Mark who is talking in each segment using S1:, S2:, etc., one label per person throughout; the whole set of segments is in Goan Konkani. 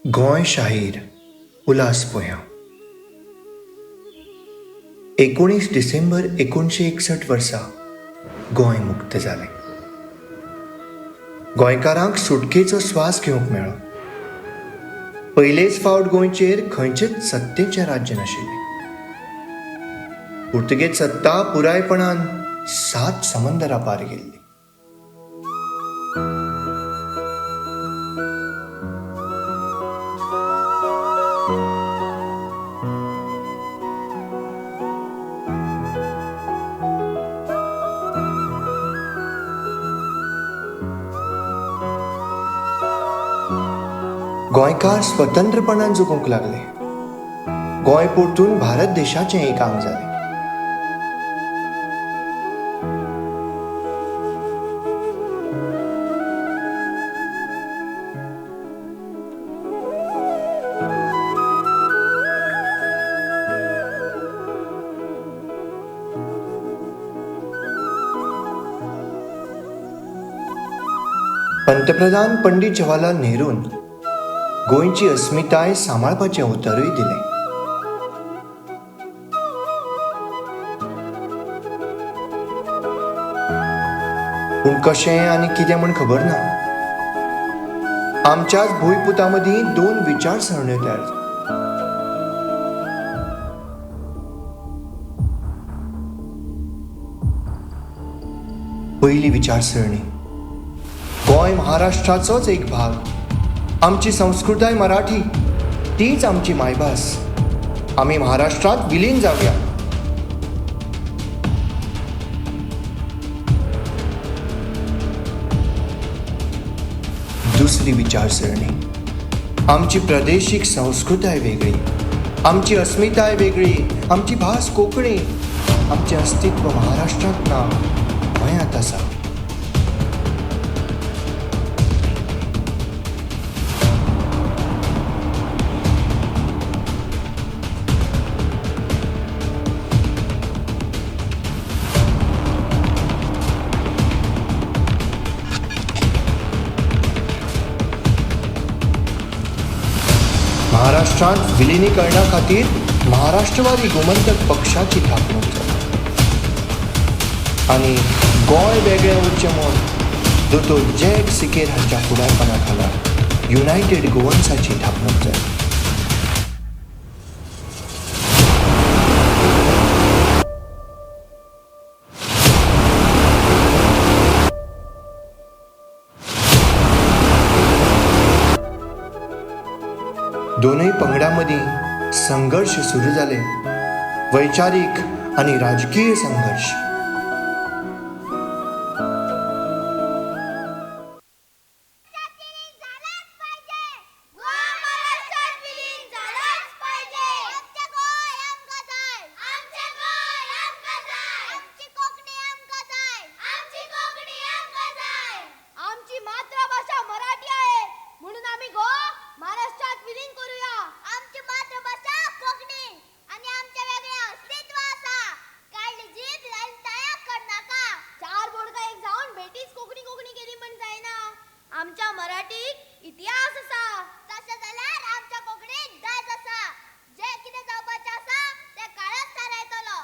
S1: गोंय शाहीर उल्हास पोया 19 डिसेंबर 1961 वर्सा गोंय मुक्त जालें. गोंयकारांक सुटकेचो स्वास घेवंक मेळ्ळो. पयलेच फावट गोंयचेर खंयचेच सत्तेचें राज्य नाशिल्लें. पुर्तुगेज सत्ता पुरायपणान 7 समंदरा पार गेल्ली. गोंयकार स्वतंत्रपणान जगूंक लागले. गोंय परतून भारत देशाचें एक आंग जालें. पंतप्रधान पंडित जवाहरलाल नेहरून गोंयची अस्मिताय सांबाळपाचें उतरूय दिलें. पूण कशें आनी कितें म्हण खबर ना. आमच्याच भूंयपुतां मदीं 2 विचारसरण्यो तयार जाल्यो. पयली विचारसरणी, गोंय महाराष्ट्राचोच एक भाग, आमची संस्कृताय मराठी, तीच आमची मायभास, आमी महाराष्ट्रांत विलीन जावया. दुसरी विचारसरणी, आमची प्रादेशीक संस्कृताय वेगळी, आमची अस्मिताय वेगळी, आमची भास कोंकणी, आमचें अस्तित्व महाराष्ट्रांत ना, गोंयांत आसा. महाराष्ट्रांत विलिनीकरणा खातीर महाराष्ट्रवादी गोमंतक पक्षाची थापणूक जाली आनी गोंय वेगळें उरचें म्हूण दोतोर जॅक सिकेर हांच्या फुडारपणा खाला युनायटेड गोवन्साची थापणूक जाली. दोनूय पंगडां मदीं संघर्श सुरू जाले, वैचारीक आनी राजकीय संघर्श.
S2: इतिहास आसा, तशें जाल्यार आमच्या कोंकणीक दायज आसा. जें कितें जावपाचें आसा तें काळच थारायतलो.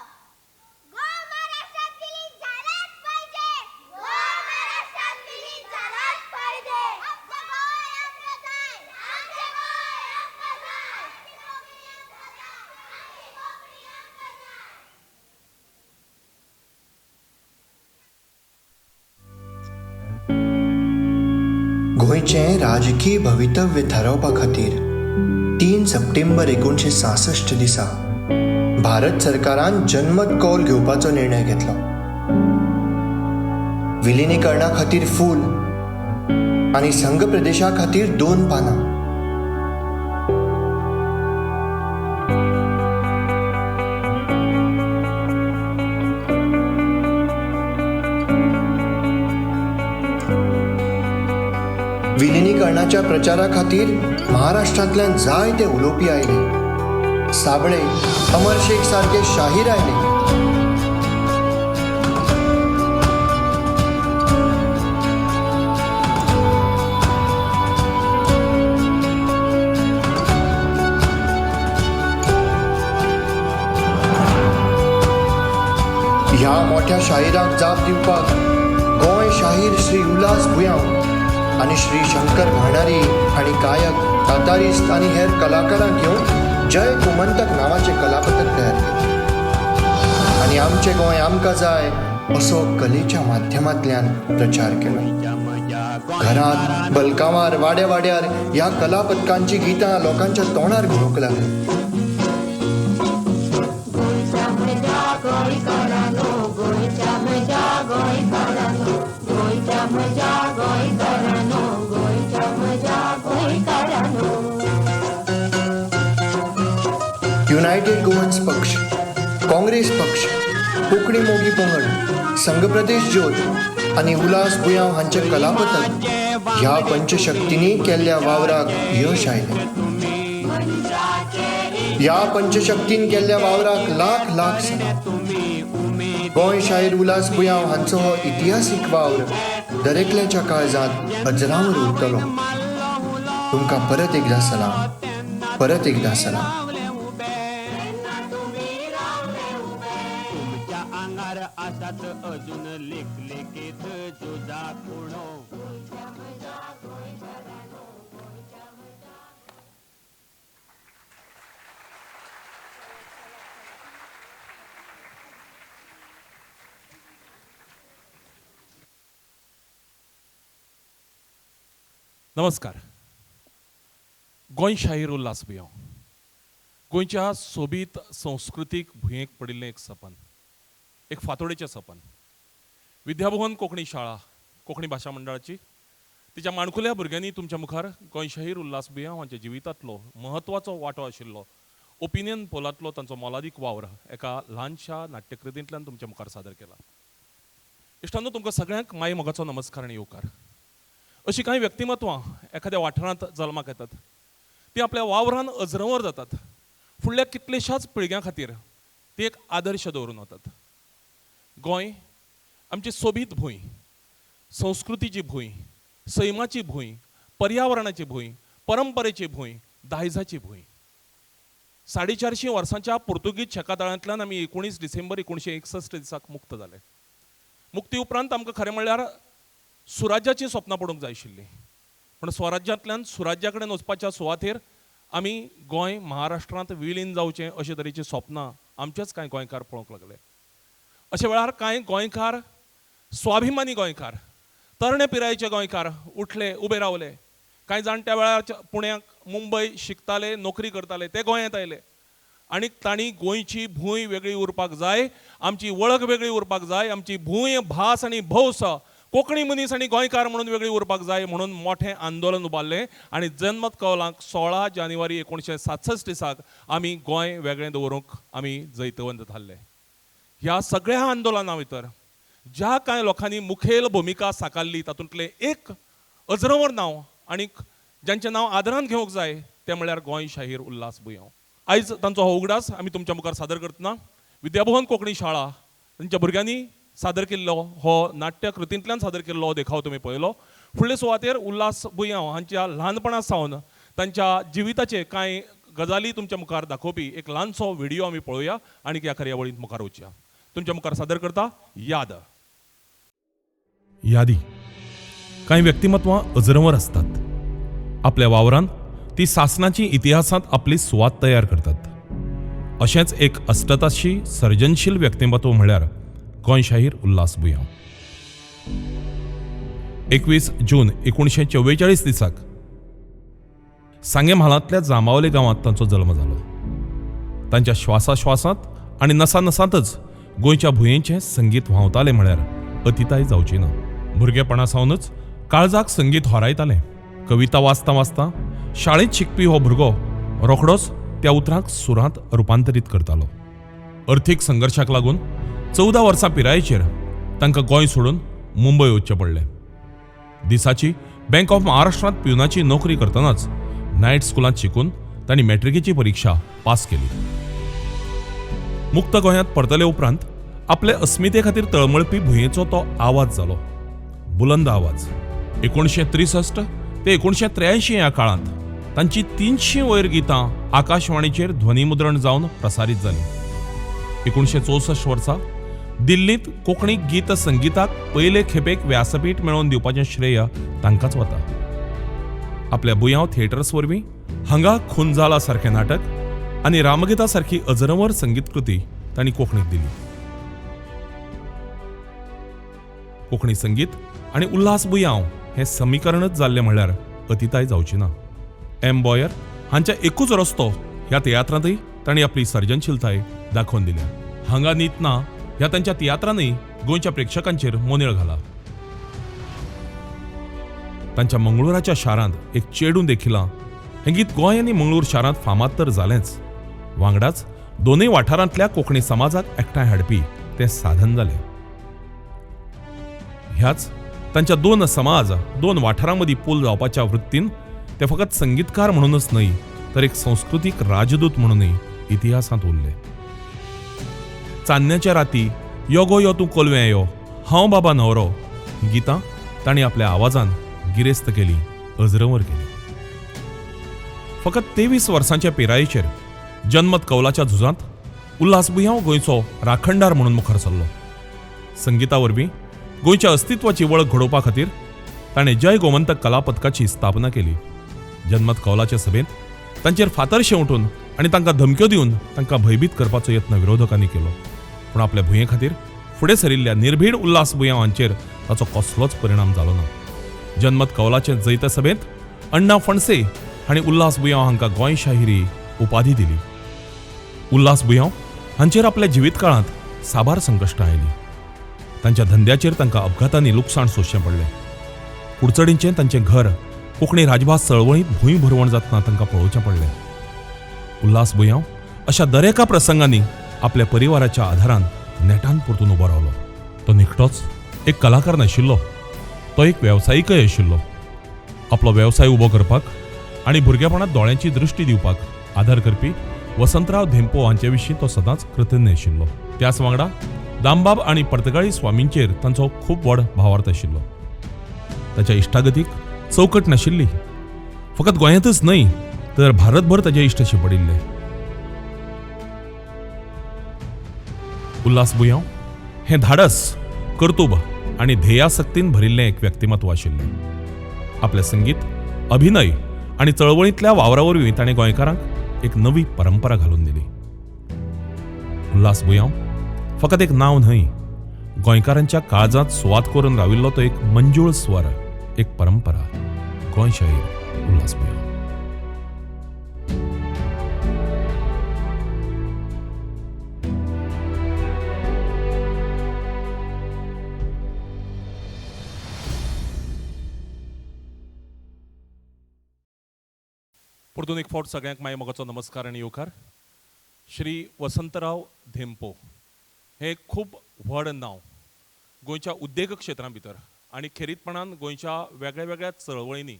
S2: गोंय महाराष्ट्रांत विलीन जालाच पाहिजे. गोंय महाराष्ट्रांत विलीन जालाच पाहिजे. आमचें गोंय आमकां जाय. आमचें गोंय आमकां जाय. आमची कोंकणी आमकां जाय. आमची कोंकणी आमकां जाय.
S1: गोंयचें राजकीय भवितव्य थारावपा खातीर 3 सप्टेंबर 1966 दिसा भारत सरकारान जनमत कौल घेवपाचो निर्णय घेतलो. विलिनीकरणा खातीर फूल आनी संघ प्रदेशा खातीर 2 पानां. विलिनीकरणाच्या प्रचारा खातीर महाराष्ट्रांतल्यान जायते उलोवपी आयले. साबळे, अमर शेख सारके शाहीर आयले. ह्या मोठ्या शाहिराक जाप दिवपाक गोंय शाहीर श्री उल्हास बुयांव आनी श्री शंकर भांडारी हांणी गायक, कातारिस्त आनी हेर कलाकारांक घेवन जय गोमंतक नांवाचें कलापथक तयार केलें आनी आमचें गोंय आमकां जाय असो कलेच्या माध्यमांतल्यान प्रचार केलो. घरांत, बलकांवार, वाड्या वाड्यार ह्या कलापथकांचीं गितां लोकांच्या तोंडार घोळूंक लागलीं. युनायटेड गोवन्स पक्ष, काँग्रेस पक्ष, कोंकणी मोगी पंगड, संघप्रदेश ज्योत आनी उल्हास बुयांव हांचें कलापथक ह्या पंचशक्तींनी केल्ल्या वावराक यश आयलें. ह्या पंचशक्तीन केल्ल्या वावराक लाख लाख सलाम. गोंय शाहीर उल्हास बुयांव हांचो हो इतिहासीक वावर दरेकल्याच्या काळजांत अजरावर उरतलो. तुमकां परत एकदां सलाम, परत एकदां सलाम.
S3: नमस्कार. गोंय शाहीर उल्हास बुयांव गोंयच्या सोबीत संस्कृतीक भुंयेक पडिल्लें एक सपन, एक फांतोडेचें सपन. विद्याभुवन कोंकणी शाळा, कोंकणी भाशा मंडळाची, तिच्या माणकुल्या भुरग्यांनी तुमच्या मुखार गोंय शाहीर उल्हास बुयांव हांच्या जिवितांतलो म्हत्वाचो वांटो आशिल्लो ओपिनियन पोलांतलो तांचो मोलादीक वावर एका ल्हानशा नाट्यकृतींतल्यान तुमच्या मुखार सादर केला. इश्टांनो, तुमकां सगळ्यांक माई मोगाचो नमस्कार आनी येवकार. अशीं कांय व्यक्तिमत्वां एखाद्या वाठारांत जल्माक येतात, ती आपल्या वावरान अजरंवर जातात, फुडल्या कितलेशाच पिळग्यां खातीर ती एक आदर्श दवरून वतात. गोंय आमची सोबीत भूंय, संस्कृतीची भूंय, सैमाची भूंय, पर्यावरणाची भूंय, परंपरेची भूंय, दायजाची भूंय. 450 वर्सांच्या पुर्तुगीज शेकातळांतल्यान आमी 19 डिसेंबर 1961 दिसाक मुक्त जाले. मुक्ती उपरांत आमकां खरें म्हणल्यार सुराज्याचीं सपनां पडूंक जाय आशिल्लीं, पूण स्वराज्यांतल्यान सुराज्या कडेन वचपाच्या सुवातेर आमी गोंय महाराष्ट्रांत विलीन जावचें अशे तरेचीं सपनां आमचेच कांय गोंयकार पळोवंक लागले. अशे वेळार कांय गोंयकार, स्वाभिमानी गोंयकार, तरणे पिरायेचे गोंयकार उठले, उबे रावले. कांय जाण त्या वेळार पुण्याक, मुंबय शिकताले, नोकरी करताले, ते गोंयांत आयले आनी तांणी गोंयची भूंय वेगळी उरपाक जाय, आमची वळख वेगळी उरपाक जाय, आमची भूंय, भास आनी भौस, कोंकणी मनीस आनी गोंयकार म्हणून वेगळी उरपाक जाय म्हणून मोठें आंदोलन उबारलें आनी जनमत कौलाक 16 जानेवारी 1967 दिसाक आमी गोंय वेगळें दवरूंक आमी जैतवंत थारले. ह्या सगळ्या आंदोलना भितर ज्या कांय लोकांनी मुखेल भुमिका साकारली तातूंतलें एक अजरंवर नांव आनी ज्यांचें नांव आदरान घेवंक जाय तें म्हणल्यार गोंय शाहीर उल्हास बुयांव. आयज तांचो हो उगडास आमी तुमच्या मुखार सादर करतना विद्याभुवन कोंकणी शाळा तांच्या भुरग्यांनी सादर केल्लो हो नाट्यकृतींतल्यान सादर केल्लो हो देखाव तुमी पळयलो. फुडले सुवातेर उल्हास बुयांव हांच्या ल्हानपणा सावन तांच्या जिविताचे कांय गजाली तुमच्या मुखार दाखोवपी एक ल्हानसो व्हिडियो आमी पळोवया आनी ह्या कार्यावळींत मुखार वचया. तुमच्या मुखार सादर करता याद. यादी. कांय व्यक्तिमत्वां अजरंवर आसतात. आपल्या वावरान ती सासनाची इतिहासांत आपली सुवात तयार करतात. अशेंच एक अष्टताशी सर्जनशील व्यक्तिमत्व म्हळ्यार गोंय शाहीर उल्हास बुयांव. 21 जून 1944 दिसाक सांगे म्हालांतल्या जांबावले गांवांत तांचो जल्म जालो. तांच्या श्वासाश्वासांत आनी नसानसांतच गोंयच्या भुंयेचें संगीत व्हांवतालें म्हळ्यार अतिताय जावची ना. भुरगेपणा सावनच काळजाक संगीत होरायतालें. कविता वाचता वाचता शाळेंत शिकपी हो भुरगो रोखडोच त्या उतरांक सुरांत रुपांतरीत करतालो. अर्थीक संघर्शाक लागून 14 वर्सां पिरायेचेर तांकां गोंय सोडून मुंबय वचचें पडलें. दिसाची बँक ऑफ महाराष्ट्रांत प्युनाची नोकरी करतनाच नायट स्कुलांत शिकून तांणी मॅट्रिकेची परिक्षा पास केली. मुक्त गोंयांत परतले उपरांत आपले अस्मिते खातीर तळमळपी भुंयेचो तो आवाज जालो, बुलंद आवाज. 1963 ते 1983 ह्या काळांत तांची 300 वयर गितां आकाशवाणीचेर ध्वनिमुद्रण जावन प्रसारीत जालीं. 1964 वर्सा दिल्लींत कोंकणी गीत संगीताक पयले खेपेक व्यासपीठ मेळोवन दिवपाचें श्रेय तांकांच वता. आपल्या बुयांव थिएटर्स वरवीं हांगा खून जाला सारकें नाटक आनी रामगीता सारकी अजरंवर संगीतकृती तांणी कोंकणीक दिली. कोंकणी संगीत आनी उल्हास बुयांव हें समीकरणच जाल्लें म्हणल्यार अतिताय जावची ना. एम बॉयर हांच्या एकूच रस्तो ह्या तियात्रांतय तांणी आपली सर्जनशीलताय दाखोवन दिल्या. हांगा नीत ना ह्या तांच्या तियात्रानय गोंयच्या प्रेक्षकांचेर मोनेळ घाला. तांच्या मंगळूराच्या शारांत एक चेडूं देखिलां हें गीत गोंय आनी मंगळूर शारांत फामाद तर जालेंच, वांगडाच दोनूय वाठारांतल्या कोंकणी समाजाक एकठांय हाडपी तें साधन जालें. ह्याच तांच्या दोन समाज दोन वाठारां मदीं पूल जावपाच्या वृत्तीन ते फकत संगीतकार म्हणूनच न्हय तर एक संस्कृतीक राजदूत म्हणूनय इतिहासांत उरले. चान्न्याच्या राती, यो गो यो तूं कोलव्यां यो, हांव बाबा न्हवरो गितां तांणी आपल्या आवाजान गिरेस्त केली, अजरंवर केली. फकत 23 वर्सांच्या पिरायेचेर जनमत कौलाच्या झुजांत उल्हास बुयांव गोंयचो राखणदार म्हणून मुखार सरलो. संगीता वरवीं गोंयच्या अस्तित्वाची वळख घडोवपा खातीर ताणें जय गोमंतक कला पथकाची स्थापना केली. जनमत कौलाचे सभेंत तांचेर फातर शेंवटून आनी तांकां धमक्यो दिवन तांकां भंयभीत करपाचो यत्न विरोधकांनी केलो. पूण आपल्या भुंये खातीर फुडें सरिल्ल्या निर्भीड उल्हास बुयांव हांचेर ताचो कसलोच परिणाम जालो ना. जनमत कौलाचे जैत सभेंत अण्णा फणसे हांणी उल्हास बुयांव हांकां गोंय शाहिरी उपाधी दिली. उल्हास बुयांव हांचेर आपल्या जिवीत काळांत साबार संकश्टां आयलीं. तांच्या धंद्याचेर तांकां अपघातांनी लुकसाण सोंसचें पडलें. कुडचडींचें तांचें घर कोंकणी राजभास चळवळींत भूंय भरवण जातना तांकां पळोवचें पडलें. उल्हास बुयांव अशा दरेका प्रसंगांनी आपल्या परिवाराच्या आधारान नेटान परतून उबो रावलो. तो निखटोच एक कलाकार नाशिल्लो, तो एक वेवसायिकय आशिल्लो. आपलो वेवसाय उबो करपाक आनी भुरगेपणांत दोळ्यांची दृश्टी दिवपाक आदार करपी वसंतराव धेंपो हांचे विशीं तो सदांच कृतज्ञ आशिल्लो. त्याच वांगडा दामबाब आनी पर्तगाळी स्वामींचेर तांचो खूब व्हड भावार्थ आशिल्लो. ताच्या इश्टागतीक चौकट नाशिल्ली. फकत गोंयांतच न्हय तर भारतभर ताचे इश्ट शिंपडिल्ले. उल्हास बुयांव हें धाडस, कर्तुब आनी ध्येयासक्तीन भरिल्लें एक व्यक्तिमत्व आशिल्लें. आपलें संगीत, अभिनय आनी चळवळींतल्या वावरा वरवीं ताणें गोंयकारांक एक नवी परंपरा घालून दिली. उल्हास बुयांव फकत एक नांव न्हय, गोंयकारांच्या काळजांत सुवात करून राविल्लो तो एक मंजूळ स्वर, एक परंपरा. गोंय शाहीर उल्हास बुयांव. परतून एक फावट सगळ्यांक माय मोगाचो नमस्कार आनी येवकार. श्री वसंतराव धेंपो हें खूब व्हड नांव गोंयच्या उद्देग क्षेत्रां भितर आनी खेरीतपणान गोंयच्या वेगळ्या वेगळ्या चळवळींनी,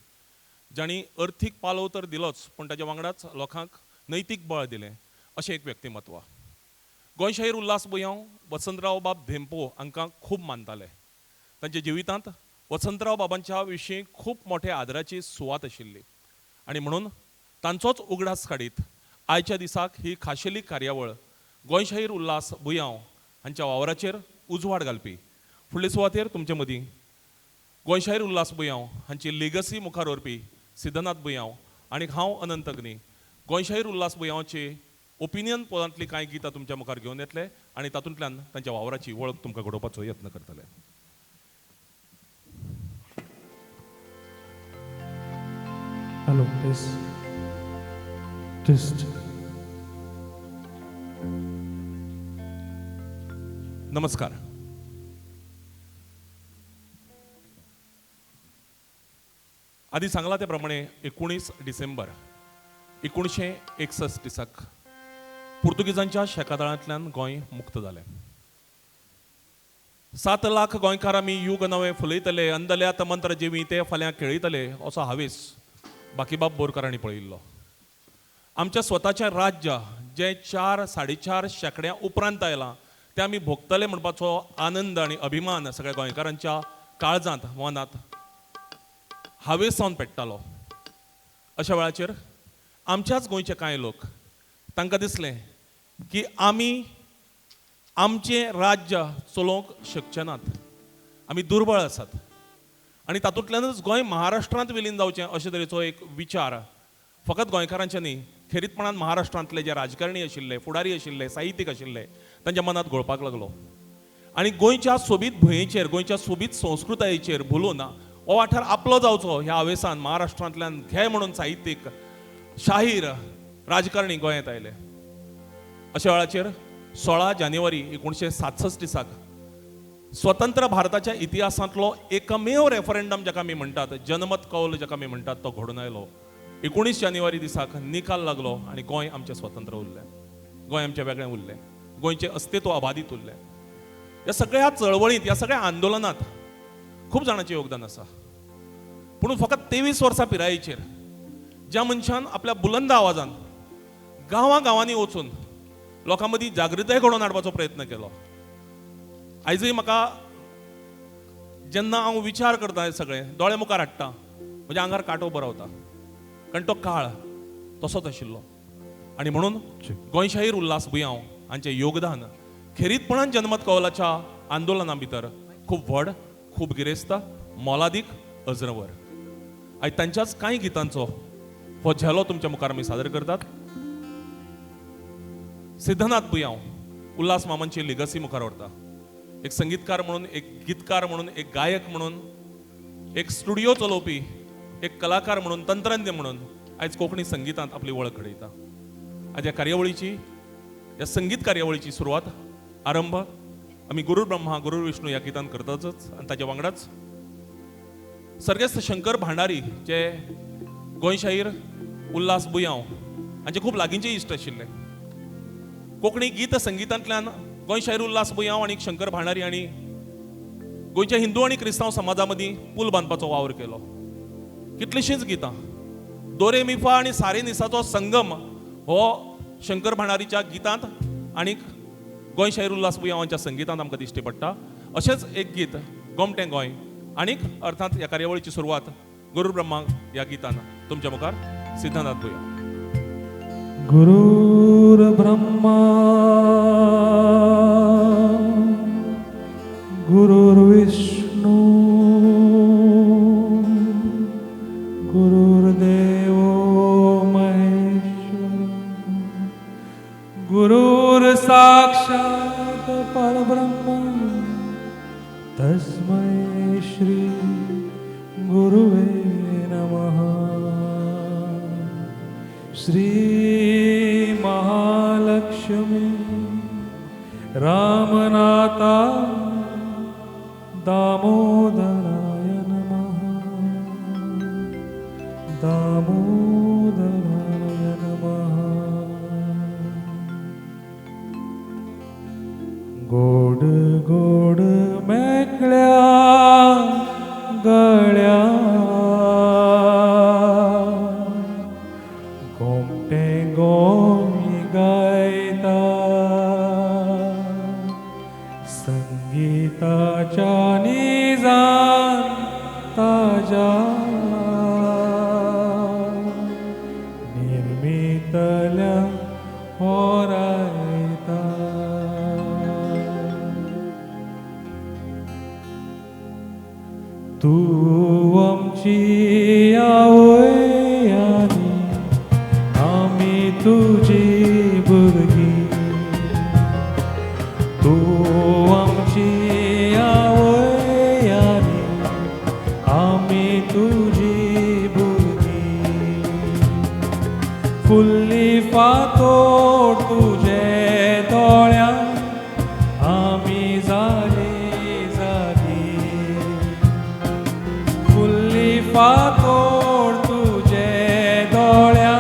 S3: जांणी अर्थीक पालव तर दिलोच पूण ताच्या वांगडाच लोकांक नैतीक बळ दिलें अशें एक व्यक्तिमत्व. गोंय शाहीर उल्हास बुयांव वसंतराव बाब धेंपो हांकां खूब मानताले. तांच्या जिवितांत वसंतराव बाबांच्या विशीं खूब मोठ्या आदराची सुवात आशिल्ली आनी म्हणून तांचोच उगडास काडीत आयच्या दिसाक ही खाशेली कार्यावळ गोंय शाहीर उल्हास बुयांव हांच्या वावराचेर उजवाड घालपी फुडले सुवातेर तुमचे मदीं गोंय शाहीर उल्हास बुयांव हांची लेगसी मुखार व्हरपी सिद्धनाथ बुयांव आनी हांव अनंत अग्नी गोंय शाहीर उल्हास बुयांवची ओपिनियन पोलांतली कांय गितां तुमच्या मुखार घेवन येतले आनी तातूंतल्यान तांच्या वावराची वळख तुमकां घडोवपाचो यत्न करतले.
S4: Hello, test test.
S3: नमस्कार. आदी सांगला त्या प्रमाणे 19 डिसेंबर 1961 दिसाक पुर्तुगीजांच्या शेकादळांतल्यान गोंय मुक्त जालें. 7 लाख गोंयकार आमी युग नवें फुलयतले, अंदल्यात मंत्र जिवी ते फाल्यां खेळयतले असो हावेस बाकीबाब बोरकार हांणी पळयिल्लो. आमच्या स्वताचें राज्य जें 4 4.5 शेंकड्यां उपरांत आयलां तें आमी भोगतले म्हणपाचो आनंद आनी अभिमान सगळ्या गोंयकारांच्या काळजांत मनांत हावेस जावन पेट्टालो. अशा वेळाचेर आमच्याच गोंयचे कांय लोक तांकां दिसलें की आमी आमचें राज्य चलोवंक शकचे नात, आमी दुर्बळ आसात आनी तातूंतल्यानच गोंय महाराष्ट्रांत विलीन जावचें अशे तरेचो एक विचार फकत गोंयकारांचे न्ही, खेरीतपणान महाराष्ट्रांतले जे राजकारणी आशिल्ले, फुडारी आशिल्ले, साहित्यीक आशिल्ले तांच्या मनांत घोळपाक लागलो. आनी गोंयच्या सोबीत भुंयेचेर, गोंयच्या सोबीत संस्कृतायेचेर भुलून हो वाठार आपलो जावचो ह्या हावेसान महाराष्ट्रांतल्यान घे म्हणून साहित्यीक, शाहीर, राजकारणी गोंयांत आयले. अशा वेळाचेर 16 जानेवारी 1967 दिसाक स्वतंत्र भारताच्या इतिहासांतलो एकमेव रेफरंडम जाका आमी म्हणटात, जनमत कौल जाका आमी म्हणटात, तो घडून आयलो. 19 जानेवारी दिसाक निकाल लागलो आनी गोंय आमचें स्वतंत्र उरलें, गोंय आमचें वेगळें उरलें, गोंयचें अस्तित्व अबाधीत उरलें. ह्या सगळ्या चळवळींत, ह्या सगळ्या आंदोलनांत खूब जाणांचें योगदान आसा. पूण फकत 23 वर्सां पिरायेचेर ज्या मनशान आपल्या बुलंद आवाजान गांवां गांवांनी वचून लोकां मदीं जागृताय घडोवन हाडपाचो प्रयत्न केलो, आयजूय म्हाका जेन्ना हांव विचार करता हें सगळें दोळे मुखार हाडटा, म्हज्या आंगार कांटो बरवता, कारण तो काळ तसोच आशिल्लो. आनी म्हणून गोंयशाहीर उल्हास बुयांव हांचें योगदान खेरीतपणान जनमत कौलाच्या आंदोलना भितर खूब व्हड, खूब गिरेस्त, मोलादीक, अज्रंवर. आयज तांच्याच कांय गितांचो हो झेलो तुमच्या मुखार आमी सादर करतात. सिद्धनाथ बुयांव उल्हास मामांची लिगसी मुखार व्हरता. एक संगीतकार म्हणून, एक गीतकार म्हणून, एक गायक म्हणून, एक स्टुडिओ चलोवपी, एक कलाकार म्हणून, तंत्रज्ञ म्हणून आयज कोंकणी संगीतांत आपली वळख घडयता. आयज ह्या कार्यावळीची, ह्या संगीत कार्यावळीची सुरवात, आरंभ आमी गुरुर ब्रह्मा गुरुर विष्णू ह्या गितान करताच. आनी ताच्या वांगडाच सर्गेस्त शंकर भांडारी जे गोंयशाहीर उल्हास बुयांव हांचे खूब लागींचे इश्ट आशिल्ले, कोंकणी गीत संगीतांतल्यान गोंयशाहीर उल्हास बुयांव आनी शंकर भांडारी आनी गोंयच्या हिंदू आनी क्रिस्तांव समाजा मदीं पूल बांदपाचो वावर केलो. कितलींशींच गितां, दोरे मिफा आनी सारे निसाचो संगम हो शंकर भांडारीच्या गितांत आनी गोंयशाहीर उल्हास बुयांव हांच्या संगीतांत आमकां दिश्टी पडटा. अशेंच एक गीत गोमटें गोंय आनीक अर्थात ह्या कार्यावळीची सुरवात गुरु ब्रह्मा ह्या गितान तुमच्या मुखार सिद्धनाथ बुयांव.
S4: गुरुर् ब्रह्मा गुरुर्विष्णु गुरुर्देवो महेश्वर गुरुर् साक्षात् परब्रह्म तस्मै श्री गुरुवे नमः. श्री महालक्ष्मी रामनाथा दामोदराय नमः, दामोदराय नमः. गोड गोड मेकळ्या गळ्या गोमटे गोंय गायता, संगीताच्या निजान ताज्या निर्मितल्या होरायता. तूं आमची आवय आनी आमी तुजी भुरगीं, तूं आमची आवय आनी आमी तुजी भुरगीं. फुल्ली फातोर तुजे दोळ्यां आमी जाली जागी, फुल्ली फातोर तुजे दोळ्यां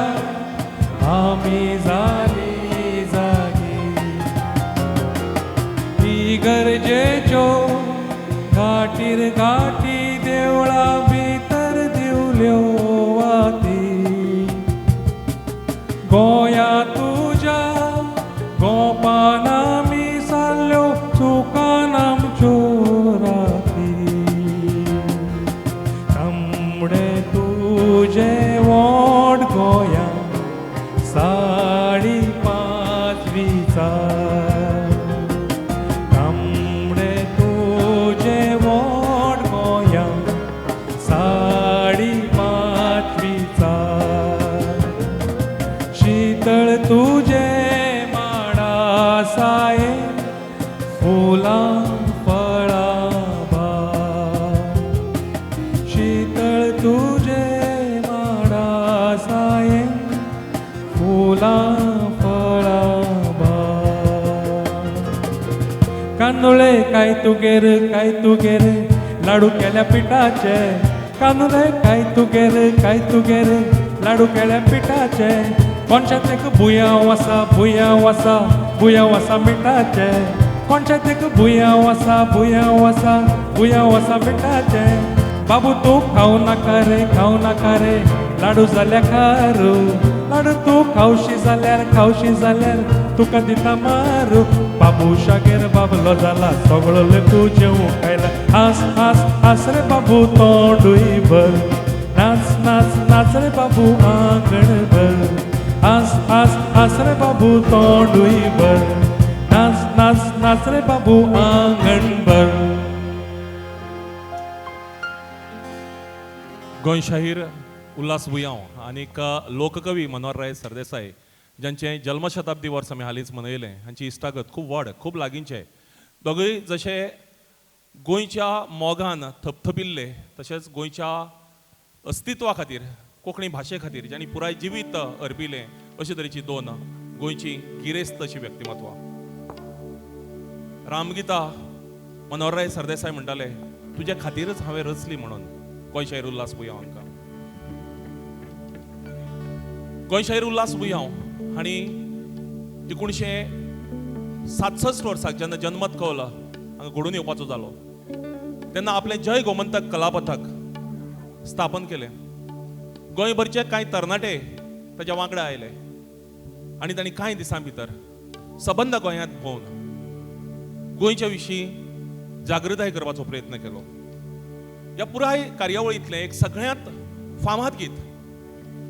S4: आमी जाली जागी. ही गरजेच्यो घाटीर घाटी देवळां भितर दिवल्यो वाती, गोंया तुज्या गोपान आमी सारल्यो चुकान आमच्यो राती. तांबडे तुजे वोट गोंया साडी पांचवीचार, शीतळ तुजे माडा साये फुलां फळां भात शीतळ तुजे माडा साये फुलां फळां भात कांदोळे काय तुगेर लाडू केल्या पिठाचे कांदोळे काय तुगेर लाडू केल्या पिठाचे कोणच्या तेक बुयांव आसा बुयांव आसा बुयांव आसा मिठाचे कोणच्या तेक बुयांव आसा बुयांव आसा बुयांव आसा मिठाचे बाबू तूं खावं नाका रे लाडू जाल्या खारू लाडू तूं खावशी जाल्यार तुका दिता मारू बाबूशागेर बाबलो जाला सगळो लेकू जेवूंक आयला हांस हांस हांस रे बाबू तोंडूय भर नाच नाच नाच रे बाबू आंगण भर हांस हांस हांस रे बाबू तोंडूय भर नाच नाच नाच रे बाबू आंगण भर.
S3: गोंय शाहीर उल्हास बुयांव आनीक लोककवी मनोहरराय सरदेसाय ज्यांचे जल्मशताब्दी वर्स आमी हालींच मनयलें हांची इश्टागत खूब व्हड खूब लागींचे दोगूय जशे गोंयच्या मोगान थपथपिल्ले तशेंच गोंयच्या अस्तित्वा खातीर कोंकणी भाशे खातीर ज्यांनी पुराय जिवीत अर्पिलें अशे तरेची दोन गोंयची गिरेस्त अशी व्यक्तिमत्वां. रामगीता मनोहरराय सरदेसाय म्हणटाले तुज्या खातीरच हांवें रचली म्हणून गोंय शाहीर उल्हास बुयांव हांकां. गोंय शाहीर उल्हास बुयांव हांणी 1967 वर्साक जेन्ना जनमत कौल हांगा घडून येवपाचो जालो तेन्ना आपलें जय गोमंतक कलापथक स्थापन केलें. गोंयभरचे कांय तरणाटे ताच्या वांगडा आयले आनी तांणी कांय दिसां भितर सबंद गोंयांत भोंवन गोंयच्या विशीं जागृताय करपाचो प्रयत्न केलो. ह्या पुराय कार्यावळींतलें एक सगळ्यांत फामाद गीत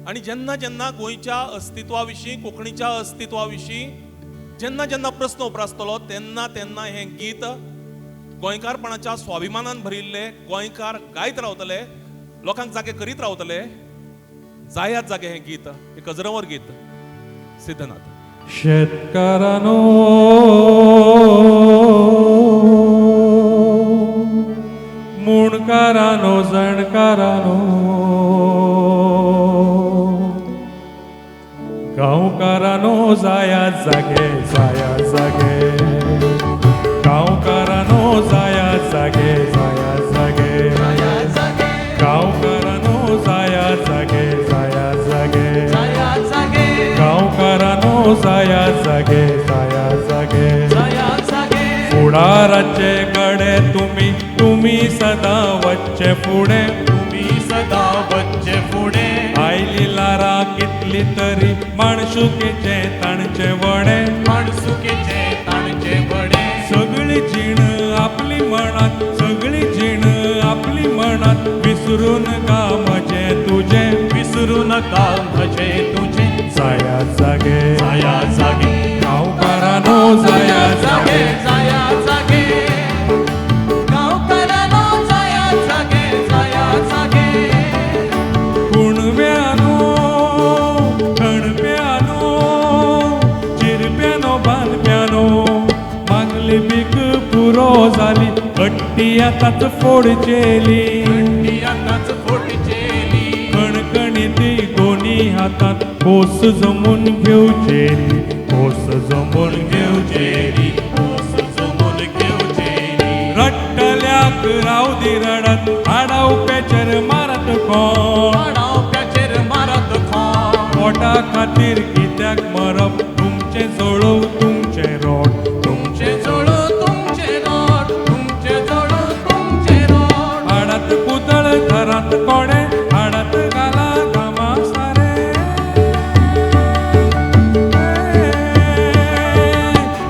S3: आनी जेन्ना जेन्ना गोंयच्या अस्तित्वा विशीं कोंकणीच्या अस्तित्वा विशीं जेन्ना जेन्ना प्रस्न उप्रासतलो तेन्ना तेन्ना हें गीत गोंयकारपणाच्या स्वाभिमानान भरिल्ले गोंयकार गायत रावतले, लोकांक जागे करीत रावतले. जायात जागे हें गीत एक अजरंवर गीत. सिद्धनाथ.
S4: शेतकारानो मुणकारानो जाणकारानो गांवकारानो जाया जागे जाया जागे गांवकारानो जाया जागे जाया जागे गांवकारानो जाया जागे जाया जागे गांवकारानो जाया जागे जाया जागे फुडाराचे गडे तुमी तुमी सदां वच्चे फुडें
S5: तुमी सदां वच्चे फुडें
S4: आयली लारा कितली तरी माणसुकेचे ताणचे वडे
S5: माणसुकेचे ताणचे वडे
S4: सगळी जीण आपली म्हणात सगळी जीण आपली म्हणात विसरू नका म्हजें तुजें
S5: विसरू नका म्हजें तुजें
S4: जाया जागे
S5: जाया जागे
S4: गांवकारानो जाया जागे
S5: जाया जागे गांवकारानो जाया जागे जाया जागे
S4: कुणव्यानो खणप्यानो चिरप्यानो बांदप्यानो मागली पीक पुरो जाली अट्टी आतांच फोडचेली
S5: अट्टी आतांच फोडचेली
S4: कणकणी ती दोनी हातांत खोस जमून घेवचेली खोस जमून
S5: घेवचेली खोस जमून घेवचेली
S4: रडटल्याक राव दी रडत आडावप्याचेर मारत कोण
S5: आडावप्याचेर मारत कोण
S4: पोटा खातीर कित्याक मरप तुमचें जळोव तुमचें रोट
S5: तुमचें जळोव तुमचें रोट तुमचें जळोव तुमचें रोट
S4: हाडात कुदळ घरांत कोडे हाडात घाला कामा सारे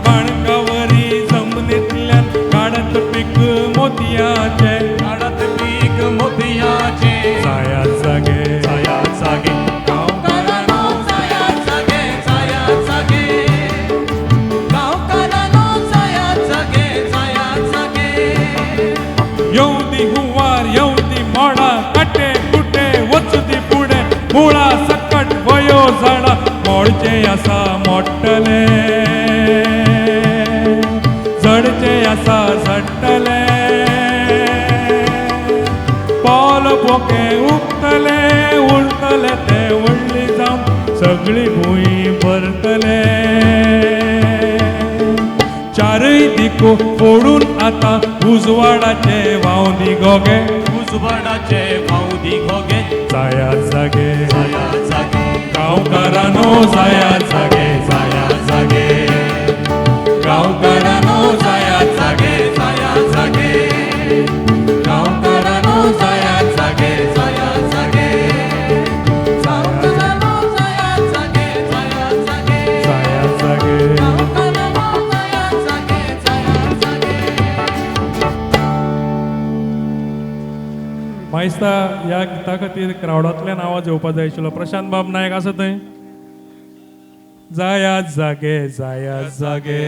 S4: माणकावरी जमनींतल्यान काडत पीक मोतयाचें
S5: काडत पीक मोतयाचें
S4: जाया जागे
S5: जाया जागे गांवकारानो जाया जागे जाया जागे गांवकारानो जाया जागे जाया जागे
S4: येवं दी हुंवार येवं दी मोडा काटे कुटे वचूं दी फुडें मुळा सकट वयो झाडां मोडचें आसा मोडटलें, झडचें आसा झडटलें, पोल पोके उगतले उरतले ते व्हडले जावन सगळी भूंय भरतले. चारय दिको फोडून आतां उजवाडाचे व्हांवदी गोगे,
S6: उजवाडाचे व्हांवदी घोगे,
S4: जायात जागे
S6: जाया जागे,
S4: गांवकारांनो जायात जागे,
S6: जाया जागे,
S4: गांवकारांनो
S6: जाया जागे, जाया जागे, गांवकारांनो जाया जागे, जाया जागे, गांवकारांनो जाया जागे, जाया जागे,
S4: जायात जागे.
S6: गांवकारांनो जाया जागे, जाया जागे.
S4: मायस्ता ह्या गिता खातीर क्रावडांतल्यान आवाज येवपा जाय आशिल्लो. प्रशांत बाब नायक आसा थंय? जायात जागे, जायात जागे,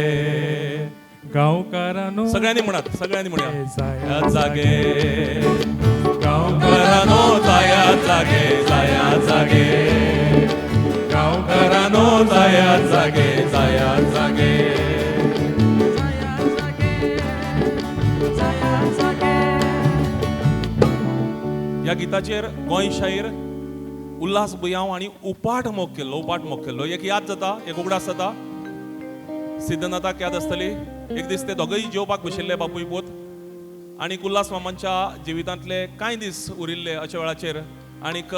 S4: गांवकारांनो.
S3: सगळ्यांनी म्हणात, सगळ्यांनी म्हणया,
S4: जायात
S3: जागे,
S4: गांवकारांनो
S3: गांवकारांनो जाया जागे, जाया जागे,
S4: गांवकारांनो
S3: गांवकारांनो जाया जागे, जाया जागे. ह्या गिताचेर गोंय शाहीर उल्हास बुयांव आनी उपाट मोग केल्लो, उपाट मोग केल्लो. एक याद जाता, एक उगडास जाता, सिद्धनाथाक याद आसतली. एक दीस ते दोगूय जेवपाक बशिल्ले बापूय पूत, आनी उल्हास मामांच्या जिवितांतले कांय दीस उरिल्ले अशा वेळाचेर, आनीक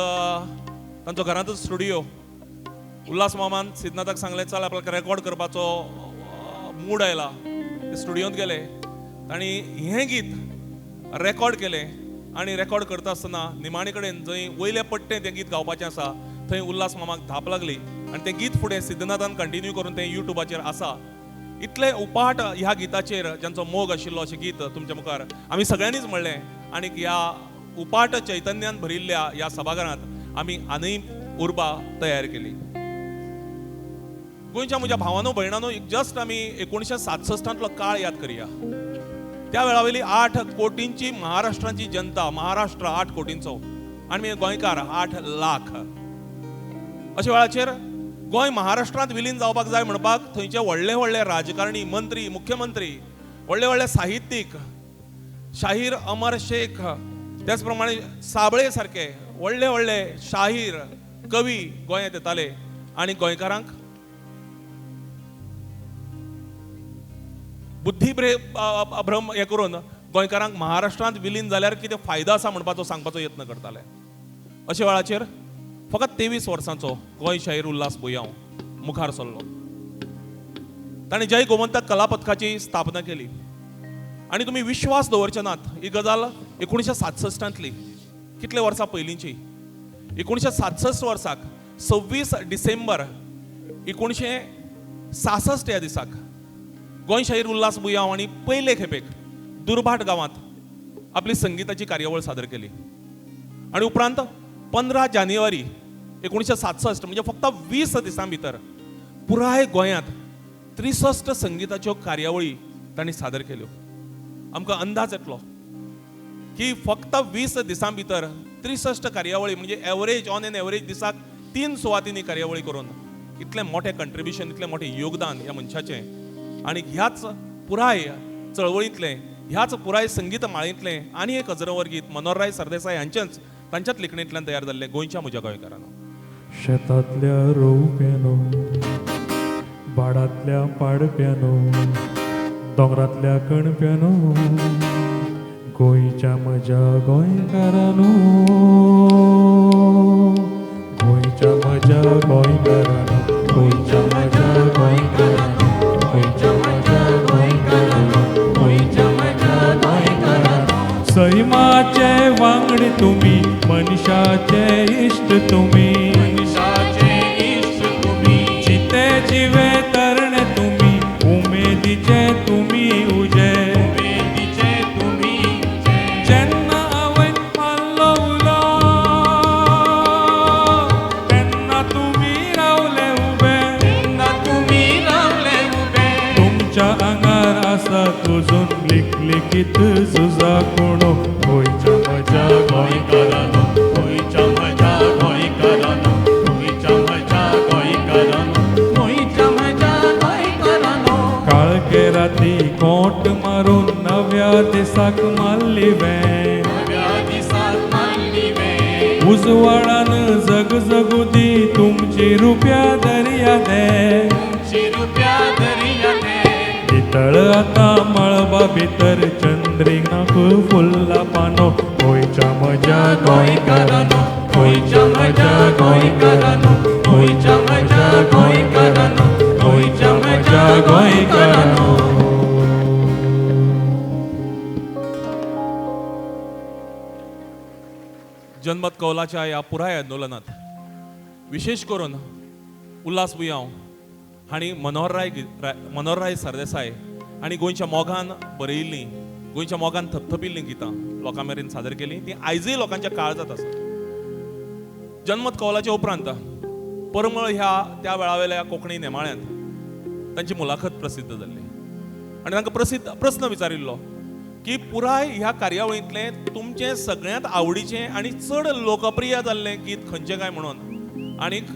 S3: तांचो घरांतच स्टुडियो. उल्हास मामान सिद्धनाथाक सांगलें, चल आपल्याक रेकॉर्ड करपाचो मूड आयला. ते स्टुडियोंत गेले, तांणी हें गीत रेकॉर्ड केलें. आनी रेकॉर्ड करता आसतना निमाणे कडेन जंय वयले पट्टे तें गीत गावपाचें आसा थंय उल्हास मामाक धाप लागली, आनी तें गीत फुडें सिद्धनाथान कंटिन्यू करून तें युट्यूबाचेर आसा. इतलें उपाट ह्या गिताचेर ज्यांचो मोग आशिल्लो अशें गीत तुमच्या मुखार आमी सगळ्यांनीच म्हणलें. आनी ह्या उपाट चैतन्यान भरिल्ल्या ह्या सभाघरांत आमी आनी उर्बा तयार केली. गोंयच्या म्हज्या भावानो भयणानो, एक जस्ट आमी 1967 काळ याद करया. त्या वेळावयली 8 कोटींची महाराष्ट्राची जनता, महाराष्ट्र 8 कोटींचो आनी गोंयकार 8 लाख. अशा वेळाचेर गोंय महाराष्ट्रांत विलीन जावपाक जाय म्हणपाक थंयचे व्हडले व्हडले राजकारणी, मंत्री, मुख्यमंत्री, व्हडले व्हडले साहित्यीक, शाहीर अमर शेख, त्याच प्रमाणे साबळे सारखे व्हडले व्हडले शाहीर कवी गोंयांत येताले आनी गोंयकारांक बुद्धी भ्रम हें करून गोंयकारांक महाराष्ट्रांत विलीन जाल्यार कितें फायदो आसा म्हणपाचो सांगपाचो यत्न करताले. अशा वेळाचेर फकत 23 वर्सांचो गोंय शाहीर उल्हास बुयांव मुखार सरलो. ताणें जय गोमंतक कला पथकाची स्थापना केली. आनी तुमी विश्वास दवरचे नात, ही गजाल 1967 कितले वर्सां पयलींची, 1967 वर्साक 26 डिसेंबर 1966 ह्या दिसाक गोंय शाहीर उल्हास बुयांव आनी पयले खेपेक दुर्भाट गांवांत आपली संगीताची कार्यावळ सादर केली. आनी उपरांत 15 जानेवारी 1967 म्हणजे फक्त 20 दिसां भितर पुराय गोंयांत 63 संगीताच्यो कार्यावळी तांणी सादर केल्यो. आमकां अंदाज येतलो की फक्त 20 दिसां भितर 63 कार्यावळी म्हणजे एवरेज ऑन एन एवरेज दिसाक 3 सुवातींनी कार्यावळी करून इतलें मोठें कंट्रिब्युशन, इतलें मोठें योगदान ह्या मनशाचें. आनी ह्याच पुराय चळवळींतलें, ह्याच पुराय संगीत माळेंतलें आनी एक अजरंवर गीत मनोहरराय सरदेसाय हांचेंच तांच्याच लिखणेंतल्यान तयार जाल्लें गोंयच्या म्हज्या गोंयकारांनो.
S4: शेतांतल्या रोवप्यानो, बाडांतल्या पाडप्यानो, दोंगरांतल्या कणप्यानो, गोंयच्या म्हज्या गोंयकारांनो, गोंयच्या म्हज्या गोंयकारांनो, गोंयच्या म्हज्या गोंयकारांनो, गोंयच्या म्हज्या गोंयकारांनो, गोंयच्या म्हज्या गोंयकारांनो. सैमाचे वांगडी तुमी, मनशाचे इश्ट तुमी,
S6: मनशाचे इश्ट तुमी,
S4: जिते जिवे तरणे तुमी, उमेदीचे तुमी उजे,
S6: उमेदीचे तुमी उजे.
S4: जेन्ना हांवें मारलो उलो तेन्ना तुमी रावले उबे,
S6: तेन्ना तुमी रावले उबे.
S4: तुमच्या आंगार आसा तुजून लिखलिखीत झुजा कोणो, गोंयच्या म्हज्या
S6: गोंयकारांनो, गोंयच्या म्हज्या गोंयकारांनो, गोंयच्या म्हज्या गोंयकारांनो,
S4: दिसाक मारली वें,
S5: नव्या दिसाक मारली वें.
S4: उजवाडान जग जगू दी तुमची रुप्या दर्या दे,
S5: तुमची रुप्या दर्या दे.
S4: नितळ आतां मळबा भितर चंद्रिकाक फुल्ला पानो, गोंयच्या म्हज्या
S5: गोंयकारानो, गोंयच्या म्हज्या गोंयकारानो, गोंयच्या म्हज्या गोंयकारानो, गोंयच्या म्हज्या गोंयकारानो.
S3: जनमत कौलाच्या ह्या पुराय आंदोलनात विशेष करून उल्हास बुयांव हांणी मनोहरराय सरदेसाय आनी गोंयच्या मोगान बरयिल्लीं, गोंयच्या मोगान थपथपिल्लीं गितां लोकां मेरेन सादर केलीं. तीं आयजूय लोकांच्या काळजांत आसा. जनमत कौलाच्या उपरांत परमळ ह्या त्या वेळावेल्या कोंकणी नेमाळ्यांत तांची मुलाखत प्रसिद्ध जाल्ली आनी तांकां प्रसिद्ध प्रस्न विचारिल्लो की पुराय ह्या कार्यावळींतलें तुमचें सगळ्यांत आवडीचें आनी चड लोकप्रिय जाल्लें गीत खंयचें काय म्हणून. आनीक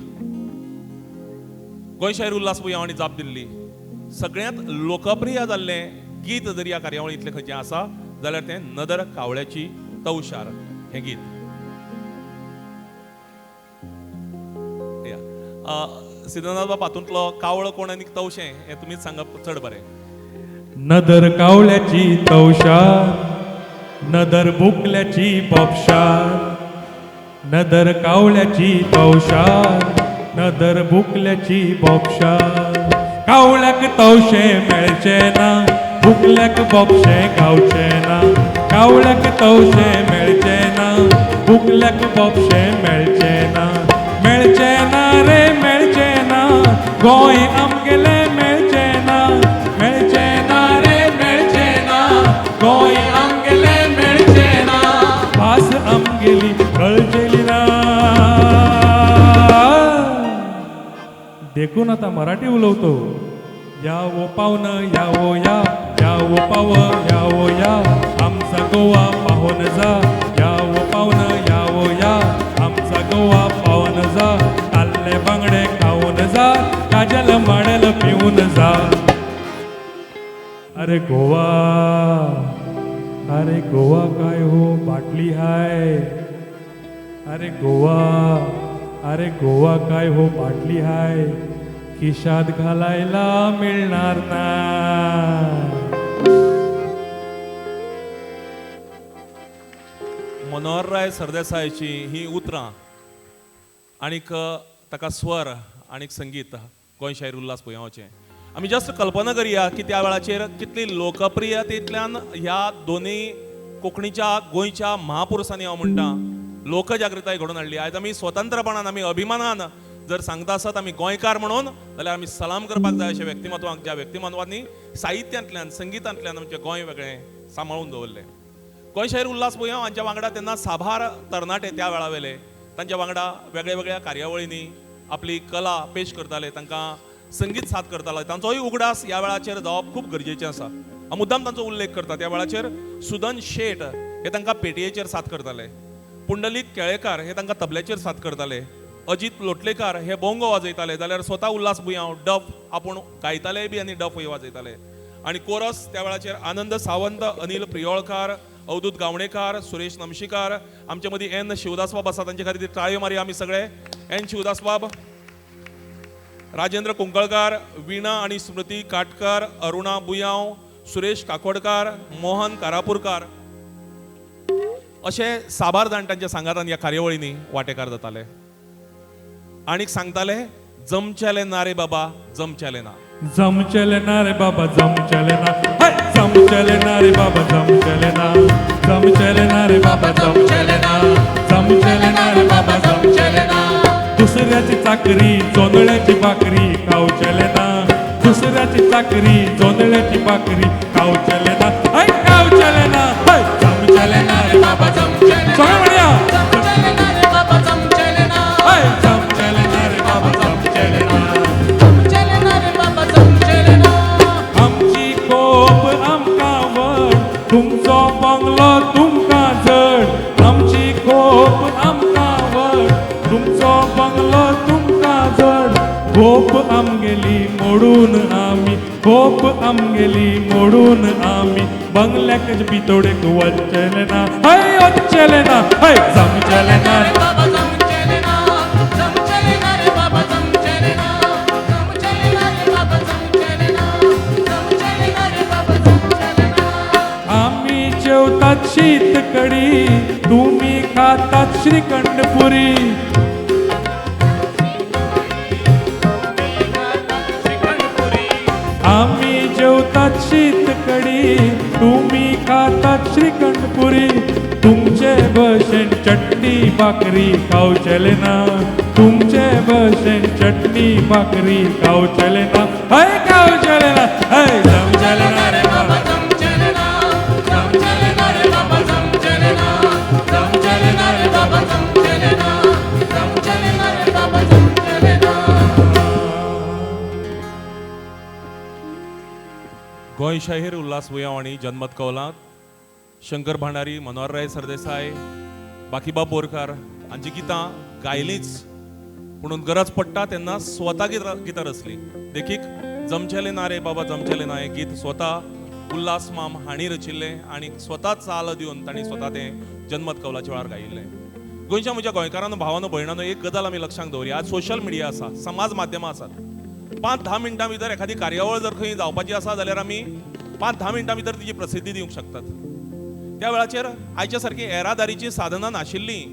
S3: गोंय शाहीर उल्हास बुयांव हांणी जाप दिल्ली, सगळ्यांत लोकप्रिय जाल्लें गीत जर ह्या कार्यावळींतलें खंयचें आसा जाल्यार तें नदर कावळ्याची तवशार हें गीत. सिद्धनाथ बाब, हातूंतलो कावळो कोण आनी तवशें हें तुमीच सांगप चड बरें.
S4: नदर कावळ्याची तवशार, नदर बुकल्याची बोपशार, नदर कावळ्याची तवशार, नदर बुकल्याची बोपशार. कावळ्याक तवशें मेळचें ना, बुकल्याक बोपशें गावचें ना. कावळ्याक तवशें मेळचें ना, बुकल्याक बोपशें मेळचें ना. मेळचें ना रे मेळचें ना, गोंय आमगेलें मेळचें ना. मेळचें ना रे मेळचें ना, गोंय आमगेलें मेळचें ना. भास आमगेली कळचेली ना. देखून आतां मराठी उलवतो. यावो पावन यावो या, यावो पाव यावो या, आमचा गोवा पाहून जा. यावो पावन यावो या, आमचा गोवा पाहून जा. ताल्ले बांगडे खाऊन जा, काजल माडेल पिऊन जा. अरे गोवा, अरे गोवा काय हो बाटली हाय. अरे गोवा, अरे गोवा काय हो बाटली हाय, खिशात घालायला मिळणार ना.
S3: मनोहरराय सरदेसायाची ही उतरां आनीक ताका स्वर आनीक संगीत गोंय शाहीर उल्हास बुयांवाचें. आमी जस्ट कल्पना करया की त्या वेळाचेर कितली लोकप्रियतेंतल्यान ह्या दोनूय कोंकणीच्या गोंयच्या महापुरुसांनी हांव म्हणटा लोकजागृताय घडोवन हाडली. आयज आमी स्वतंत्रपणान आमी अभिमानान जर सांगता आसत आमी गोंयकार म्हणून जाल्यार आमी सलाम करपाक जाय अशें व्यक्तिमत्वांक, ज्या व्यक्तिमत्वांनी साहित्यांतल्यान संगितांतल्यान आमचें गोंय वेगळें सांबाळून दवरलें. गोंय शाहीर उल्हास बुयांव हांच्या वांगडा तेन्ना साबार तरणाटे त्या वेळावेले तांच्या वांगडा वेगळ्या वेगळ्या कार्यावळींनी आपली कला पेश करताले, तांकां संगीत साथ करताले. तांचोय उगडास ह्या वेळाचेर जावप खूब गरजेचें आसा. हांव मुद्दाम तांचो उल्लेख करता. त्या वेळाचेर सुदन शेट हे तांकां पेटयेचेर साथ करताले, पुंडलीक केळेकार हे तांकां तबल्याचेर साथ करताले, अजीत लोटलेकार हे बोंगो वाजयताले, जाल्यार स्वता उल्हास बुयांव डफ आपूण गायताले बी आनी डफूय वाजयताले. आनी कोरस त्या वेळाचेर आनंद सावंत, अनिल प्रियोळकार, अवधूत गावणेकार, सुरेश नमशीकार, आमचे मदीं एन शिवदासबाब आसा, तांचे खातीर टाळयो मारया आमी सगळे. एन शिवदासबाब, राजेंद्र कुंकळकार, वीणा आनी स्मृती काटकर, अरुणा बुयांव, सुरेश काकोडकार, मोहन कारापूरकार अशे साबार जाण तांच्या सांगातान ह्या कार्यावळींनी वांटेकार जाताले आनीक सांगताले जमचेलें ना रे बाबा, जमचेलें ना.
S4: जमचेलें ना रे बाबा, जमचेलें ना. जमचेलें ना रे बाबा, जमचेलें ना. जमचेलें ना रे बाबा, जमचेलें ना. जमचेलें ना रे बाबा, जमचेलें ना. दुसऱ्याची चाकरी जोंदळ्याची भाकरी खावचेलें ना. दुसऱ्याची चाकरी जोंदळ्याची भाकरी खावचेलें ना. हय खावचेलें ना. हय जमचेलें ना रे बाबा,
S5: जमचेलें ना.
S4: सगळें म्हणया.
S5: जमचेलें ना रे बाबा, जमचेलें ना.
S4: हय जमचेलें ना रे बाबा, जमचेलें ना.
S5: जमचेलें ना रे बाबा, जमचेलें ना.
S4: आमची कोप आमकां व्हड, तुमचो बंगलो तुमकां जड. आमची कोप आमकां व्हड, तुमचो बंगलो तुमकां जड. होप आमगेली मोडून आमी, होप आमगेली मोडून आमी, बंगल्याक भितोडेक वचचेले ना, हय वचचेले ना, हय जमचेले ना
S6: रे बाबा जमचेले ना, जमचेले ना रे बाबा जमचेले ना, जमचेले ना रे बाबा जमचेले ना, जमचेले ना रे बाबा जमचेले ना.
S4: आमी जेवतात शीत कढी, तुम्ही खातात श्रीखंड पुरी. आम्ही जेवतात शीत कढी, तुम्ही खातात श्रीखंड पुरी. तुमचे भशेन चटणी भाकरी खावचेले ना, तुमचे भशेन चटणी भाकरी खावचेले ना, हय खावचेले ना, हय जमचेले ना रे
S6: बाबा जमचेले ना, जमचेले ना रे बाबा जमचेले ना, जमचेले ना रे बाबा जमचेले ना, जमचेले ना रे बाबा जमचेले ना.
S3: गोंय शाहीर उल्हास बुयांव आनी जनमत कौलांत शंकर भांडारी, मनोहरराय सरदेसाय, बाकीबाब बोरकार हांची गितां गायलींच, पुणून गरज पडटा तेन्ना स्वता गितां रचलीं. देखीक जमचेलें ना रे बाबा जमचेलें ना हें गीत स्वता उल्हास माम हांणी रचिल्लें आनी स्वता चाल दिवन तांणी स्वता तें जनमत कौलाच्या वेळार गायिल्लें. गोंयच्या म्हज्या गोंयकारांनो, भावानो, भयणांनो, एक गजाल आमी लक्षांत दवरया. आज सोशल मिडिया आसा, समाज माध्यमां आसात. 5-10 मिनटां भितर एखादी कार्यावळ जर खंय जावपाची आसा जाल्यार आमी 5-10 मिनटां भितर तिची प्रसिद्धी दिवंक शकतात. त्या वेळाचेर आयच्या सारकी येरादारीची साधनां नाशिल्लीं.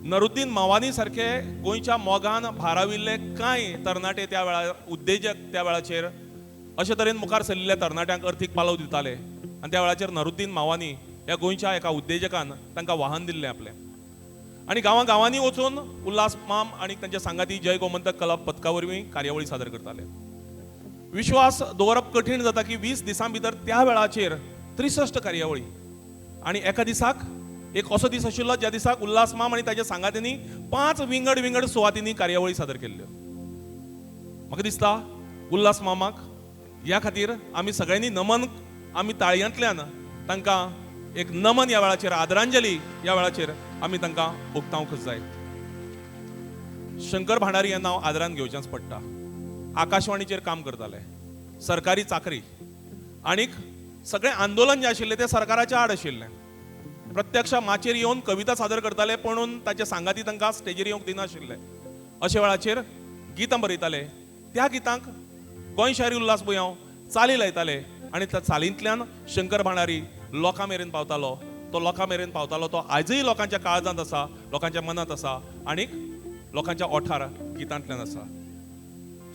S3: नरुद्दीन मावानी सारके गोंयच्या मोगान भाराविल्ले कांय तरणाटे त्या वेळार, उद्देजक त्या वेळाचेर अशे तरेन मुखार सरलेल्या तरणाट्यांक अर्थीक पालव दिताले आनी त्या वेळाचेर नरुद्दीन मावानी ह्या गोंयच्या एका उद्देजकान तांकां वाहन दिल्लें आपलें. आनी गांवां गांवांनी वचून उल्हास माम आनी तांच्या सांगाती जय गोमंतक कला पथका वरवीं कार्यावळी सादर करताले. विश्वास दवरप कठीण जाता की 20 दिसां भितर त्या वेळाचेर 63 कार्यावळी आनी एका दिसाक एक असो दीस आशिल्लो ज्या दिसाक उल्हास माम आनी ताच्या सांगातींनी 5 विंगड विंगड सुवातींनी कार्यावळी सादर केल्ल्यो. म्हाका दिसता उल्हास मामाक ह्या खातीर आमी सगळ्यांनी नमन, आमी ताळयांतल्यान तांकां एक नमन ह्या वेळाचेर, आदरांजली ह्या वेळाचेर आमी तांकां उक्तावंकच जाय. शंकर भांडारी हें नांव आदरान घेवचेंच पडटा. आकाशवाणीचेर काम करताले, सरकारी चाकरी, आनीक सगळें आंदोलन जें आशिल्लें तें सरकाराच्या आड आशिल्लें. प्रत्यक्ष माचयेर येवन कविता सादर करताले, पूण ताचे सांगाती तांकां स्टेजीर येवंक दिनाशिल्ले. अशे वेळाचेर गितां बरयताले, त्या गितांक गोंय शारी उल्हास बुयांव चाली लायताले आनी त्या चालींतल्यान शंकर भांडारी लोकां मेरेन पावतालो. तो लोकां मेरेन पावतालो, तो आयजय लोकांच्या काळजांत आसा, लोकांच्या मनांत आसा आनी लोकांच्या ओठार गितांतल्यान आसा.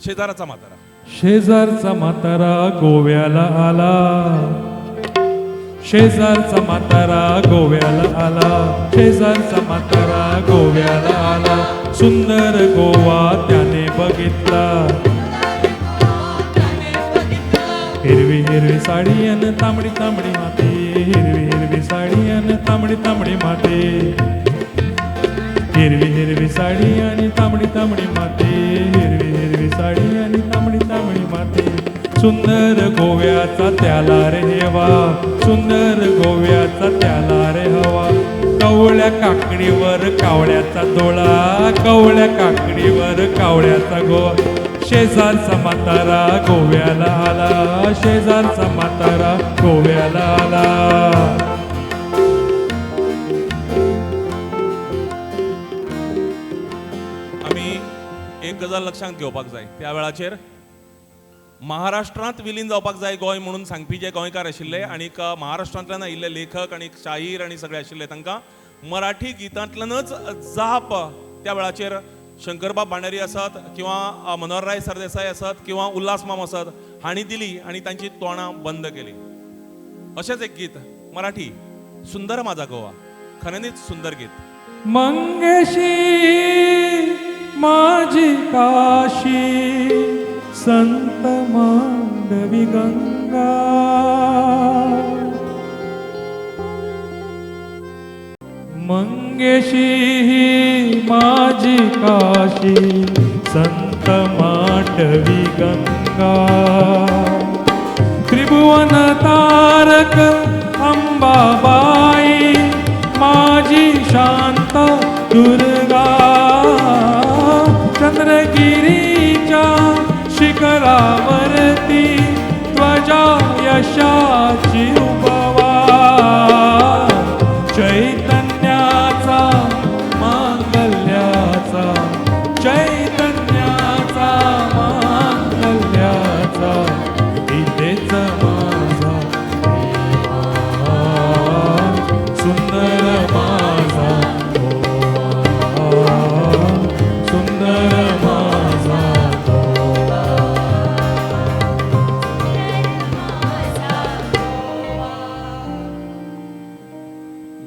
S3: शेजाराचा म्हातारा.
S4: शेजारचा म्हातारा गोव्याला आला, शेजारचा म्हातारा गोव्याला आला, शेजारचा म्हातारा गोव्याला आला. सुंदर गोवा त्याने बघितला, हिरवी हिरवी साडी अन तांबडी तांबडी माती, हिरवी हिरवी साडी अन तांबडी तांबडी माती, हिरवी हिरवी साडी आणि तांबडी तांबडी माती, हिरवी हिरवी साडी आणि तांबडी तांबडी माती. सुंदर गोव्याचा त्याला रे हेवा, सुंदर गोव्याचा त्याला रे हवा. कवळ्या काकडीवर कावळ्याचा डोळा, कवळ्या काकडीवर कावळ्याचा गोवा. शेजारचा म्हातारा गोव्याला आला, शेजारचा म्हातारा गोव्याला आला.
S3: आमी एक गजाल लक्षांत घेवपाक जाय, त्या वेळाचेर महाराष्ट्रांत विलीन जावपाक जाय गोंय म्हणून सांगपी जे गोंयकार आशिल्ले आनी महाराष्ट्रांतल्यान आयिल्ले लेखक आनी शाहीर आनी सगळे आशिल्ले, तांकां मराठी गितांतल्यानच जाप त्या वेळाचेर शंकरबाब भांडारी आसत किंवा मनोहरराय सरदेसाय आसत किंवा उल्हास माम आसत हांणी दिली आनी तांची तोंडां बंद केली. अशेंच एक गीत मराठी, सुंदर माझा गोवा, खऱ्यांनीच सुंदर गीत.
S4: मंगेशी माझी काशी, संत मांडवी गंगा. मंगेशी माझी काशी, संत मांडवी गंगा. त्रिभुवन तारक अंबाबाई, माझी शांत दुर्गा. चंद्रगिरी शिखरावरती ध्वजा यशाची उबवा, चैतन्याचा मांगल्याचा, चैतन्याचा मांगल्याचा इथेच माझा देवा, सुंदर माझा गोवा, सुंदर माझा गोवा.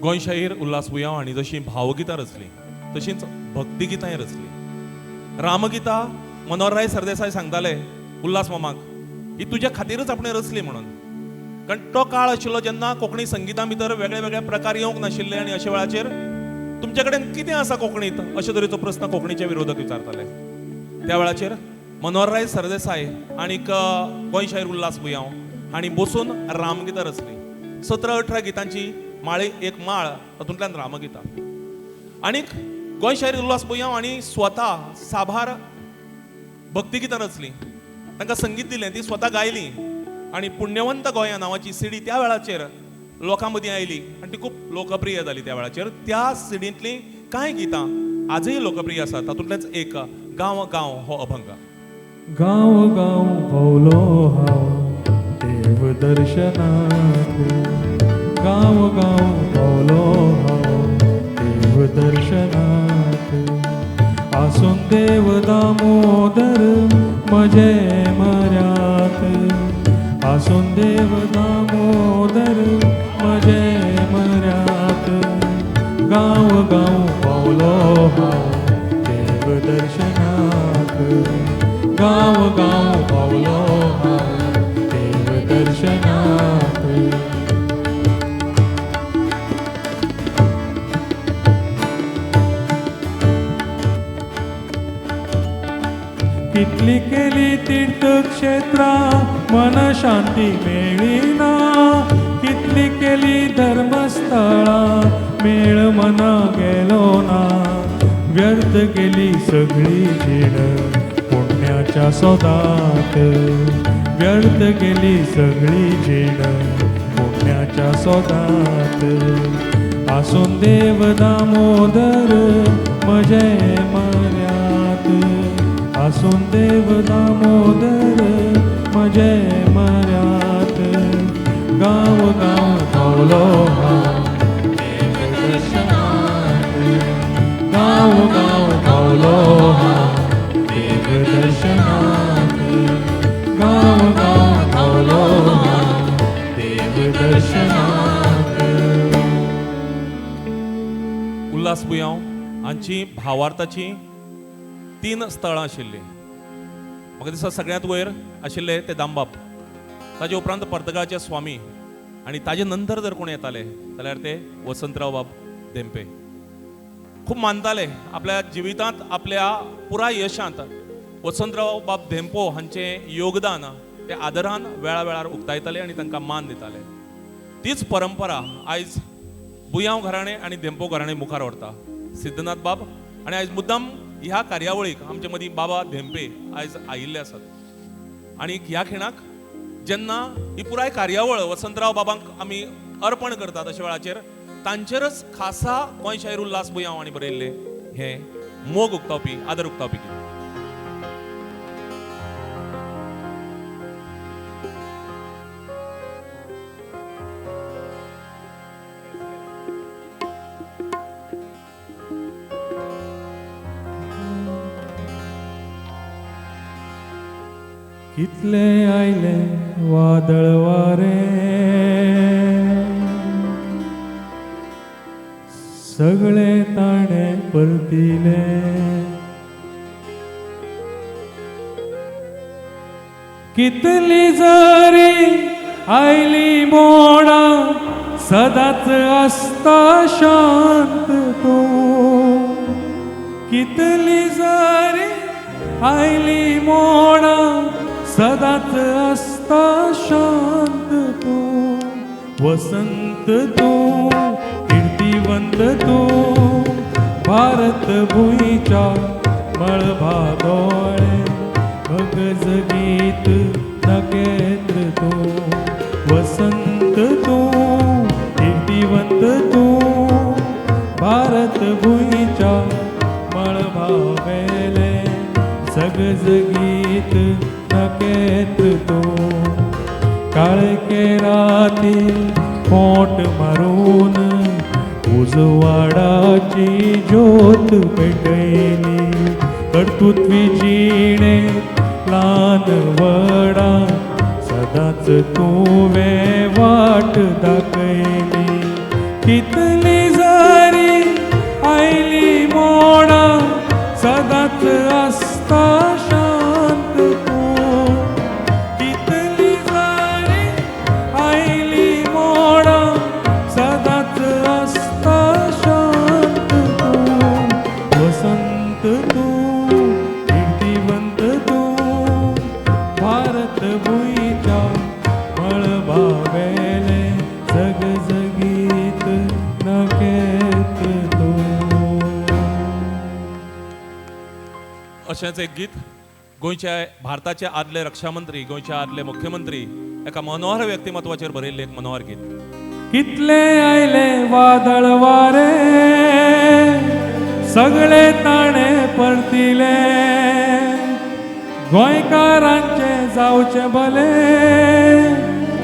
S3: गोंय शाहीर उल्हास बुयांव हांणी जशी भावगितां रचलीं तशींच भक्तिगितांय रचलीं. रामगिता मनोहरराय सरदेसाय सांगताले उल्हास मामाक, ही तुज्या खातीरच आपणें रचली म्हणून. कारण तो काळ आशिल्लो जेन्ना कोंकणी संगिता भितर वेगळे वेगळे प्रकार येवंक नाशिल्ले आनी अशा वेळाचेर तुमचे कडेन कितें आसा कोंकणीत अशे तरेचो प्रस्न कोंकणीचे विरोधक विचारताले. त्या वेळाचेर मनोहरराय सरदेसाय आनीक गोंय शाहीर उल्हास बुयांव हांणी बसून रामगितां रचली. 17-18 गितांची माळे एक माळ, तातूंतल्यान रामगिता. आनीक गोंय शाहीर उल्हास बुयांव हांणी स्वता साबार भक्तिगितां रचलीं, तांकां संगीत दिलें, ती स्वता गायली आनी पुण्यवंत गोंया नांवाची सीडी त्या वेळाचेर लोकां मदीं आयली आनी ती खूब लोकप्रिय जाली. त्या वेळाचेर त्या सिडींतलीं कांय गितां आजय लोकप्रिय आसात. तातूंतलेंच एक गांव गांव हो अभंग.
S4: गांव गांव भोवलो हांव देव दर्शनाक, गांव गांव भोवलो हांव देव दर्शनाक, आसून देव दामोदर म्हजे म्हऱ्यांत, आसून देव दामोदर म्हजे म्हऱ्यांत, गांव गांव भोवलो हांव देव दर्शनाक, गांव गांव भोवलो हांव देव दर्शनाक. कितली केली तीर्थक्षेत्रां मन शांती मेळ्ळी ना, कितली केली धर्मस्थळां मेळ मना गेलो ना, व्यर्थ गेली सगळी जीण पुण्याच्या सोदात, व्यर्थ गेली सगळी जीण पुण्याच्या सोदात, आसून देव दामोदर म्हजे म्हऱ्यांत, आसून देव दामोदर म्हजे म्हऱ्यांत, गांव गांव भोवलो हांव देव दर्शनाक, गांव गांव भोवलो हांव देव दर्शनाक, गांव गांव भोवलो हांव देव दर्शनाक.
S3: उल्हास बुयांव हांची भावार्थाची 3 स्थळां आशिल्लीं. म्हाका दिसता सगळ्यांत वयर आशिल्ले ते दामबाब, ताजे उपरांत पर्तगाळचे स्वामी आनी ताजे नंतर जर कोण येताले जाल्यार ते वसंतराव बाब धेंपे. खूब मानताले आपल्या जिवितांत, आपल्या पुराय यशांत वसंतराव बाब धेंपो हांचें योगदान ते आदरान वेळा वेळार उक्तायताले आनी तांकां मान दिताले. तीच परंपरा आयज बुयांव घराणें आनी धेंपो घराणें मुखार व्हरता सिद्धनाथ बाब. आनी आयज मुद्दाम ह्या कार्यावळीक आमचे मदीं बाबा धेंपे आयज आयिल्ले आसात. आनी ह्या खिणाक जेन्ना ही पुराय कार्यावळ वसंतराव बाबांक आमी अर्पण करतात अशा वेळाचेर तांचेरच खासा गोंय शाहीर उल्हास बुयांव हांणी बरयल्लें हें मोग उक्तावपी, आदर उक्तावपी गीत.
S4: कितले आयले वादळ वारे, सगळे ताणे परतिले, कितली जरी आयली मोडा सदांच आसता शांत तूं, कितली जरी आयली मोडा सदांच आसता शांत तूं, वसंत तूं कीर्तिवंत तूं, भारत भुंयच्या मळबा दोळे झगझगीत नखेत्र तूं, वसंत तूं, कीर्तिवंत तूं, भारत भुंयच्या मळबावेले झगझगीत नखेत्र तूं. काळखे राती खोंट मारून उजवाडाची ज्योत पेटयली, कर्तृत्वी जिणे ल्हान व्हडा सदांच तुवें वाट दाखयली. कितली जरी आयली मोडा सदांच आसता शांत तूं, कितली जरी आयली मोडा सदांच आसता शांत तूं. वसंत तूं, कीर्तिवंत तूं, भारत भुंयच्या मळबावेले झगझगीत नखेत्र तूं.
S3: अशेंच एक गीत गोंयच्या भारताचे आदले रक्षामंत्री, गोंयचे आदले मुख्यमंत्री एका मनोहर व्यक्तिमत्वाचेर बरयल्लें एक मनोहर गीत.
S4: कितले आयले वादळ वारे सगळे ताणे परतिले, गोंयकारांचे जावचे भले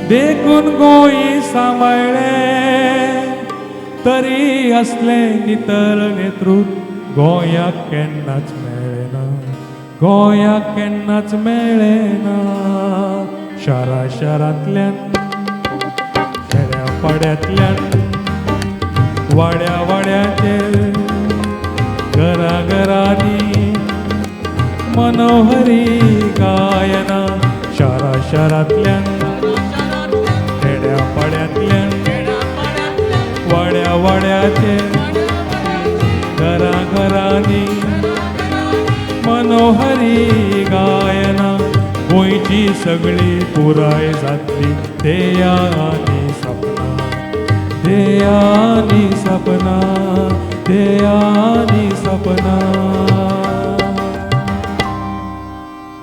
S4: देखून गोंय सांबाळ्ळे, तरी असलें नितळ नेतृत्व गोंयाक केन्नाच मेळ्ळें ना, गोंयाक केन्नाच मेळ्ळें ना. शारा शारांतल्यान, खेड्या पाड्यांतल्यान, वाड्या वाड्याचेर, घरा घरांनी मनोहरी गायना. शारा शारांतल्यान, खेड्या पाड्यांतल्यान, वाड्या वाड्याचेर, घरा घरांनी मनोहरी गायना. गोंयची सगळी पुराय जातली ध्येया आनी सपनां, ध्येया आनी सपनां, ध्येया आनी सपनां.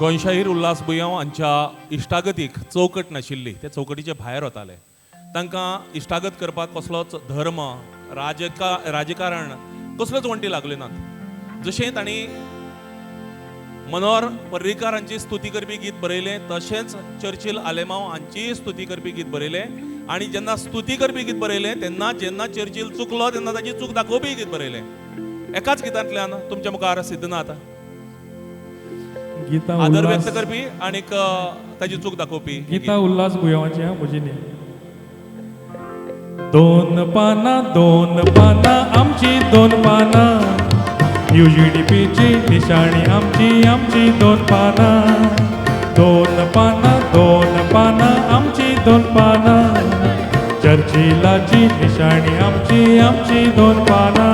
S3: गोंयशाहीर उल्हास बुयांव हांच्या इश्टागतीक चौकट नाशिल्ली, ते चौकटीचे भायर वताले. तांकां इश्टागत करपाक कसलोच धर्म, राजकारण कसल्योच वण्टी लागल्यो नात. जशें तांणी मनोहर पर्रीकार हांची स्तुती करपी गीत बरयलें, तशेंच चर्चिल आलेमांव हांचीय स्तुती करपी गीत बरयलें. आनी जेन्ना स्तुती करपी गीत बरयलें तेन्ना जेन्ना चर्चिल चुकलो तेन्ना ताची चूक दाखोवपी गीत बरयलें. एकाच गितांतल्यान तुमच्या मुखार सिद्धनाथ
S4: गीता
S3: आदर व्यक्त करपी आनीक ताची चूक दाखोवपी
S4: गीता उल्हास बुयांवाची म्हजी न्ही. दोन पानां, दोन पानां, आमची दोन पानां, UGDPची निशाणी आमची, आमची दोन पानां. दोन पानां, दोन पानां, आमची दोन पानां, चर्चिलाची निशाणी आमची, आमची दोन पानां.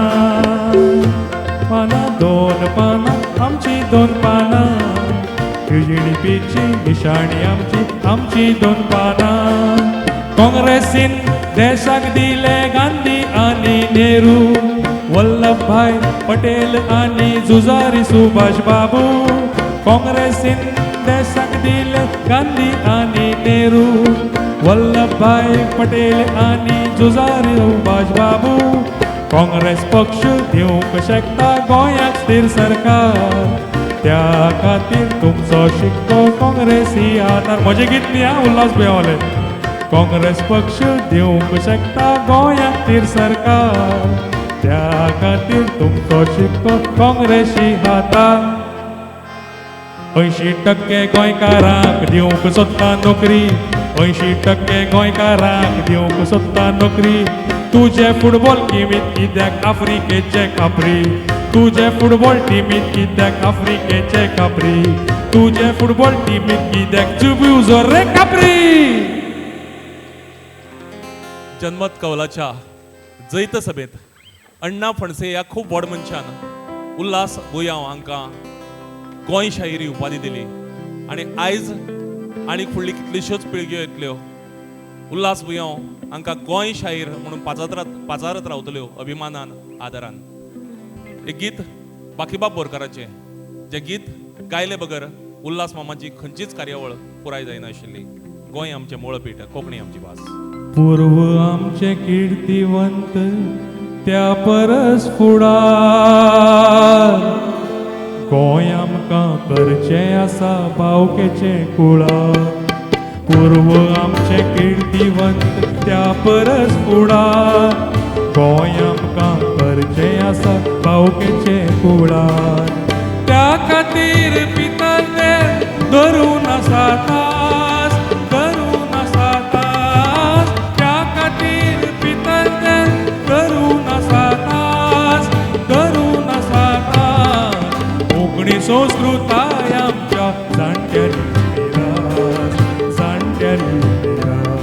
S4: पानां, दोन पानां, आमची दोन पानां, UGDPची निशाणी आमची, आमची दोन पानां. काँग्रेसीन देशाक दिले गांधी आनी नेहरू, वल्लभभाई पटेल आनी झुजारी सुभाष बाबू. काँग्रेसीन देशाक दिले गांधी आनी नेहरू, वल्लभभाई पटेल आनी झुजारी सुभाष बाबू. काँग्रेस पक्ष दिवंक शकता गोंयाक स्थिर सरकार, त्या खातीर तुमचो शिक्को काँग्रेसी आधार. म्हजें गीत न्ही आं, उल्हास बुयांवालें. काँग्रेस पक्ष दिवंक शकता गोंयाक स्थिर सरकार, त्या खातीर तुमचो शिक्को काँग्रेसी हातार. 80% गोंयकारांक दिवंक सोदता नोकरी, 80% गोंयकारांक दिवंक सोदता नोकरी. तुजे फुटबॉल टिमीत कित्याक आफ्रिकेचे खापरी, तुजे फुटबॉल टिमीत कित्याक आफ्रिकेचे खापरी, तुजे फुटबॉल टिमीत कित्याक जुब्युजो रे खापरी.
S3: जनमत कौलाच्या जैत सभेंत अण्णा फणसे ह्या खूब व्हड मनशान उल्हास बुयांव हांकां गोंय शाहिरी उपाधी दिली. आनी आयज आनी फुडली कितल्योश्योच पिळग्यो येतल्यो उल्हास बुयांव हांकां गोंय शाहीर म्हणून पाचारत रावतल्यो अभिमानान, आदरान. एक गीत बाकीबाब बोरकाराचें, जें गीत गायले बगर उल्हास मामाची खंयचीच कार्यावळ पुराय जायनाशिल्ली. गोंय आमचें मूळपीठ, कोंकणी आमची भास.
S4: पूर्व आमचें किर्तीवंत त्या परस फुडार, गोंय आमकां करचें आसा बावकेचें कुळार. पूर्व आमचें किर्तीवंत त्या परस फुडार, गोंय आमकां करचें आसा बावकेचें कुळार. त्या खातीर पितर ते धरून आसा तास, धरून आसा तास. त्या खातीर पितर ते धरून आसा तास, धरून आसा तास. कोंकणी संस्कृताय आमच्या जाणट्यांनी मिरास, जाणट्यांनी मिरास.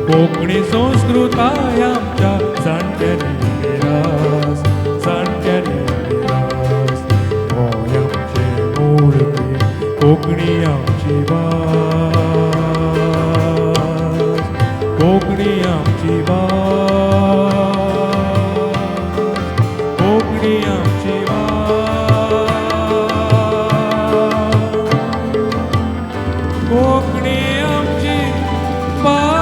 S4: कोंकणी संस्कृताय आमच्या जाणट्यांनी मिरास, जाणट्यांनी मिरास. गोंय आमचें मूळपीठ, कोंकणी आमची भास, कोंकणी आमची भास, कोंकणी आमची भास, कोंकणी आमची भास.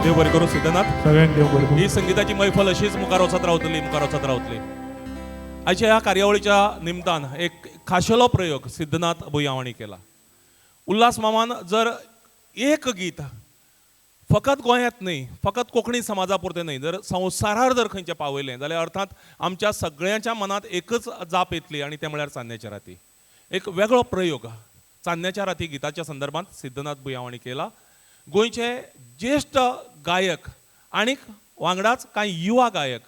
S3: देव बरें करूं सिद्धनाथ.
S4: सगळ्यांक देव बरें करूं.
S3: ही संगीताची मैफल अशीच मुखार वचत रावतली, मुखार वचत रावतली. आयच्या ह्या कार्यावळीच्या निमतान एक खाशेलो प्रयोग सिद्धनाथ बुयांव हांणी केला. उल्हास मामान जर एक गीत फकत गोंयांत न्हय, फकत कोंकणी समाजा पुरतें न्हय, जर संवसारार जर खंयचें पावयलें जाल्यार अर्थात आमच्या सगळ्यांच्या मनांत एकच जाप येतली आनी तें म्हळ्यार चान्न्याच्या राती. एक वेगळो प्रयोग चान्न्याच्या राती गिताच्या संदर्भात सिद्धनाथ बुयांव हांणी केला. गोंयचे ज्येश्ठ गायक आनीक वांगडाच कांय युवा गायक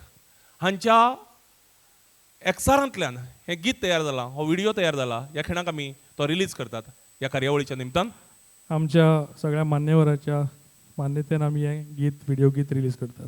S3: हांच्या एकचारांतल्यान हें गीत तयार जालां, हो व्हिडियो तयार जाला. ह्या खिणाक आमी तो रिलीज करतात ह्या कार्यावळीच्या निमतान.
S4: आमच्या सगळ्या मान्यवराच्या मान्यतेन आमी हें गीत, व्हिडियो गीत रिलीज करतात.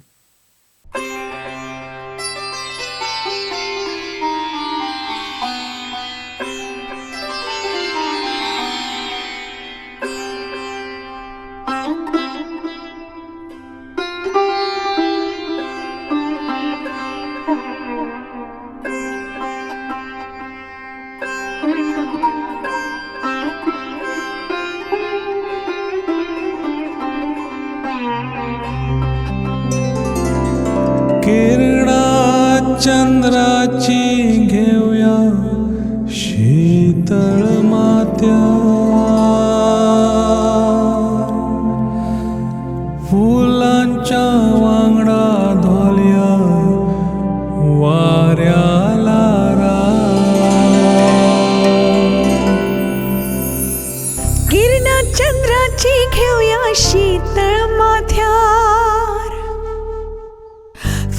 S5: चंद्राची घेवया शीतळ मात्या, फुलांच्या वांगडा धोलया वाऱ्या ल्हारां.
S7: किरणा चंद्राची घेवया शीतळ माथ्यार,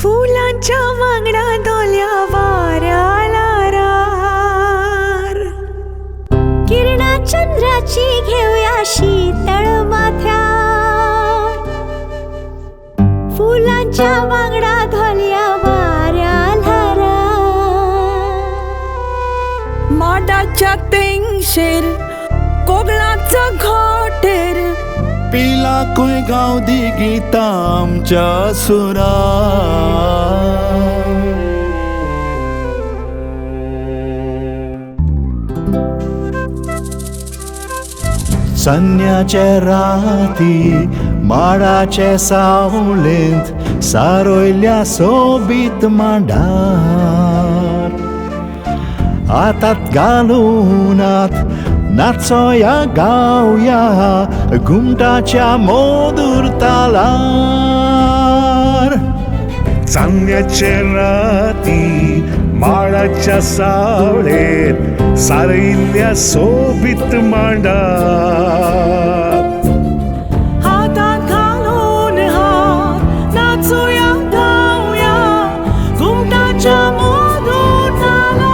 S7: फुलांच्या वांगडा धोल्या वाऱ्या ल्हारार.
S2: किरणा चंद्राची घेवया शीतळ माथ्यार, फुलांच्या वांगडा धोल्या वाऱ्या ल्हारार.
S7: माडाच्या तेंगशेर कोगळाचो घोंटेर,
S8: पिलाकूय गावदी गीतां आमच्या सुरार. चान्न्याचे राती माडाचे सावळेंत सारयल्या सोबीत मांडार, हातात घालूनात नाचोया गावया घुमटाच्या मधुर तालार.
S9: चान्न्याचे राती माडाच्या सावळेत सारयिल्ल्या सोबीत मांडार,
S7: हातात घालून हात नाचुया गावया घुमटाच्या मधुर तालार.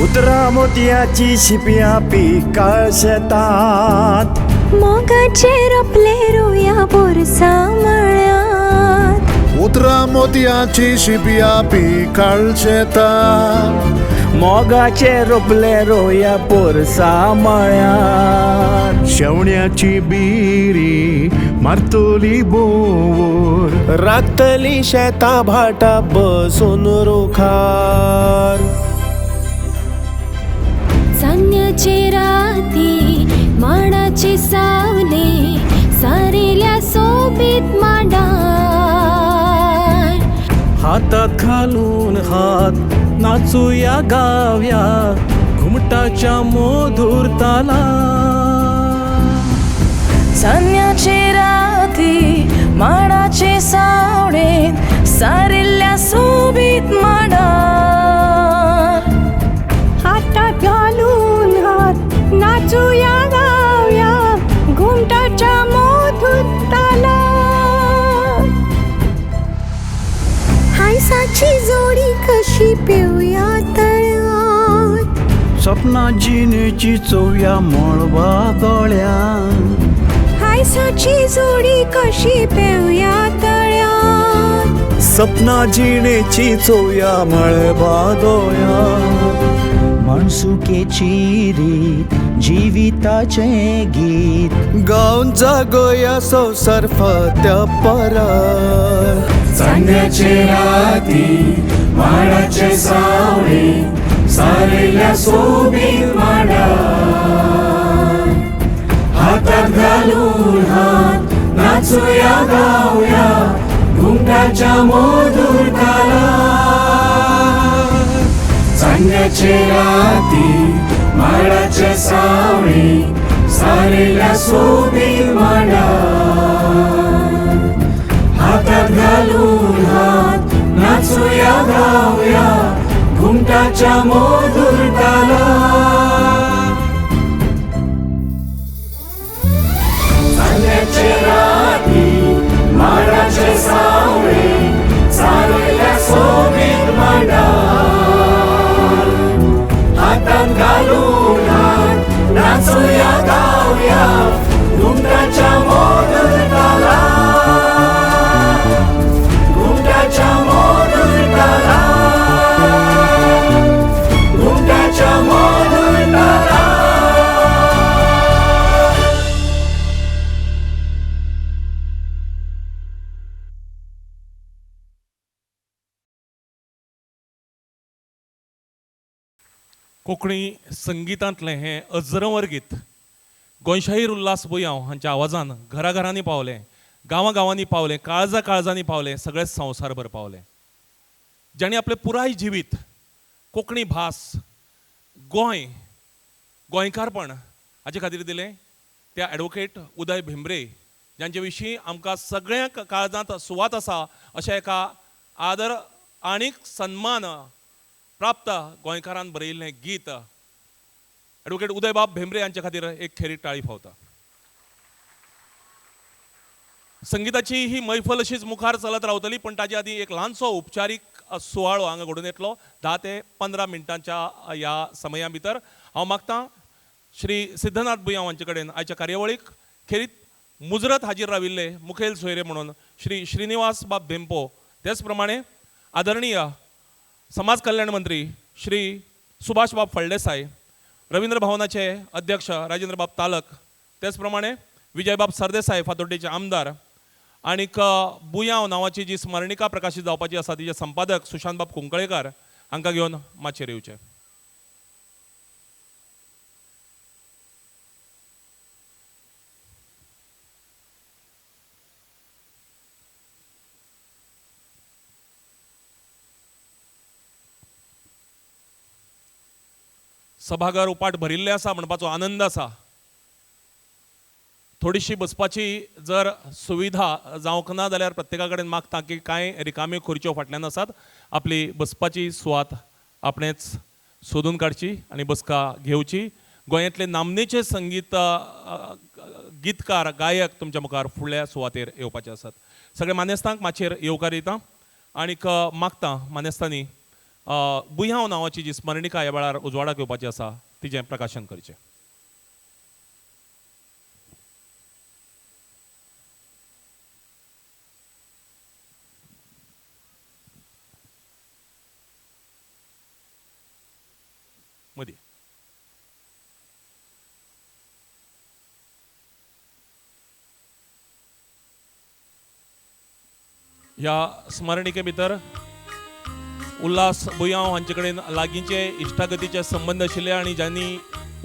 S8: उतरां मोतयाची शिपया पिकाळ शेतात,
S2: मोगाचे रोपले रोया बोरसा मळ्यात.
S8: उतरां मोतयाची शिपया पिकाळ शेतात,
S10: मोगाचे रोपले रोया पोरसा मळ्यार.
S9: शेवण्याची बिरी मारतली बोवर,
S11: राखतली शेता भाटा बसून रुखार.
S12: चान्न्याचे राती माडाचे सावले सारेल्या सोबीत मांडार.
S10: हातात घालून हात नाचूया गावया घुमटाच्या मधुर तालार.
S7: चान्न्याचे राती माडाचे सावळेंत सारिल्ल्या सोबीत मांडार.
S12: हातात घालून हात नाचूया गावया घुमटाच्या मधुर तालार. हांयसाची जोडी कशी पेवया तळ्यात,
S10: सपना जिणेची चोवया मळबा दोळ्यात.
S12: हांयसाची जोडी कशी पेवया तळ्यात,
S10: सपना जिणेची चोवया मळबा दोळ्यात. माणसुकेची रीत जिविताचें गीत
S1: गावन जागोया संवसार फात्या पारार.
S4: चान्न्याचे राती माडाचे सावळे सारेल्या सोबीत मांडार. हातात घालून हात नाचूया गावया घुमटाच्या मधुर तालार. चान्न्याचे राती माडाचे सावळे सारेल्या सोबीत मांडार. हातात घालून हात नाचूया गावया घुमटाच्या मधुर तालार. चान्न्याचे राती माडाचे सावळे सारेल्या सोबीत मांडार. हातात घालून हात नाचूया गावया घुमटाच्या मधुर तालार. घुमटाच्या मधुर तालार, घुमटाच्या मधुर तालार.
S3: कोंकणी संगितांतलें हें अजरंवर गीत गोंयशाहीर उल्हास बुयांव हांच्या आवाजान घराघरांनी पावलें, गांवां गांवांनी पावलें, काळजा काळजांनी पावलें, सगळें संवसारभर पावलें. जांणी आपलें पुराय जिवीत कोंकणी भास, गोंय, गोंयकारपण हाचे खातीर दिलें त्या एडवोकेट उदय भेंब्रे जांचे विशीं आमकां सगळ्यांक काळजांत सुवात आसा अशा एका आदर आनीक सन्मान प्राप्त गोंयकारान बरयिल्लें गीत एडवोकेट उदयबाब भेंब्रे हांचे खातीर एक खेरीत टाळी फावता. संगिताची ही मैफल अशीच मुखार चलत रावतली, पण ताजे आदीं एक ल्हानसो उपचारीक सुवाळो हांगा घडून येतलो 10 ते 15 मिनटांच्या ह्या समया भितर. हांव मागतां श्री सिद्धनाथ बुयांव हांचे कडेन आयच्या कार्यावळीक खेरीत मुजरत हाजीर राविल्ले मुखेल सोयरे म्हणून श्री श्रीनिवास बाब धेंपो, तेच प्रमाणे आदरणीय समाज कल्याण मंत्री श्री सुभाष बाब फळदेसाय, रवींद्र भवनाचे अध्यक्ष राजेंद्र बाब तालक, तेच प्रमाणे विजयबाब सरदेसाय फातोड्डेचे आमदार, आनीक बुयांव नांवाची जी स्मरणिका प्रकाशीत जावपाची आसा तिचे संपादक सुशांत बाब कुंकळेकार हांकां घेवन माचयेर येवचें. सभाघर उपाट भरिल्लें आसा म्हणपाचो आनंद आसा. थोडीशी बसपाची जर सुविधा जावंक ना जाल्यार प्रत्येका कडेन मागता की कांय रिकाम्यो खुर्च्यो फाटल्यान आसात, आपली बसपाची सुवात आपणेच सोदून काडची आनी बसका घेवची. गोंयांतले नामनेचे संगीत गीतकार गायक तुमच्या मुखार फुडल्या सुवातेर येवपाचे आसात. सगळे मानेस्तांक माचयेर येवकार दिता आनीक मागता मानेस्तांनी बुयांव नांवाची जी स्मरणिका ह्या वेळार उजवाडाक येवपाची आसा तिचें प्रकाशन करचें. मदीं. ह्या स्मरणिके भितर उल्हास बुयांव हांचे कडेन लागींचे इश्टागतीचे संबंद आशिल्ले आनी ज्यांनी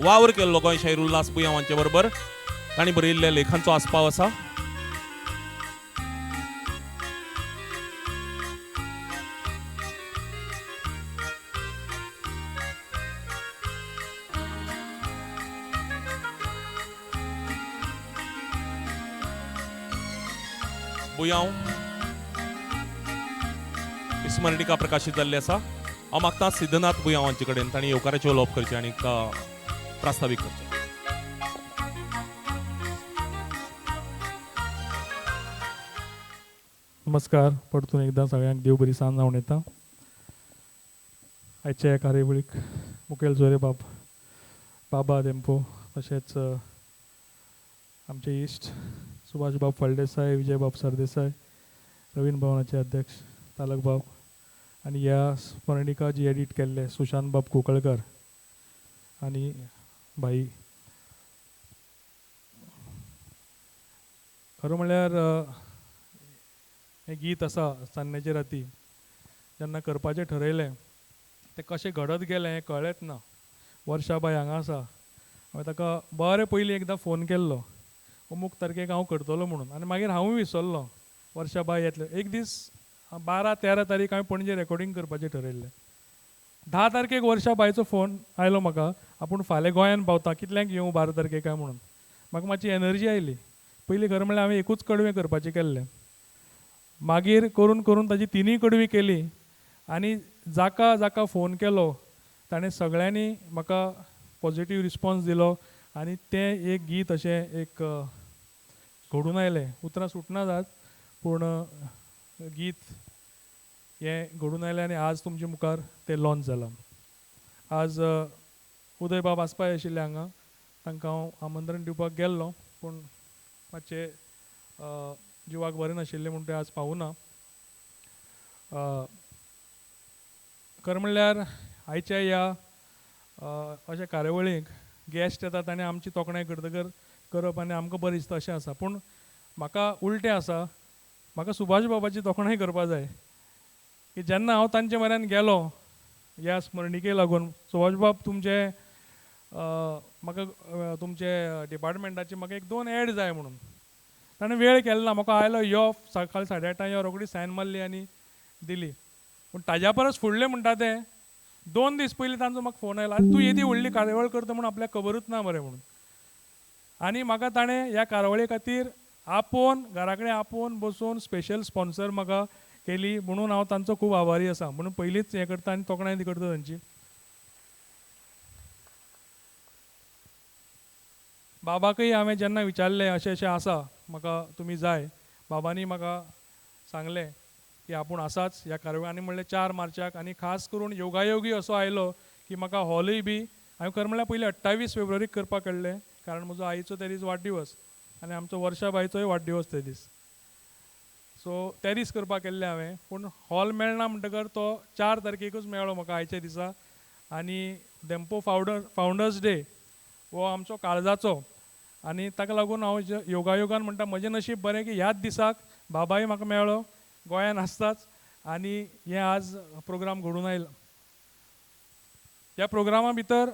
S3: वावर केल्लो गोंय शाहीर उल्हास बुयांव हांचे बरोबर तांणी बरयिल्ल्या लेखांचो आस्पाव आसा. बुयांव स्मरणिका प्रकाशीत जाल्ली आसा. हांव मागता सिद्धनाथ बुयांव हांचे कडेन तांणी येवकाराचें उलोवप करचें आनी प्रास्तावीक करचें.
S4: नमस्कार, परतून एकदां सगळ्यांक देव बरी सांज जावन येता. आयच्या ह्या कार्यावळीक मुखेल सोयरे बाब बाबा धेंपो, तशेंच आमचे इश्ट सुभाष बाब फळदेसाय, विजय बाब सरदेसाय, रवींद्र भवनाचे अध्यक्ष तालक बाब, आनी ह्या स्मरणिका जी एडिट केल्ले सुशांत बाब कुंकळकर आनी भाई. खरें म्हणल्यार हें गीत आसा चान्न्याचे राती, जेन्ना करपाचें ठरयलें तें कशें घडत गेलें हें कळ्ळेंच ना. वर्षा बाय हांगा आसा, हांवें ताका बरें पयलीं एकदां फोन केल्लो अमूक तारखेक हांव करतलो म्हणून, आनी मागीर हांवूय विसरलो. वर्षा बाय येतलें एक दीस 12-13 तारीख हांवें पणजे रेकॉर्डिंग करपाचें ठरयल्लें. 10 तारखेक वर्षा बायचो फोन आयलो म्हाका, आपूण फाल्यां गोंयान पावता, कितल्यांक येवं 12 तारखेक काय म्हणून. म्हाका मातशी एनर्जी आयली. पयलीं खरें म्हणल्यार हांवें एकूच कडवें करपाचें केल्लें, मागीर करून करून ताजी 3 कडवीं केली आनी जाका जाका फोन केलो ताणें सगळ्यांनी म्हाका पॉजिटीव रिस्पॉन्स दिलो आनी तें एक गीत अशें एक घडून आयलें. उतरां सुटना जात, पूण गीत हें घडून आयलें आनी आज तुमचे मुखार तें लॉन्च जालां. आज उदय बाब आसपाय आशिल्ले हांगा, तांकां हांव आमंत्रण दिवपाक गेल्लो, पूण मातशें जिवाक बरें नाशिल्लें म्हूण ते आज पावना. खरें म्हणल्यार आयच्या ह्या अशा कार्यावळीक गेस्ट येतात आनी आमची तोखणाय करतकर करप आनी आमकां बरें दिसता अशें आसा, पूण म्हाका उलटें आसा. म्हाका सुभाष बाबाची तोखणाय करपा जाय की जेन्ना हांव तांचे म्हऱ्यान गेलो ह्या स्मरणिके लागून, सुभाष बाब तुमचे म्हाका तुमचे डिपार्टमेंटाची म्हाका 1-2 एड जाय म्हणून ताणें वेळ केलो ना. म्हाका आयलो यो सकाळी 8:30 यो, रोखडी सायन मारली आनी दिली. पूण ताज्या परस फुडलें म्हणटा तें 2 दीस पयलीं तांचो म्हाका फोन आयलो, आनी तूं येदी व्हडली कार्यावळ करता म्हूण आपल्याक खबरूच ना मरे म्हणून. आनी म्हाका ताणें ह्या कार्यावळी खातीर आपोवन घरा कडेन आपोवन बसोवन स्पेशल स्पॉन्सर म्हाका केली म्हणून हांव तांचो खूब आभारी आसा. म्हणून पयलींच हें करता आनी तोखणाय करता तांची. बाबाकय हांवें जेन्ना विचारलें अशें अशें आसा म्हाका तुमी जाय, बाबांनी म्हाका सांगलें की आपूण आसाच ह्या कार्यावळी, आनी म्हणलें 4 मार्चाक. आनी खास करून योगायोगी असो आयलो की म्हाका हॉलूय बी हांवें खरें म्हणल्यार पयलीं 28 फेब्रुवारीक करपाक काडलें, कारण म्हजो आईचो त्या दीस वाडदिवस आनी आमचो वर्षा बायचोय वाडदिवस ते दीस. सो त्या दीस करपाक केल्लें हांवें, पूण हॉल मेळना म्हणटकर तो 4 तारखेकूच मेळ्ळो म्हाका आयच्या दिसा. आनी धेंपो फावंडर्स डे हो आमचो काळजाचो, आनी ताका लागून हांव योगायोगान म्हणटा म्हजें नशीब बरें की ह्याच दिसाक बाबाय म्हाका मेळ्ळो, गोंयान आसताच, आनी हें आज प्रोग्राम घडून आयलो. ह्या प्रोग्रामा भितर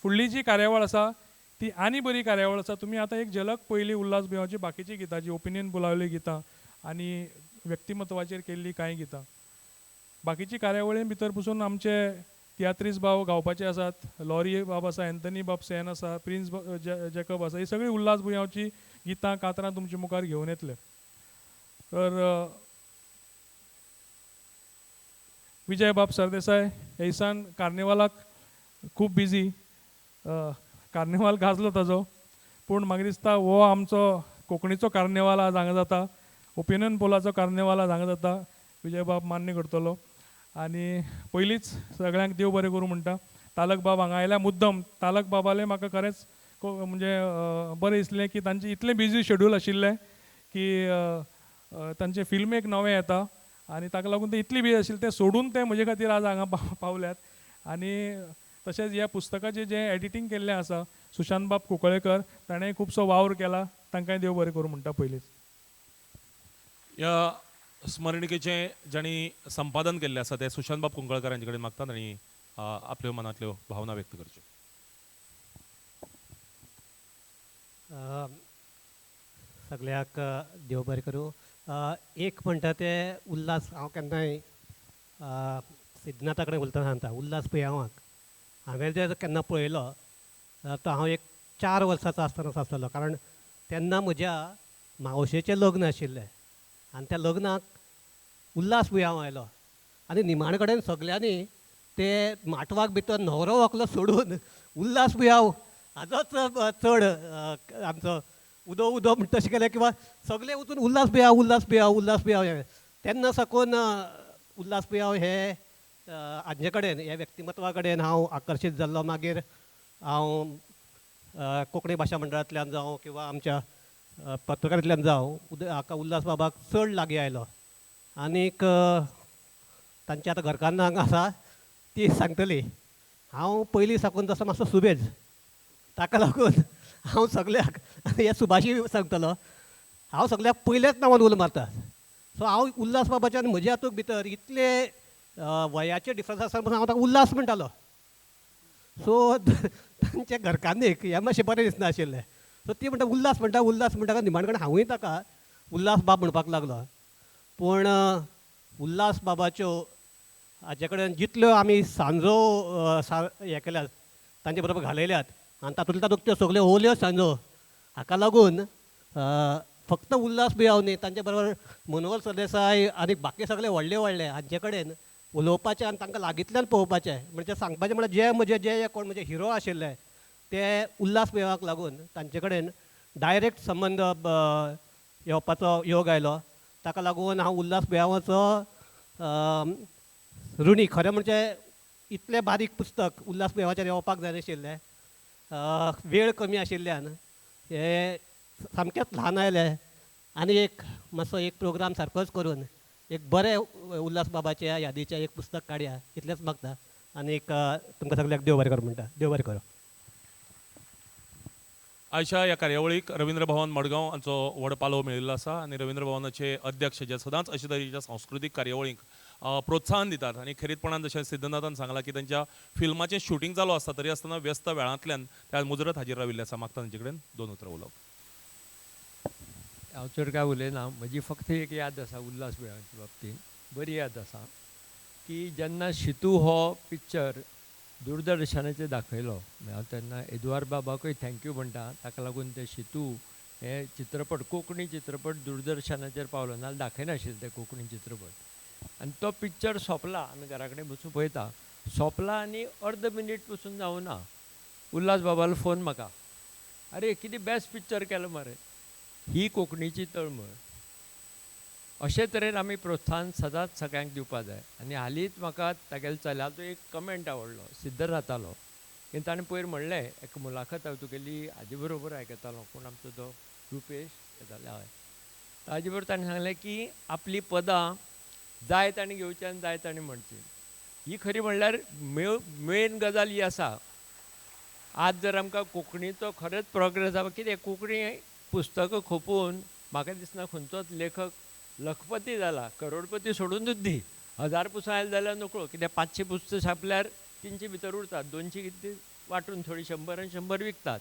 S4: फुडली जी कार्यावळ आसा ती आनी बरी कार्यावळ आसा. तुमी आतां एक झलक पयली उल्हास बुयांवची बाकीची गितां, जी ओपिनियन बोलावली गितां आनी व्यक्तिमत्वाचेर केल्ली कांय गितां, बाकीची कार्यावळी भितर पसून आमचे तियात्रीस बाब गावपाचे आसात, लॉरी बाब आसा, एंथनी बाब सेन आसा, प्रिन्स जेकब आसा, ही सगळीं उल्हास बुयांवची गितां कातरां तुमचे मुखार घेवन येतले. तर विजय बाब सरदेसाय ह्या दिसान कार्निवालाक खूब बिजी, कार्निवाल गाजलो ताजो, पूण म्हाका दिसता हो आमचो कोंकणीचो कार्निवाल आज हांगा जाता, ओपिनियन पोलाचो कार्निवाल आज हांगा जाता, विजय बाब मान्य करतलो. आनी पयलींच सगळ्यांक देव बरें करूं म्हणटा. तालक बाब हांगा आयल्या मुद्दम, तालक बाबालें म्हाका खरेंच म्हणजे बरें दिसलें की तांचें इतलें बिजी शेड्यूल आशिल्लें की तांचें फिल्म एक नवें येता आनी ताका लागून ते इतली बिजी आशिल्ले, ते सोडून ते म्हजे खातीर आज हांगा पावल्यात. आनी तशेंच ह्या पुस्तकाचें जें एडिटींग केल्लें आसा सुशांत बाब कुंकळेकर ताणें खुबसो वावर केला, तांकांय देव बरें करूं म्हणटा पयलींच.
S3: ह्या स्मरणिकेचें जांणी संपादन केल्लें आसा ते सुशांत बाब कुंकळकर हांचे कडेन मागतात आनी आपल्यो मनांतल्यो भावना व्यक्त करच्यो.
S13: सगळ्याक देव बरें करूं. एक म्हणटा ते उल्हास, हांव केन्नाय सिद्धनाथा कडेन उलयतना सांगता, उल्हास बुयांवाक हांवें जर केन्ना पळयलो तो हांव एक 4 वर्सांचो आसतना आसतलो, कारण तेन्ना म्हज्या मावशेचें लग्न आशिल्लें आनी त्या लग्नाक उल्हास बुयांव आयलो आनी निमाणे कडेन सगल्यांनी ते माटवाक भितर न्हवरो व्हंकलो सोडून उल्हास बुयांव हाजोच चड आमचो उदो उदो म्हणटा तशें केलें किंवां सगळे वचून उल्हास बुयांव उल्हास बुयांव उल्हास बुयांव हें. तेन्ना साकून उल्हास बुयांव हे हाजे कडेन ह्या व्यक्तिमत्वा कडेन हांव आकर्शीत जाल्लो. मागीर हांव कोंकणी भाशा मंडळांतल्यान जावं किंवां आमच्या पत्रकारितेंतल्यान जावं हाका उल्हास बाबाक चड लागीं आयलो. आनीक तांची आतां घरकान्न हांगा आसा ती सांगतली. हांव पयलीं साकून तसो मातसो सुबेज, ताका लागून हांव सगल्याक हे सुभाशी सांगतलो, हांव सगल्याक पयल्याच नांवान उलो मारता. सो हांव उल्हास बाबाच्या आनी म्हज्या हातूंत भितर इतले वयाचे डिफरन्स आसतना पसून हांव ताका उल्हास म्हणटालो. सो तांच्या घरकान्नीक हें मातशें बरें दिसनाशिल्लें. सो ती म्हणटा उल्हास म्हणटा उल्हास म्हणटा, निमाणे कडेन हांवूय ताका उल्हास बाब म्हणपाक लागलो. पूण उल्हास बाबाच्यो हाजे कडेन जितल्यो आमी सांजो हें केल्यात तांचे बरोबर घालयल्यात आनी तातूंतले तातूंत त्यो सगल्यो ओल्यो सांजो, हाका लागून फक्त उल्हास बुयांव न्ही, तांचे बरोबर मनोहर सरदेसाय आनी बाकी सगळे व्हडले व्हडले हांचे कडेन उलोवपाचें आनी तांकां लागींतल्यान पळोवपाचें म्हणजे सांगपाचें म्हळ्यार जे म्हजे जे कोण म्हजे हिरो आशिल्ले ते उल्हास बुयांवाक लागून तांचे कडेन डायरेक्ट संबंद येवपाचो योग आयलो. ताका लागून हांव उल्हास बुयांवाचो ऋणी. खरें म्हणजे इतलें बारीक पुस्तक उल्हास बुयांवाचेर येवपाक जाय नाशिल्लें, वेळ कमी आशिल्ल्यान हें सामकेंच ल्हान आयलें आनी एक मातसो एक प्रोग्राम सारकोच करून एक बरें उल्हास बाबाच्या यादीचें एक पुस्तक काडया इतलेंच मागता. आनीक तुमकां सगळ्याक देव बरें करूं म्हणटा. देव बरें करूं.
S3: आयच्या ह्या कार्यावळीक रवींद्र भवन मडगांव हांचो व्हड पालव मेळिल्लो आसा आनी रवींद्र भवनाचे अध्यक्ष जे सदांच अशे तरेच्या सांस्कृतीक कार्यावळींक प्रोत्साहन दितात आनी खेरीतपणान जशें सिद्धनाथान सांगलां की तांच्या फिल्माचें शुटींग चालू आसता तरी आसतना व्यस्त वेळांतल्यान त्या मुजरत हाजीर राविल्ले आसा. मागता तांचे कडेन 2 उतरां उलोवप.
S14: हांव चड काय उलयना, म्हजी फक्त एक याद आसा उल्हास बुयांवाच्या बाबतींत, बरी याद आसा की जेन्ना शितू हो पिक्चर दूरदर्शनाचेर दाखयलो, हांव तेन्ना एदुआर बाबाकूय thank you म्हणटा, ताका लागून ते शितू हे चित्रपट कोंकणी चित्रपट दूरदर्शनाचेर पावलो, नाजाल्यार दाखयनाशिल्ले ते कोंकणी चित्रपट. आनी तो पिक्चर सोंपला, आमी घरा कडेन बसून पळयता, सोंपला आनी अर्द मिनीट पसून जावना उल्हास बाबालो फोन म्हाका, अरे कितें बेस्ट पिक्चर केलो मरे. ही कोंकणीची तळमळ. अशे तरेन आमी प्रोत्साहन सदांच सगळ्यांक दिवपा जाय. आनी हालींच म्हाका तागेल्या चल्याचो एक कमेंट आवडलो, सिद्धनाथालो, की ताणें पयर म्हणलें, एक मुलाखत हांव तुगेली हाजे बरोबर आयकतालो, कोण आमचो तो रुपेश येताले, हय, ताजे बरोबर ताणें सांगलें की आपलीं पदां जाय ताणें घेवची आनी जाय ताणें म्हणची. ही खरी म्हणल्यार मेन गजाल ही आसा. आज जर आमकां कोंकणीचो खरेंच प्रोग्रेस जावपा, कितें कोंकणी पुस्तकां खोपून म्हाका दिसना खंयचोच लेखक लखपती जाला, करोडपती सोडूनच दी, 1000 पुस्तकां आयलें जाल्यार नकळो, कित्याक 500 पुस्तकां छापल्यार 300 भितर उरतात, 200 कितें वांटून थोडी 100 आनी 100 विकतात.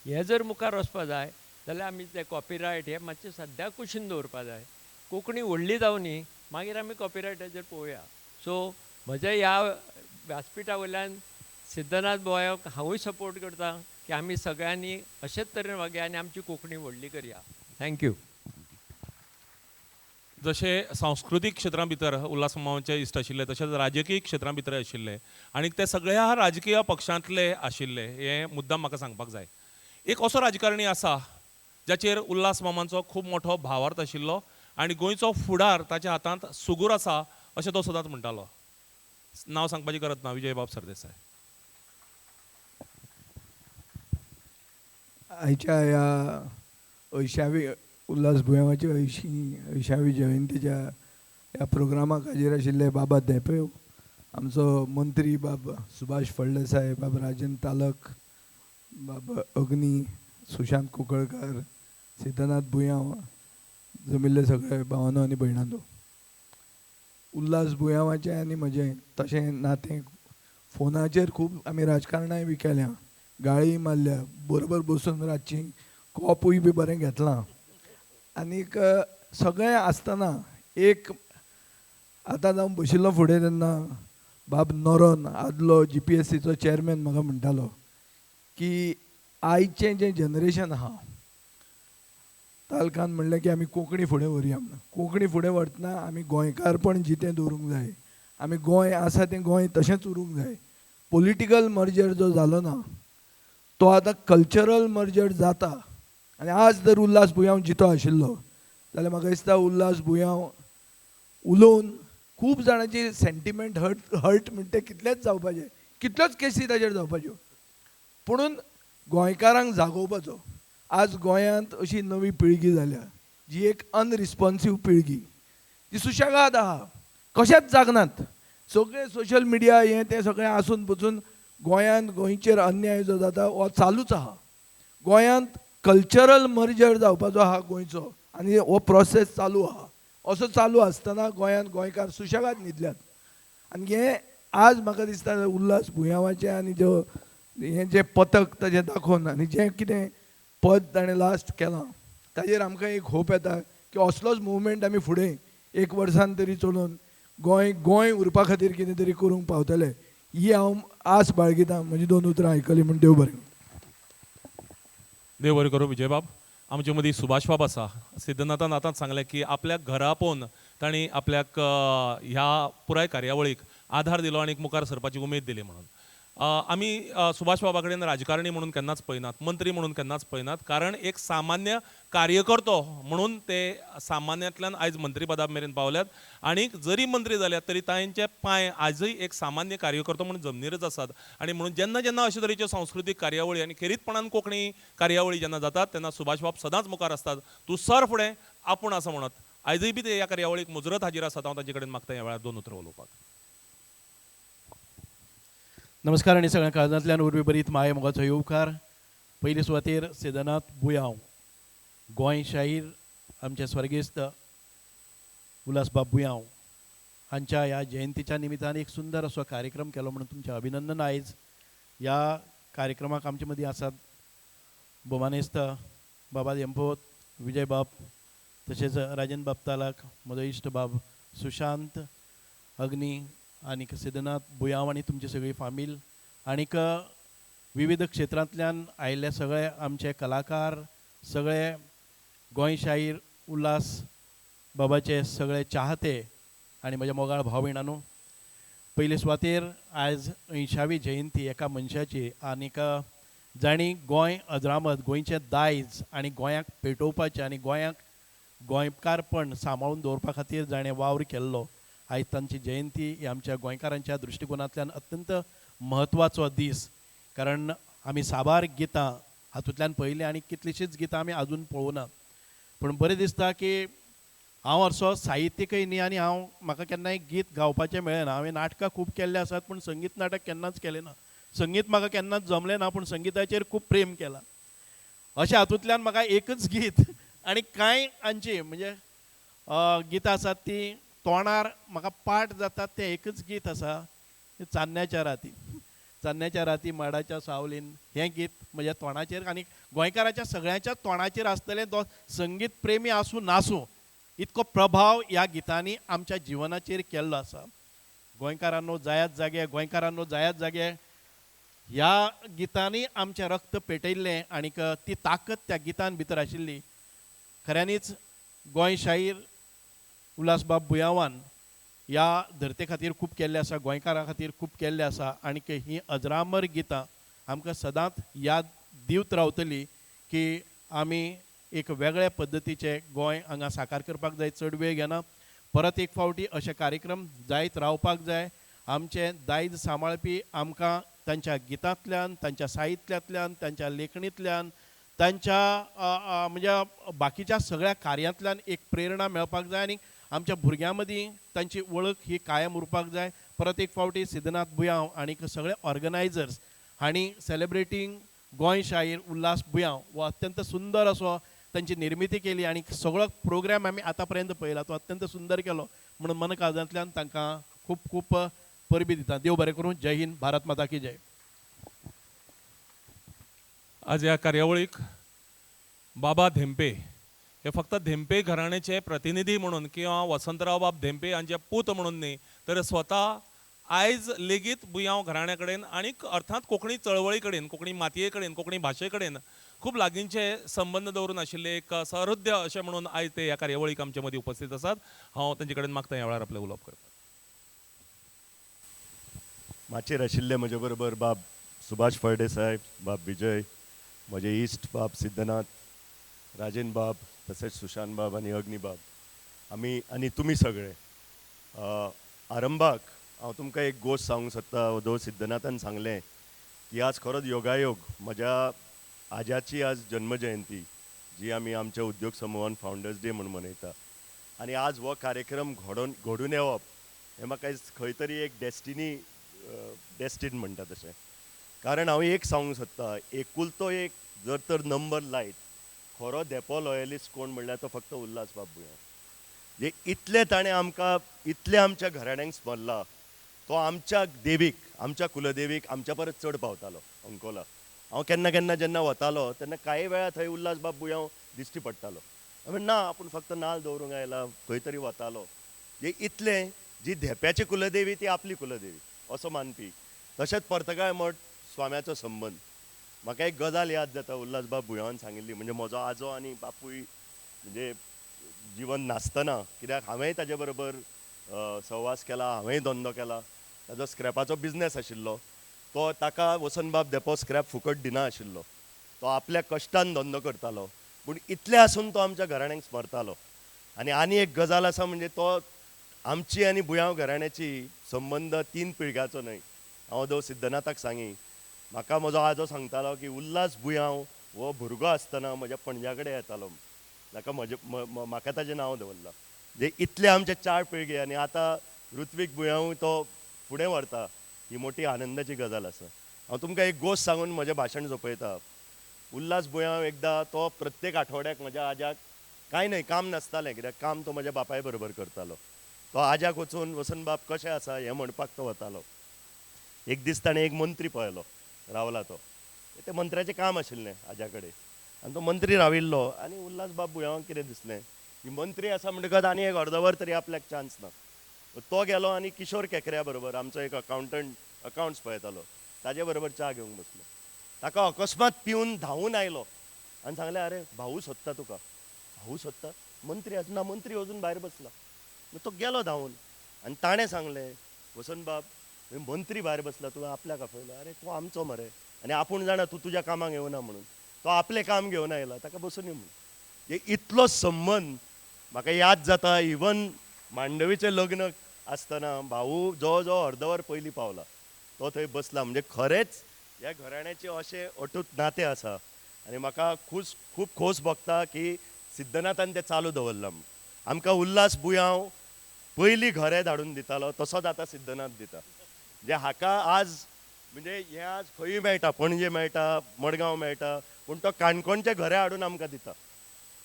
S14: हें जर मुखार वचपा जाय जाल्यार आमी ते कॉपिरायट हे मातशें सद्याक कुशीन दवरपा जाय. कोंकणी व्हडली जावनी मागीर आमी कॉपिरायटाचेर पळोवया. सो म्हज्या ह्या व्यासपिठा वयल्यान सिद्धनाथ बुयांवाक हांवूय सपोर्ट करता की आमी सगळ्यांनी अशेच तरेन वागया आनी आमची कोंकणी व्हडली करया. Thank you.
S3: जशें सांस्कृतीक क्षेत्रां भितर उल्हास मामाचे इश्ट आशिल्ले तशेंच राजकीय क्षेत्रां भितर आशिल्ले आनी ते सगळ्या राजकीय पक्षांतले आशिल्ले हें मुद्दाम म्हाका सांगपाक जाय. एक असो राजकारणी आसा जाचेर उल्हास मामाचो खूब मोठो भावार्थ आशिल्लो आनी गोंयचो फुडार ताच्या हातांत सुगूर आसा अशें तो सदांच म्हणटालो. नांव सांगपाची गरज ना, विजयबाब सरदेसाय.
S15: आयच्या ह्या अंयशावी उल्हास बुयांवाची अंयशावी जयंतीच्या ह्या प्रोग्रामाक हाजीर आशिल्ले बाबा धेंपे, आमचो मंत्री बाब सुभाष फळदेसाय, बाब राजन तालक, बाब अग्नी, सुशांत कुंकळकार, सिद्धनाथ बुयांव, जमिल्ले सगळे भावानो आनी भयणांनो. उल्हास बुयांवाचें आनी म्हजें तशें नातें फोनाचेर खूब आमी राजकारणाय बी केल्या, गाळी मारल्या, बरोबर बसून रातची कॉपूय बी बरें घेतलां. आनीक सगळें आसतना एक आतां जावन बशिल्लो फुडें तेन्ना बाब नोरोन आदलो GPSCचो चेअरमॅन म्हाका म्हणटालो की आयचें जें जनरेशन आहा तालकान म्हणलें की आमी कोंकणी फुडें व्हरुया म्हणून. कोंकणी फुडें व्हरतना आमी गोंयकारपण जितें दवरूंक जाय, आमी गोंय आसा तें गोंय तशेंच उरूंक जाय. पॉलिटिकल मर्जर जो जालो ना तो आतां कल्चरल मर्जर जाता. आनी आज जर उल्हास बुयांव जितो आशिल्लो जाल्यार म्हाका दिसता उल्हास बुयांव उलोवन खूब जाणांची सेंटिमेंट हर्ट म्हणटा कितलेच जावपाचे, कितल्योच केसी ताजेर जावपाच्यो, पुणून गोंयकारांक जागोवपाचो. आज गोंयांत अशी नवी पिळगी जाल्या जी एक अनरिस्पॉन्सीव पिळगी, ती सुशेगाद आहा, कशेंच जागनात. सगळे सोशल मिडिया हें तें सगळें आसून पसून गोंयांत गोंयचेर अन्याय जो जाता हो चालूच आहा. गोंयांत कल्चरल मर्जर जावपाचो आहा गोंयचो आनी हो प्रोसेस चालू आहा. असो चालू आसतना गोंयांत गोंयकार सुशेगाद न्हिदल्यात. आनी हें आज म्हाका दिसता उल्हास बुयांवाचें आनी जो हें जें पथक ताजें दाखोवन आनी जें कितें पद ताणें लास्ट केलां ताजेर आमकां एक होप येता की असलोच मुवमेंट आमी फुडें एक वर्सान तरी चलोवन गोंय गोंय उरपा खातीर कितें तरी करूंक पावतले ही हांव आस बाळगितां. म्हजी दोन उतरां आयकलीं म्हूण देव बरें.
S3: देव बरें करूं विजयबाब. आमचे मदीं सुभाष बाब आसा. सिद्धनाथान आतांच सांगलें की आपल्याक घरा आपोवन तांणी आपल्याक ह्या पुराय कार्यावळीक आधार दिलो आनी मुखार सरपाची उमेद दिली म्हणून. आमी सुभाष बाबा कडेन राजकारणी म्हणून केन्नाच पळयनात, मंत्री म्हणून केन्नाच पळयनात, कारण एक सामान्य कार्यकर्तो म्हणून ते सामान्यांतल्यान आयज मंत्रीपदा मेरेन पावल्यात. आनी जरी मंत्री जाल्यात तरी तांचे पांय आजय एक सामान्य कार्यकर्तो म्हणून जमनीरच आसात. आनी म्हणून जेन्ना जेन्ना अशे तरेच्यो सांस्कृतीक कार्यावळी आनी खेरीतपणान कोंकणी कार्यावळी जेन्ना जातात तेन्ना सुभाष बाब सदांच मुखार आसतात. तूं सर फुडें आपूण आसा म्हणत आयजय बी ते ह्या कार्यावळीक मुजरत हाजीर आसात. हांव तांचे कडेन मागता ह्या वेळार दोन उतरां उलोवपाक.
S16: नमस्कार आनी सगळ्या काळजांतल्यान उर्बे बरीत माये मोगाचो येवकार. पयले सुवातेर सिद्धनाथ बुयांव, गोंय शाहीर आमचे स्वर्गेस्त उल्हासबाब बुयांव हांच्या ह्या जयंतीच्या निमित्तान एक सुंदर असो कार्यक्रम केलो म्हणून तुमचें अभिनंदन. आयज ह्या कार्यक्रमाक आमचे मदीं आसात भोमानेस्त बाबा एम्पोत, विजय बाब, तशेंच राजन बाब तालक, म्हजो इश्ट बाब सुशांत, अग्नी आनीक सिद्धनाथ बुयांव आनी तुमची सगळी फामील आनीक विविध क्षेत्रांतल्यान आयिल्ले सगळे आमचे कलाकार, सगळे गोंय शाहीर उल्हास बाबाचे सगळे चाहते आनी म्हज्या मोगाळ भाव भयणांनो, पयले सुवातेर आयज 80वी जयंती एका मनशाची आनीक जांणी गोंय अजरामत, गोंयचें दायज आनी गोंयाक पेटोवपाचें आनी गोंयाक गोंयकारपण सांबाळून दवरपा खातीर जाणें वावर केल्लो, आयज तांची जयंती ही आमच्या गोंयकारांच्या दृश्टिकोनांतल्यान अत्यंत म्हत्वाचो दीस. कारण आमी साबार गितां हातूंतल्यान पळयलीं आनी कितलींशींच गितां आमी आजून पळोवना. पूण बरें दिसता की हांव असो साहित्यिकय न्ही आनी हांव म्हाका केन्नाय गीत गावपाचें मेळ्ळें ना. हांवें नाटकां खूब केल्लीं आसात पूण संगीत नाटक केन्नाच केलें ना. संगीत म्हाका केन्नाच जमलें ना पूण संगिताचेर खूब प्रेम केलां. अशें हातूंतल्यान म्हाका एकच गीत आनी कांय हांची म्हणजे गितां आसात तीं तोंडार म्हाका पाठ जातात तें एकच गीत आसा, चान्न्याच्या राती. चान्न्याच्या राती माडाच्या सावलीन हें गीत म्हज्या तोंडाचेर आनी गोंयकाराच्या सगळ्यांच्या तोंडाचेर आसतलें. तो संगीत प्रेमी आसूं नासूं इतको प्रभाव ह्या गितांनी आमच्या जिवनाचेर केल्लो आसा. गोंयकारांनो जायात जागे, गोंयकारांनो जायात जागे ह्या गितांनी आमचें रक्त पेटयल्लें आनीक ती ताकद त्या गितान भितर आशिल्ली. खऱ्यांनीच गोंय शाहीर उल्हासबाब बुयांवान ह्या धरते खातीर खूब केल्लें आसा, गोंयकारां खातीर खूब केल्लें आसा आनीक हीं अजरामर गितां आमकां सदांच याद दिवत रावतली की आमी एक वेगळ्या पद्दतीचें गोंय हांगा साकार करपाक जाय. चड वेळ घेना, परत एक फावटी अशे कार्यक्रम जायत रावपाक जाय. आमचें दायज सांबाळपी आमकां तांच्या गितांतल्यान, तांच्या साहित्यांतल्यान, तांच्या लेखणींतल्यान, तांच्या म्हणजे बाकीच्या सगळ्या कार्यांतल्यान एक प्रेरणा मेळपाक जाय आनी आमच्या भुरग्यां मदीं तांची वळख ही कायम उरपाक जाय. परत एक फावटी सिद्धनाथ बुयांव आनी सगळे ऑर्गनायझर्स हांणी सेलिब्रेटींग गोंय शाहीर उल्हास बुयांव हो अत्यंत सुंदर असो तांची निर्मिती केली आनी सगळो प्रोग्राम आमी आतां पर्यंत पळयला तो अत्यंत सुंदर केलो म्हणून मन काळजांतल्यान तांकां खूब खूब परबी दिता. देव बरें करूं. जय हिंद, भारत माता की जय.
S3: आज ह्या कार्यावळीक बाबा धेंपे हे फक्त धेंपे घराण्याचे प्रतिनिधी म्हणून किंवा वसंतराव बाब धेंपे हांचे पूत म्हणून न्ही, तर स्वता आयज लेगीत बुयांव घराण्या कडेन आनी अर्थात कोंकणी चळवळी कडेन, कोंकणी मातये कडेन, कोंकणी भाशे कडेन खूब लागींचे संबंद दवरून आशिल्ले एक सहृदय अशें म्हणून आयज ते ह्या कार्यावळीक आमचे मदीं उपस्थीत आसात. हांव तांचे कडेन मागता ह्या वेळार आपलें उलोवप करपाक.
S17: माचयेर आशिल्ले म्हजे बरोबर बाब सुभाष फळदेसाय, बाब विजय, म्हजे इश्ट बाब सिद्धनाथ, राजेन बाब, तसेच सुशांत बाब आनी अग्नी बाब, आमी आनी तुमी सगळे. आरंभाक हांव तुमकां एक गोश्ट सांगूंक सोदता. दो सिद्धनाथान सांगलें की आज खरोच योगायोग, म्हज्या आज्याची आज जन्मजयंती जी आमी आमच्या उद्योग समुहान फावंडर्स डे म्हूण मनयता आनी आज हो कार्यक्रम घडून येवप हें म्हाका खंय तरी एक डेस्टिनी डेस्टीन म्हणटा तशें. कारण हांव एक सांगूंक सोदता, एकुलतो एक जर तर नंबर लायत खरो धेंपो लॉयलिस्ट कोण म्हणल्यार तो फक्त उल्हास बाब बुयांव. जे इतलें ताणें आमकां, इतलें आमच्या घराण्यांक स्मरला, तो आमच्या देवीक, आमच्या कुलदेवीक आमच्या परस चड पावतालो अंकोला. हांव केन्ना केन्ना जेन्ना वतालो तेन्ना कांय वेळा थंय उल्हास बाब बुयांव दिश्टी पडटालो. हांवें ना, आपूण फक्त नाल दवरूंक आयला, खंय तरी वतालो. जे इतलें जी धेंप्याची कुलदेवी ती आपली कुलदेवी असो मानपी. तशेंच पर्तगाळ मठ स्वाम्याचो संबंद. म्हाका एक गजाल याद जाता उल्हास बाब बुयांवान सांगिल्ली, म्हणजे म्हजो आजो आनी बापूय म्हणजे जिवन नासतना, कित्याक हांवेंय ताजे बरोबर सहवास केला, हांवेंय धंदो केला. ताजो स्क्रॅपाचो बिजनेस आशिल्लो, तो ताका वसंतबाब धेंपो स्क्रॅप फुकट दिना आशिल्लो, तो आपल्या कश्टान धंदो करतालो. पूण इतलें आसून तो आमच्या घराण्यांक स्मरतालो. आनी आनी एक गजाल आसा म्हणजे तो आमची आनी बुयांव घराण्याची संबंद 3 पिळग्याचो न्हय. हांव दो सिद्धनाथाक सांगी, म्हाका म्हजो आजो सांगतालो की उल्हास बुयांव हो भुरगो आसतना म्हज्या पणज्या कडेन येतालो, ताका म्हजे म्हाका ताजें नांव दवरलां. जे इतले आमचे 4 पिळगे आनी आतां ऋत्वीक बुयांव तो फुडें व्हरता, ही मोठी आनंदाची गजाल आसा. हांव तुमकां एक गोश्ट सांगून म्हजें भाशण सोंपयता. उल्हास बुयांव एकदां तो प्रत्येक आठवड्याक म्हज्या आज्याक कांय न्हय काम नासतालें, कित्याक काम तो म्हज्या बापाय बरोबर करतालो. तो आज्याक वचून वसंतबाब कशें आसा हें म्हणपाक तो वतालो. एक दीस ताणें एक मंत्री पळयलो, रावला तो, ते मंत्र्याचें काम आशिल्लें आज्या कडेन आनी तो मंत्री राविल्लो. आनी उल्हास बाब बुयांवाक कितें दिसलें की मंत्री आसा म्हणटकच आनी एक अर्दवर तरी आपल्याक चान्स ना. तो गेलो आनी किशोर केकऱ्या बरोबर, आमचो एक अकावंटंट अकावंट्स पळयतालो, ताजे बरोबर च्या घेवंक बसलो. ताका अकस्मात पिवन धांवून आयलो आनी सांगलें, अरे भाऊ सोदता तुका. भाऊ सोदता? मंत्री आसा ना, मंत्री वचून भायर बसला. तो गेलो धांवून आनी ताणें सांगलें, वसंतबाब मंत्री भायर बसला, तुवें आपल्याक आपयलो. अरे तो आमचो मरे आनी आपूण जाणा तूं तुज्या कामाक येवना म्हणून, तो आपलें काम घेवन आयला, ताका बसून यो म्हणून. इतलो संबंद म्हाका याद जाता. इवन मांडवीचें लग्न आसतना भाऊ जो जो अर्दवर पयलीं पावला तो थंय बसला. म्हणजे खरेंच ह्या घराण्याचे अशें अटूट नातें आसा आनी म्हाका खूब खोस भोगता की सिद्धनाथान तें चालू दवरलां. आमकां उल्हास बुयांव पयलीं घरे धाडून दितालो, तसोच आतां सिद्धनाथ दिता. म्हणजे हाका आज म्हणजे हें आज खंयूय मेळटा, पणजे मेळटा, मडगांव मेळटा, पूण तो काणकोणचे घरे हाडून आमकां दिता.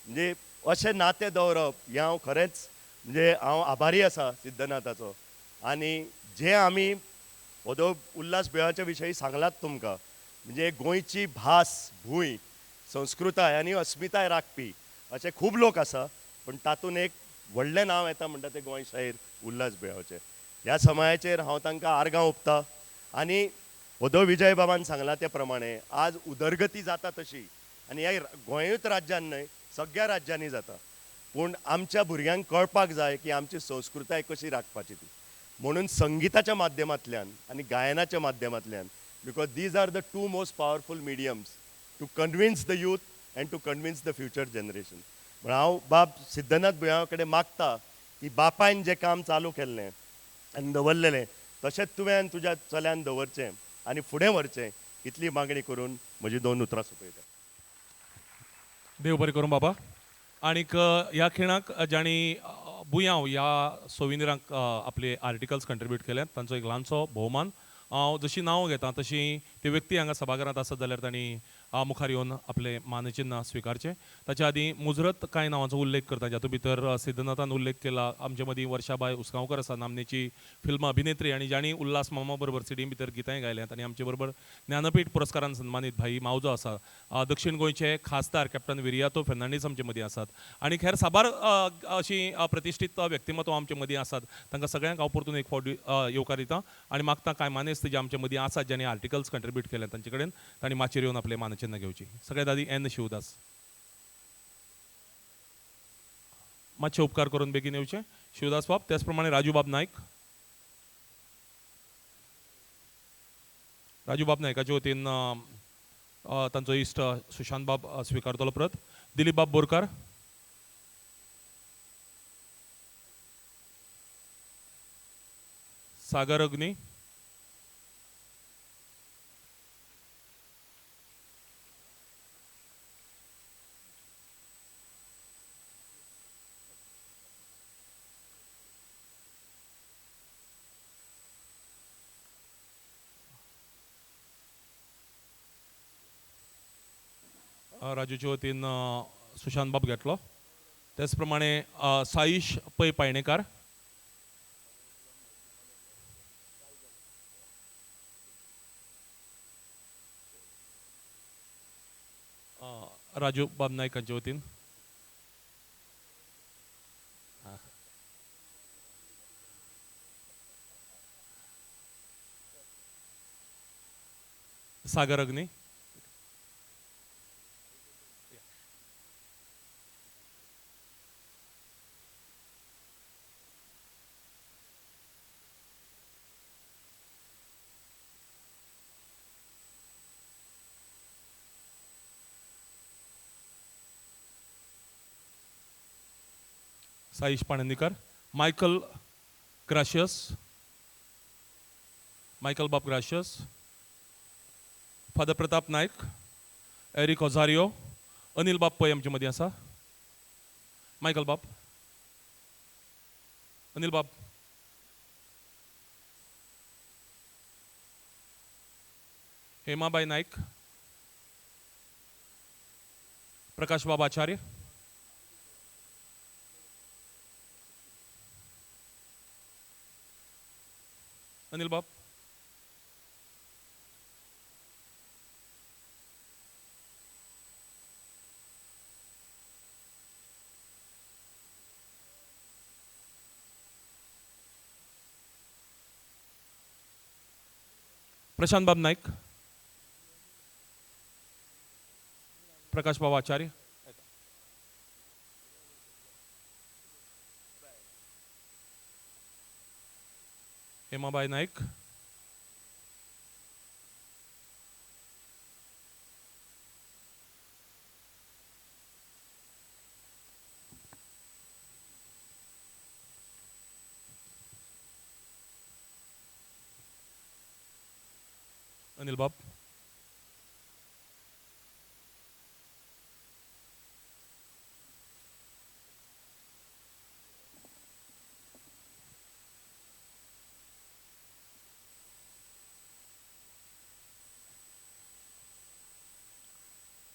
S17: म्हणजे अशें नातें दवरप हें हांव खरेंच म्हणजे हांव आभारी आसा सिद्धनाथाचो. आनी जे आमी हो उल्हास बुयांवाच्या विशयी सांगलात तुमकां, म्हणजे गोंयची भास, भूंय, संस्कृताय आनी अस्मिताय राखपी अशे खूब लोक आसा, पूण तातूंत एक व्हडलें नांव येता म्हणटा तें गोंय शाहीर उल्हास बुयांवाचें. ह्या समायाचेर हांव तांकां आर्गां ओंपता. आनी होदो विजय बाबान सांगलां ते प्रमाणे आज उदरगती जाता तशी, आनी ह्या गोंयूच राज्यान न्हय सगळ्या राज्यांनी जाता, पूण आमच्या भुरग्यांक कळपाक जाय की आमची संस्कृताय कशी राखपाची ती. म्हणून संगीताच्या माध्यमांतल्यान आनी गायनाच्या माध्यमांतल्यान, because these are the 2 most powerful mediums to convince the youth and to convince the future generation. म्हण हांव बाब सिद्धनाथ बुयांवा कडेन मागता की बापायन जें काम चालू केल्लें आनी दवरलेलें तशेंच तुवें आनी तुज्या चल्यान दवरचें आनी फुडें व्हरचें, इतली मागणी करून म्हजी 2 उतरां सोंपयता.
S3: देव बरें करूं बाबा. आनीक ह्या खिणाक जांणी बुयांव ह्या सोविनिरांक आपले आर्टिकल्स कंट्रिब्यूट केल्यात, तांचो एक ल्हानसो भोवमान. हांव जशी नांव घेता तशी ते व्यक्ती हांगा सभाघरांत आसत जाल्यार तांणी मुखार येवन आपलें मानचिन्ह स्विकारचें. ताच्या आदीं मुजरत कांय नांवांचो उल्लेख करता, जातूंत भितर सिद्धनाथान उल्लेख केला. आमचे मदीं वर्षाबाय उसगांवकर आसा, नामनेची फिल्म अभिनेत्री आनी जांणी उल्हास मामा बरोबर सिडी भितर गितांय गायल्यांत. आनी आमचे बरोबर ज्ञानपीठ पुरस्कारान सन्मानीत भाई मावजो आसा, दक्षिण गोंयचे खासदार कॅप्टन विरियातो फेर्नांडीस आमचे मदीं आसात आनी हेर साबार अशीं प्रतिश्ठीत व्यक्तिमत्वां आमचे मदीं आसात. तांकां सगळ्यांक हांव परतून एक फावट येवकार दिता आनी मागता कांय मानेस्त जे आमचे मदीं आसात ज्यांनी आर्टिकल्स कंट्रिब्यूट केले तांचे कडेन तांणी माचयेर येवन आपलें मानचिन्ह घेवची. सगळ्यात आदी एन शिवदास, मातशे उपकार करून बेगीन येवचे शिवदास बाब. त्याच प्रमाणे राजूबाब नायक, राजूबाब नायकाचे वतीन तांचो इश्ट सुशांत बाब स्विकारतलो प्रत. दिलीप बाब बोरकार, सागर अग्नी, राजूचे वतीन सुशांत बाब घेतलो. त्याच प्रमाणे साईश पै पायणेकार, राजू बाब नायक हांचे वतीन. सागर अग्नी, साईश पाणंदीकर, मायकल ग्राशियस, मायकल बाब ग्राशियस, फादर प्रताप नायक, एरिक ओझारियो, अनिल बाब पै आमचे मदीं आसा. मायकल बाब, अनिल बाब, हेमाबाई नायक, प्रकाश बाब आचार्य, अनिल बाब, प्रशांत बाब नायक, प्रकाश बाब आचार्य, हेमाबाई नायक, अनिल बाब,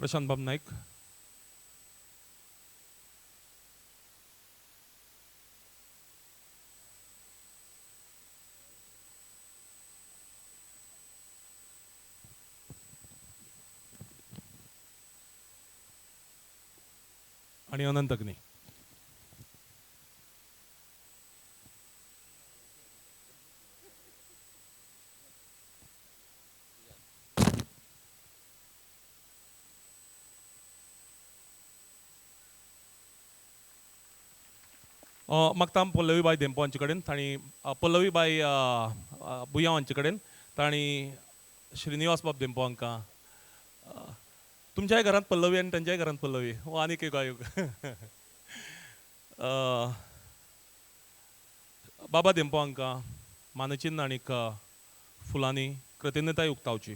S3: प्रशांत बाब नायक, आणि अनंत अग्नी. मागता पल्लवीबाय धेंपो हांचे कडेन, तांणी पल्लवीबाय बुयांव हांचे कडेन, तांणी श्रीनिवास बाब धेंपो हांकां, तुमच्याय घरांत पल्लवी आनी तांच्याय घरांत पल्लवी, हो आनीक एक आयोग. बाबा धेंपो हांकां मानचिन्न आनीक फुलांनी कृतज्ञताय उक्तावची.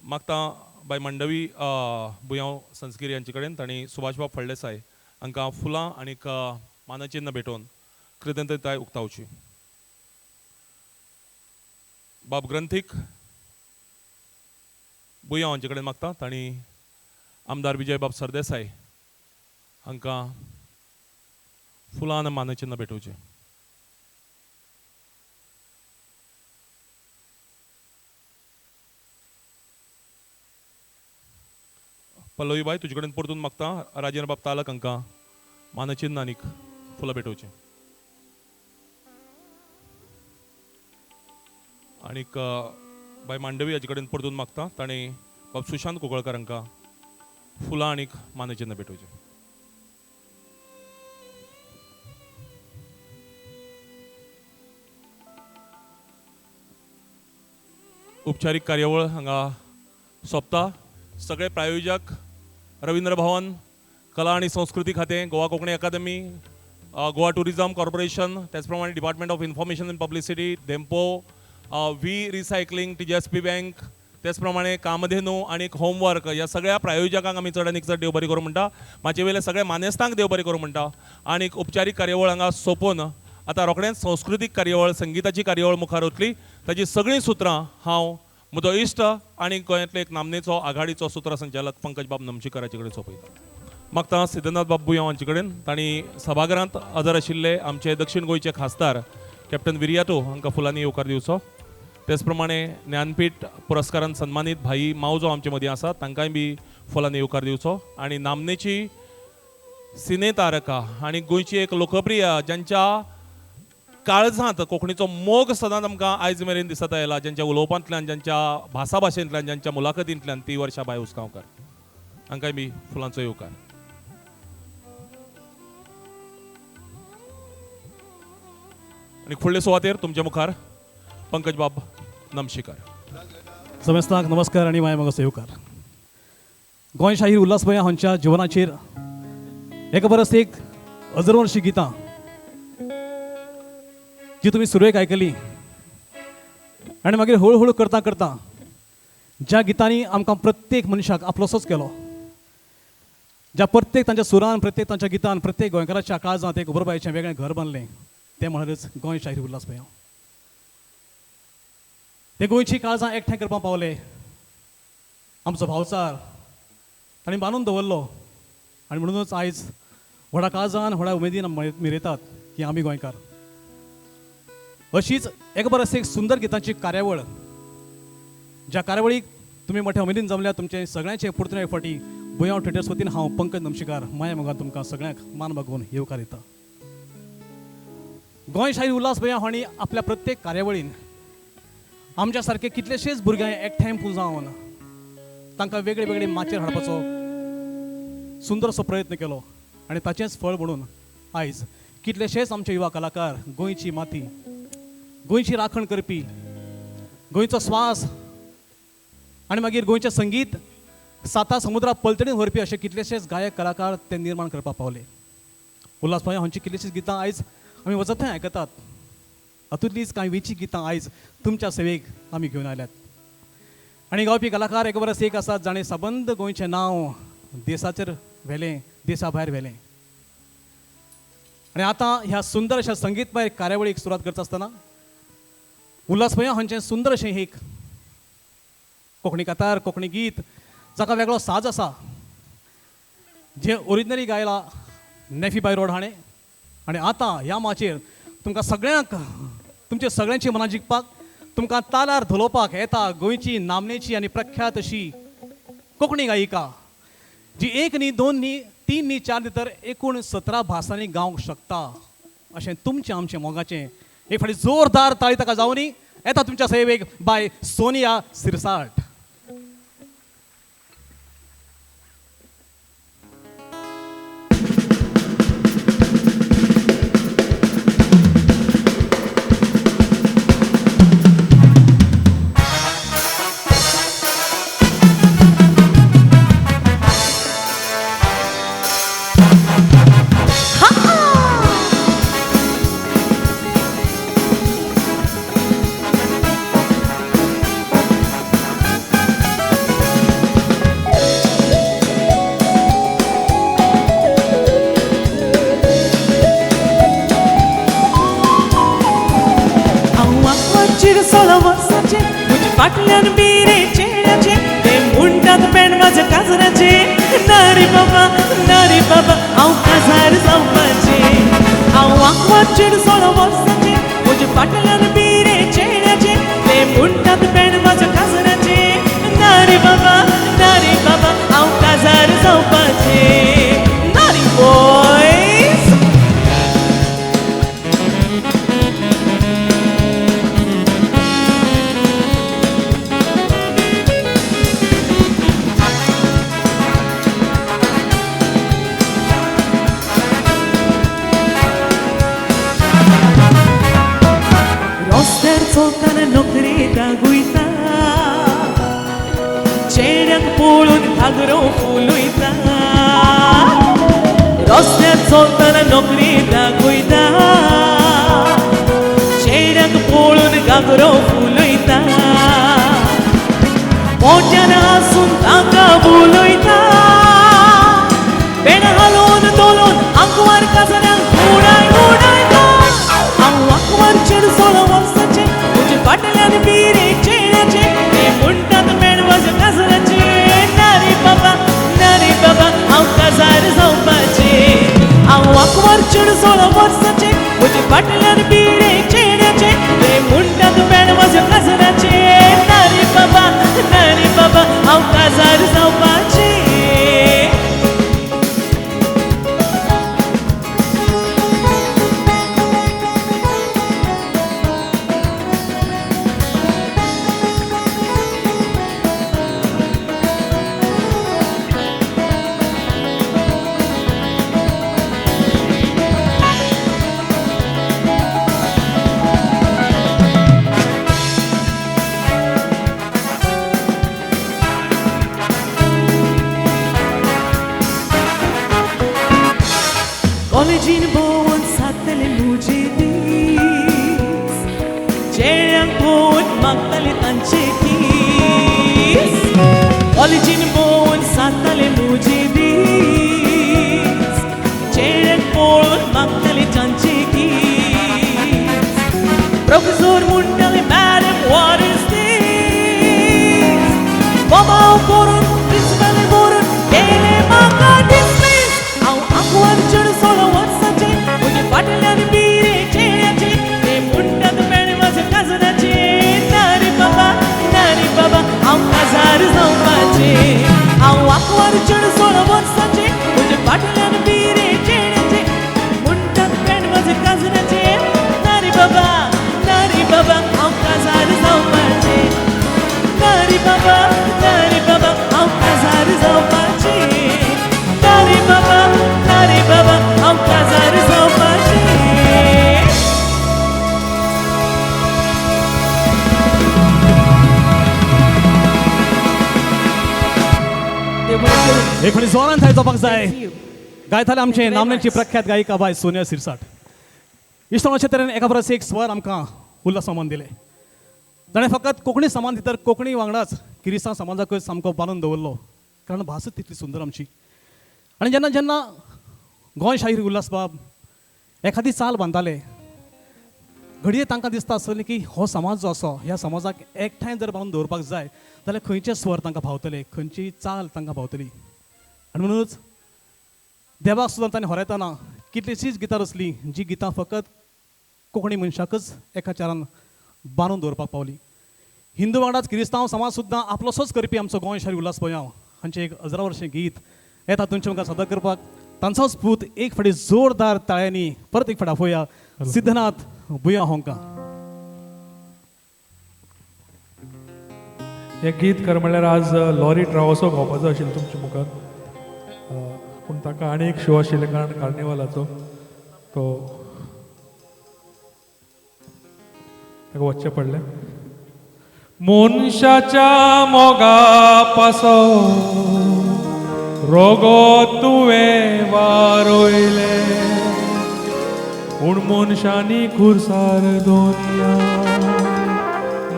S3: मागता बाय मांडवी बुयांव संस्किरी हांचे कडेन, तांणी सुभाषबाब फळदेसाय हांकां फुलां आनीक मानचिन्न भेटोवन कृतज्ञताय उक्तावची. बाब ग्रंथीक बुयांव हांचे कडेन मागता तांणी आमदार विजय बाब सरदेसाय हांकां फुलां आनी मानचिन्न भेटोवचें. पल्लवी बाय तुजे कडेन परतून मागता राजेंद्र बाब तालक हांकां मानचिन्न आनीक फुलां भेटोवचें. आनीक बाय मांडवी हाचे कडेन परतून मागता ताणें बाब सुशांत कुंकळकार हांकां फुलां आनीक मानचिन्न भेटोवचें. उपचारीक कार्यावळ हांगा सोंपता. सगळे प्रायोजक रवींद्र भवन, कला आनी संस्कृती खातें, Goa Konkani academy, Goa tourism corporation, त्याच प्रमाणे department of information and publicity, Dempo, V recycling, TGSP bank, त्याचप्रमाणे कामधेनू आनी होमवर्क ह्या सगळ्या प्रायोजकांक आमी चड आनीक चड देव बरें करूं म्हणटा. म्हाजे वयल्या सगळ्या मानेस्तांक देव बरें करूं म्हणटा. आनी उपचारीक कार्यावळ हांगा सोंपोवन आतां रोखडेंच संस्कृतीक कार्यावळ, संगिताची कार्यावळ मुखार वतली. ताची सगळीं सुत्रां हांव म्हजो इश्ट आनी गोंयांतले एक नामनेचो आघाडीचो सूत्रसंचालक पंकज बाब नमशीकाराचे कडेन सोंपयता. मागता सिद्धनाथ बाब बुयांव हांचे कडेन तांणी सभाघरांत हजर आशिल्ले आमचे दक्षिण गोंयचे खासदार कॅप्टन विरियातो हांकां फुलांनी येवकार दिवचो. तेच प्रमाणे ज्ञानपीठ पुरस्कारान सन्मानीत भाई मावजो आमचे मदीं आसा तांकांय बी फुलांनी येवकार दिवचो. आनी नामनेची सिने तारका आनी गोंयची एक लोकप्रिय ज्यांच्या काळजांत कोंकणीचो मोग सदांच आमकां आयज मेरेन दिसत आयला, ज्यांच्या उलोवपांतल्यान, ज्यांच्या भासा भाशेंतल्यान, ज्यांच्या मुलाखतींतल्यान, ती वर्षा बाय उसगांवकार हांकांय बी फुलांचो येवकार. आनी फुडले सुवातेर तुमच्या मुखार पंकज बाब नमशीकार.
S16: समेस्तांक नमस्कार आनी माय मोगाचो येवकार. गोंय शाहीर उल्हास भैया हांच्या जिवनाचेर एका परस एक हजारवर्षी गितां जी तुमी सुरवेक आयकली आनी मागीर हळू हळू करता करता ज्या गितांनी आमकां प्रत्येक मनशाक आपलोसोच केलो, ज्या प्रत्येक तांच्या सुरान, प्रत्येक तांच्या गितान प्रत्येक गोंयकाराच्या काळजांत एक उबरबायचें वेगळें घर बांदलें, तें म्हणल्यारच गोंय शाहीर उल्हास भैया. ते गोंयची काळजां एकठांय करपाक पावले, आमचो भावचार तांणी बांदून दवरलो आनी म्हणूनच आयज व्हडा काळजान, व्हडा उमेदीन मिरयतात की आमी गोंयकार. अशीच एक परस एक सुंदर गितांची कार्यावळ, ज्या कार्यावळीक तुमी मोठ्या उमेदीन जमल्या, तुमचे सगळ्यांचे परतून एक फावटी बुयांव थिएटर्स वतीन हांव पंकज नमशीकार माया मोगान तुमकां सगळ्यांक मान बागोवन येवकार दिता. गोंय शाहीर उल्हास भैया हांणी आपल्या प्रत्येक कार्यावळीन आमच्या सारके कितलेशेच भुरग्यांक एकठांय पुंजावन तांकां वेगळे वेगळे माचयेर हाडपाचो सुंदरसो प्रयत्न केलो आनी ताचेंच फळ म्हणून आयज कितलेशेच आमचे युवा कलाकार गोंयची माती, गोंयची राखण करपी, गोंयचो स्वास आनी मागीर गोंयचें संगीत साता समुद्रा पलतडीन व्हरपी अशे कितलेशेच गायक कलाकार ते निर्माण करपाक पावले. उल्हास भैया हांची कितलीशींच गितां आयज आमी वचत थंय आयकतात. हातूंतलीच कांय वेंचीक गितां आयज तुमच्या सेवेक आमी घेवन आयल्यात. आनी गावपी कलाकार एक बरस एक आसात जाणें सबंद गोंयचें नांव देशाचेर व्हेलें, देशा भायर व्हेलें. आनी आतां ह्या सुंदर अशा संगीतमय कार्यावळीक सुरवात करता आसतना उल्हास भैया हांचें सुंदर अशें एक कोंकणी कातार, कोंकणी गीत जाका वेगळो साज आसा, जें ओरिजिनली गायला नेफी बाय रोड हाणें. आनी आतां ह्या माचयेर तुमकां सगळ्यांक, तुमचे सगळ्यांची मनां जिखपाक, तुमकां तालार धोलोवपाक येता गोंयची नामनेची आनी प्रख्यात अशी कोंकणी गायिका, जी एक न्ही, दोन न्ही, तीन न्ही, चार न्ही, तर एकूण 17 भासांनी गावंक शकता अशें तुमचें आमचें मोगाचें एक फावटी जोरदार ताळी ताका जावनी. येता तुमच्या सेवेक बाय सोनिया सिरसाट.
S6: Ha! 16 वर्सांचे म्हजे फाटल्यान बिरे चेड्याचे ते म्हणटात बँड म्हज्या काजराचे. ना रे बाबा ना रे बाबा हांव काजार जावपाचें. हांव आंकवार चेडूं 16 वर्सांचे म्हजे फाटल्यान बिरे चेड्याचे ते म्हणटात बँड म्हज्या काजराचे. ना रे बाबा ना रे बाबा हांव काजार जावपाचें. ना रे बॉयज. रस्त्यार चलतना नोकरी दागयता चेड्यांक पळोवन घागरो फुलयता. रस्त्यार चलतना नोकरी दाखयता चेड्यांक पळोवन घागरो फुलयता. मोट्यान आसून तांकां उलयता पेणां हालोवन धोलोवन आंकवार काजरांक उडाय उडायता. हांव आंकवार चेडूं 16 वर्सांचें म्हजे फाटल्यान बिरे चेड्याचे ते म्हणटात बँड म्हज्या काजराचे. ना रे बाबा ना रे बाबा हांव काजार जावपाचें. हांव आंकवार चेडूं 16 वर्सांचें म्हजे फाटल्यान बिरे चेड्याचे ते म्हणटात बँड म्हज्या काजराचे. ना रे बाबा ना रे बाबा हांव काजार जावपाचें. कॉलेजीन भोंवन सातले म्हजे दीस चेड्यांक पळोवन मागताले तांचे कीस. कॉलेजीन भोंवन सातले म्हजे दीस चेड्यांक पळोवन मागताले तांचे कीस. प्रोफेसर म्हणटाले मॅडम what is these बोबाव करून प्रिंसिपल बरोवन केलें म्हाका डिसमीस. हांव आंकवार चेडूं 16 वर्सांचें म्हजे फाटल्यान बिरे चेड्याचे ते म्हणटात बँड म्हज्या काजराचे. ना रे बाबा ना रे बाबा हांव काजार जावपाचें. हांव आंकवार चेडूं 16 वर्सांचें म्हजे फाटल्यान बिरे चेड्याचे म्हणटात बँड म्हज्या काजराचे. ना रे बाबा ना रे बाबा हांव काजार जावपाचें. ना रे बाबा ना रे बाबा हांव काजार जावपाचें. ना रे बाबा ना रे बाबा हांव काजार जावपाचें.
S18: एक फावटी जोरान थाळी जावपाक जाय. गायताले आमचे नामनेची प्रख्यात गायिका बाय सोनिया सिरसाट. इश्टांनो, अशे तरेन एका परस एक स्वर आमकां उल्हास मामान दिले. ताणें फकत कोंकणी समाज भितर कोंकणी वांगडाच किरिस्तांव समाजाकूय सामको बांदून दवरलो, कारण भासूच तितली सुंदर आमची. आनी जेन्ना जेन्ना गोंय शाहीर उल्हासबाब एखादी चाल बांदताले, घडये तांकां दिसता आसतलें की हो समाज जो आसा ह्या समाजाक एकठांय जर बांदून दवरपाक जाय जाल्यार खंयचे स्वर तांकां भावतले, खंयची चाल तांकां भावतली. आनी म्हणूनच देवाक सुद्दां ताणें होरायतना कितलीशींच गितां रचलीं, जी गितां फकत कोंकणी मनशाकच एकाचारान बांदून दवरपाक पावली. हिंदू वांगडाच किरिस्तांव समाज सुद्दां आपलोसोच करपी आमचो गोंय शारी उल्हास बुयांव हांचें एक 1000 वर्षें गीत येता तुमच्या मुखार सादर करपाक. तांचोच पूत एक फावटी जोरदार ताळ्यांनी परत एक फावटी आपोवया, सिद्धनाथ बुयांव हांकां.
S4: हें गीत खरें म्हणल्यार आज लॉरी ट्रावसो गावपाचो आशिल्लो तुमच्या मुखार, पूण ताका आनी एक शो आशिल्ले कारण कार्निवालाचो, तो ताका वचचें पडलें. मनशाच्या मोगा पासो रोगो तुवें वारोयलें, पूण मनशांनी खुरसार दोनया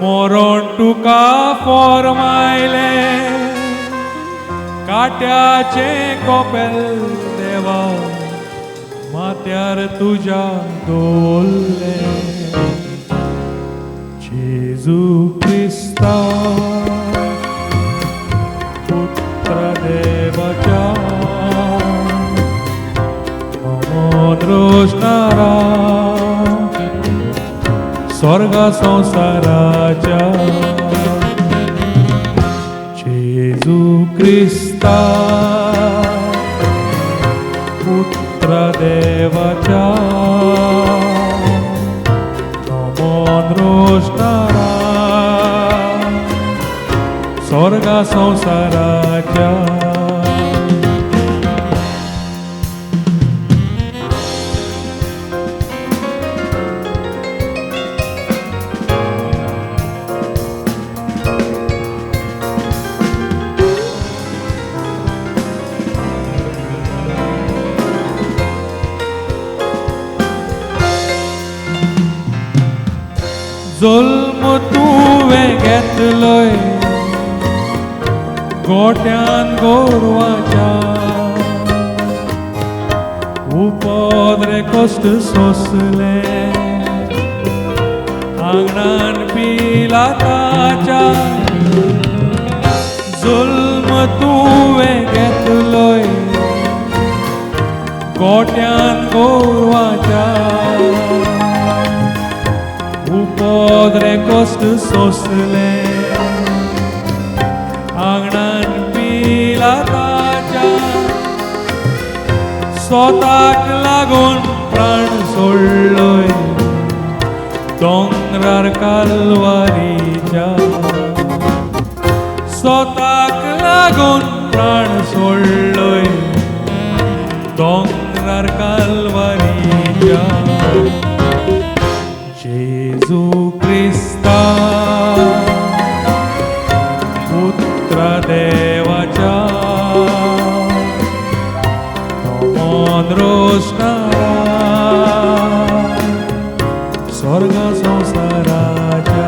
S4: मरण तुका फॉर्मायलें. काट्याचें कोपेल देवा माथ्यार तुज्या दवरलें. जेजू क्रिस्ता पुत्र देवाच्या नमोन रोशणारा स्वर्गा संवसाराच्या जेजू क्रिस्ता पुत्र देवाच्या नमोन रोशणारा स्वर्गा संवसाराच्या. जल्म तुवें घेतलोय गोट्यान गोरवाच्या उपद्रे कश्ट सोंसले आंगणान पिलाताच्या. जल्म तुवें घेतलोय गोट्यान गोरवाच्या उपद्रे कश्ट सोंसले आंगणान पिलाताच्या. स्वताक लागून प्राण सोडलोय दोंगरार कालवारीच्या. स्वताक लागून प्राण सोडलोय दोंगरार कालवारीच्या. जेजू क्रिस्ता पुत्र देवाच्या नमोन रोशणारा स्वर्गा संवसाराच्या.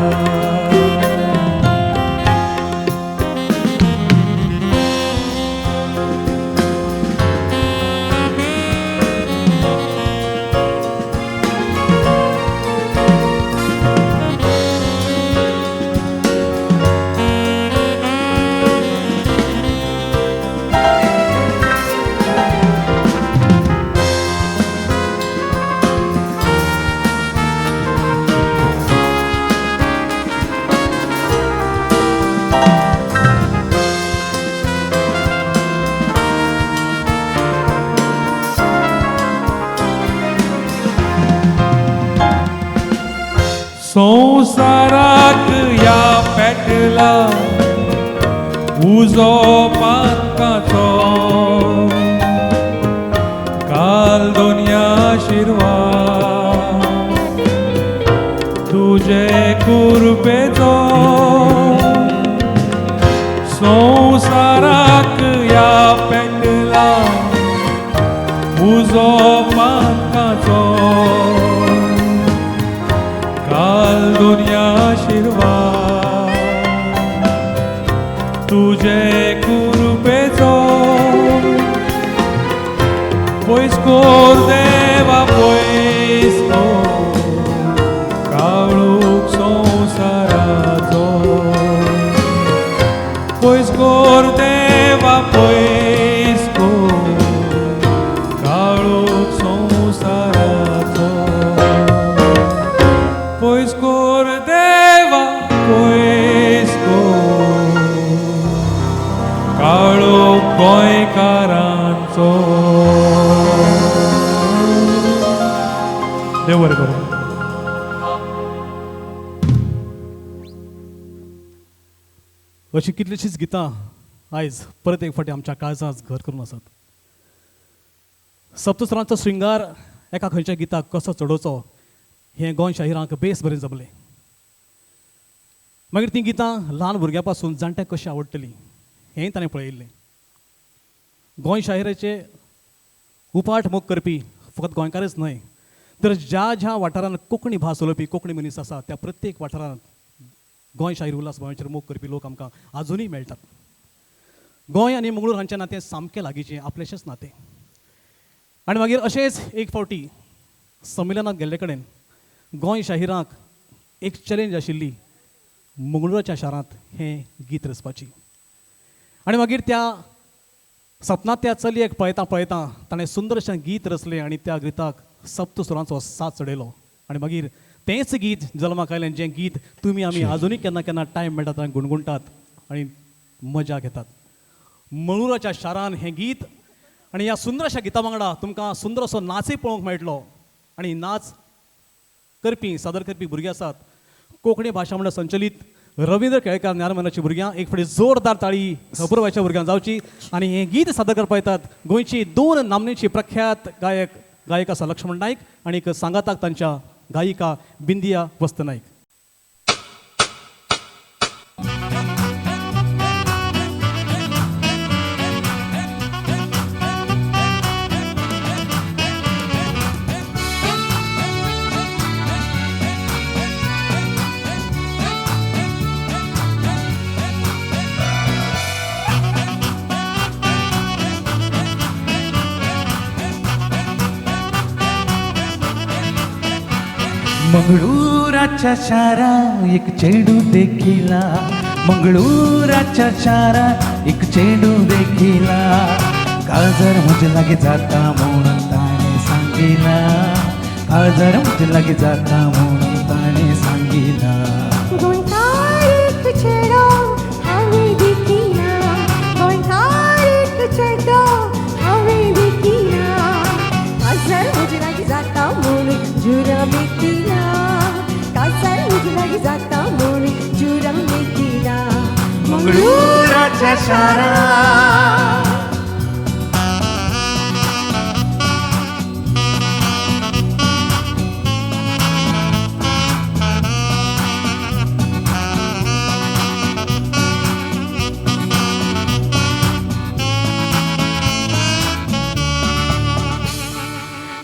S4: संवसाराक ह्या पेटला उजो पातकाचो काल दोनया शिरवा तुजे कुरपेचो. संवसाराक ह्या पेटला उजो पातकाचो काल दुनिया शिरवा तुजे कुरपेचो. पयस कोर देवा पयस कोर काळूक संवसाराचो. पयस कोर देवा पयस कोर काळूक संवसाराचो. पयस कोर देवा पयस कोर काळोख गोंयकारांचो. देव बरें करूं.
S18: अशीं कितलींशींच गितां आयज परत एक फावटी आमच्या काळजांत घर करून आसात. सप्तस्वरांचो श्रृंगार एका खंयच्या गिताक कसो चडोवचो हें गोंय शाहिरांक बेस बरें जमलें. मागीर तीं गितां ल्हान भुरग्यां पासून जाणट्यांक कशीं आवडटलीं हेंय ताणें पळयिल्लें. गोंय शाहिराचे उपाट मोग करपी फकत गोंयकारच न्हय तर ज्या ज्या वाठारांत कोंकणी भास उलोवपी कोंकणी मनीस आसा त्या प्रत्येक वाठारांत गोंय शाहीर उल्हास भावांचेर मोग करपी लोक आमकां आजुनूय मेळटात. गोंय आनी मंगळूर हांचें नातें सामकें लागींचें, आपलेशेंच नातें. आनी मागीर अशेंच एक फावटी संमेलनाक गेल्ले कडेन गोंय शाहिराक एक चॅलेंज आशिल्ली मंगळूराच्या शारांत हें गीत रचपाची. आनी मागीर त्या सपनांत त्या चलयेक पळयता पळयता ताणें सुंदर अशें गीत रचलें आनी त्या गीताक सप्तसुरांचो साथ चडयलो आनी मागीर तेंच गीत जल्माक आयलें, जें गीत तुमी आमी आजुनूय केन्ना केन्ना टायम मेळटा तेन्ना गुणगुणटात आनी मजा घेतात. मंगळूराच्या शारान हें गीत आनी ह्या सुंदर अशा गिता वांगडा तुमकां सुंदर असो नाचूय पळोवंक मेळटलो आनी नाच करपी सादर करपी भुरगीं आसात कोंकणी भाशा मंडळ संचलीत रवींद्र केळेकार ज्ञानमनाची भुरग्यां. एक फावटी जोरदार ताळी अपुरबायच्या भुरग्यांक जावची. आनी हें गीत सादर करपाक येतात गोंयची दोन नामनेची प्रख्यात गायक गायक आसा लक्ष्मण नायक आनी सांगाताक तांच्या गायिका बिंदिया वस्त नायक.
S19: मंगळूराच्या शारा एक चेडू देखिला, मंगळूराच्या शारा एक चेडू देखिला, काळजार म्हजे लागीं जाता म्हणून ताणें सांगिला, काळजार म्हजे लागीं जाता म्हणून ताणें सांगिला.
S12: गोंयकार एक चेडो हांवें देखिला, गोंयकार एक चेडो हांवें देखिला, काळजार म्हजे लागीं जाता म्हणून जुरा मेकिला, काळजार म्हजे लागीं जाता म्हणून जुरा मेकिला.
S19: मंगळूराच्या शारा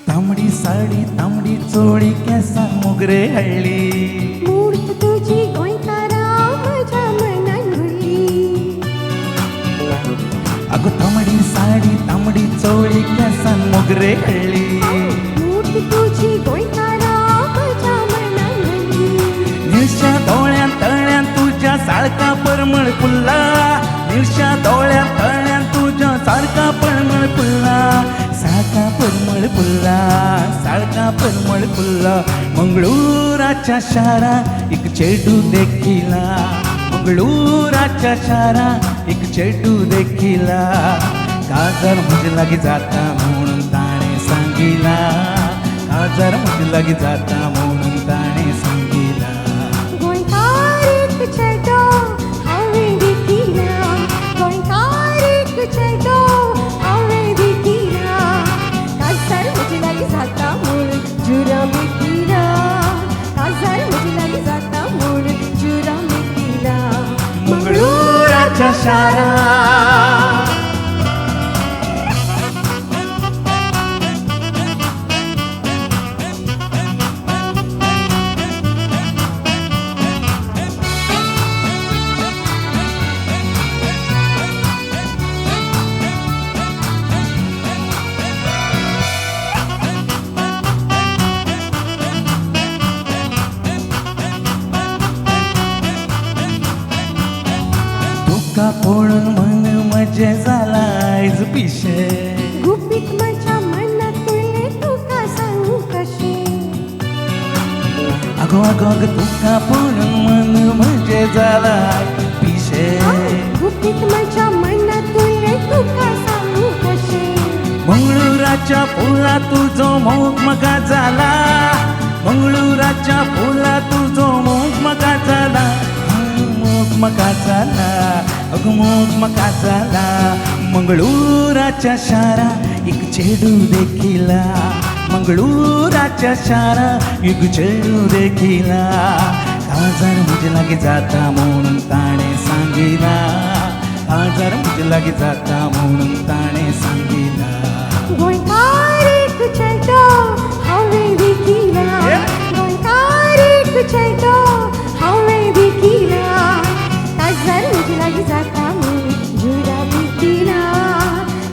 S19: तांबडी साडी तांबडी चोळी केसां मोगरे हाडली,
S12: मूर्त तुजी गोंयकारा म्हज्या मनान भरली.
S19: अगो तांबडी साडी तांबडी चोळी केसां मोगरे हाडली,
S12: मूर्त तुजी गोंयकारा म्हज्या मनान भरली.
S19: निळश्या दोळ्यां तळ्यान तुज्या साळका परमळ फुल्ला, निळश्या दोळ्यां तळ्यान तुज्या साळका परमळ फुल्ला, साळका परमळ फुल्ला, साळका परमळ फुल्ला. मंगळूराच्या शारा एक चेडू देखिला, मंगळूराच्या शारा एक चेडू देखिला, काळजार म्हजे लागीं जाता म्हणून ताणें सांगिला, काळजार म्हजे लागीं जाता म्हणून ताणें सांगिला.
S12: गोंयकार एक चेडो हांवें देखिला, गोंयकार एक चेडो हांवें देखिला, काळजार म्हजे लागीं जाता म्हणून जुरा मेकिला, काळजार म्हजे लागीं जाता म्हणून जुरा मेकिला.
S19: मंगळूराच्या शारा तुका पळोवन मन म्हजें जालां आयज पिशें,
S12: गुपीत म्हज्या मनांतलें तुका सांगू कशें,
S19: अगो अगो अगो तुका पळोवन मन म्हजें जालां आयज पिशें,
S12: गुपीत म्हज्या मनांतलें तुका सांगू कशें.
S19: मंगळूराच्या फुला तुजो मोग म्हाका जाला, मंगळूराच्या फुला तुजो मोग म्हाका जाला, मोग म्हाका जाला, अगो मोग म्हाका जाला. मंगळूराच्या शारा एक चेडू देखिला, मंगळूराच्या शारा एक चेडू देखिला, काळजार म्हजे लागीं जाता म्हणून ताणें सांगिला, काळजार म्हजे लागीं जाता म्हणून ताणें सांगिला.
S12: गोंयकार एक चेडो हांवें देखिला, गोंयकार एक चेडो हांवें देखिला, काळजार म्हजे लागीं जाता म्हणून जुरा मेकिला,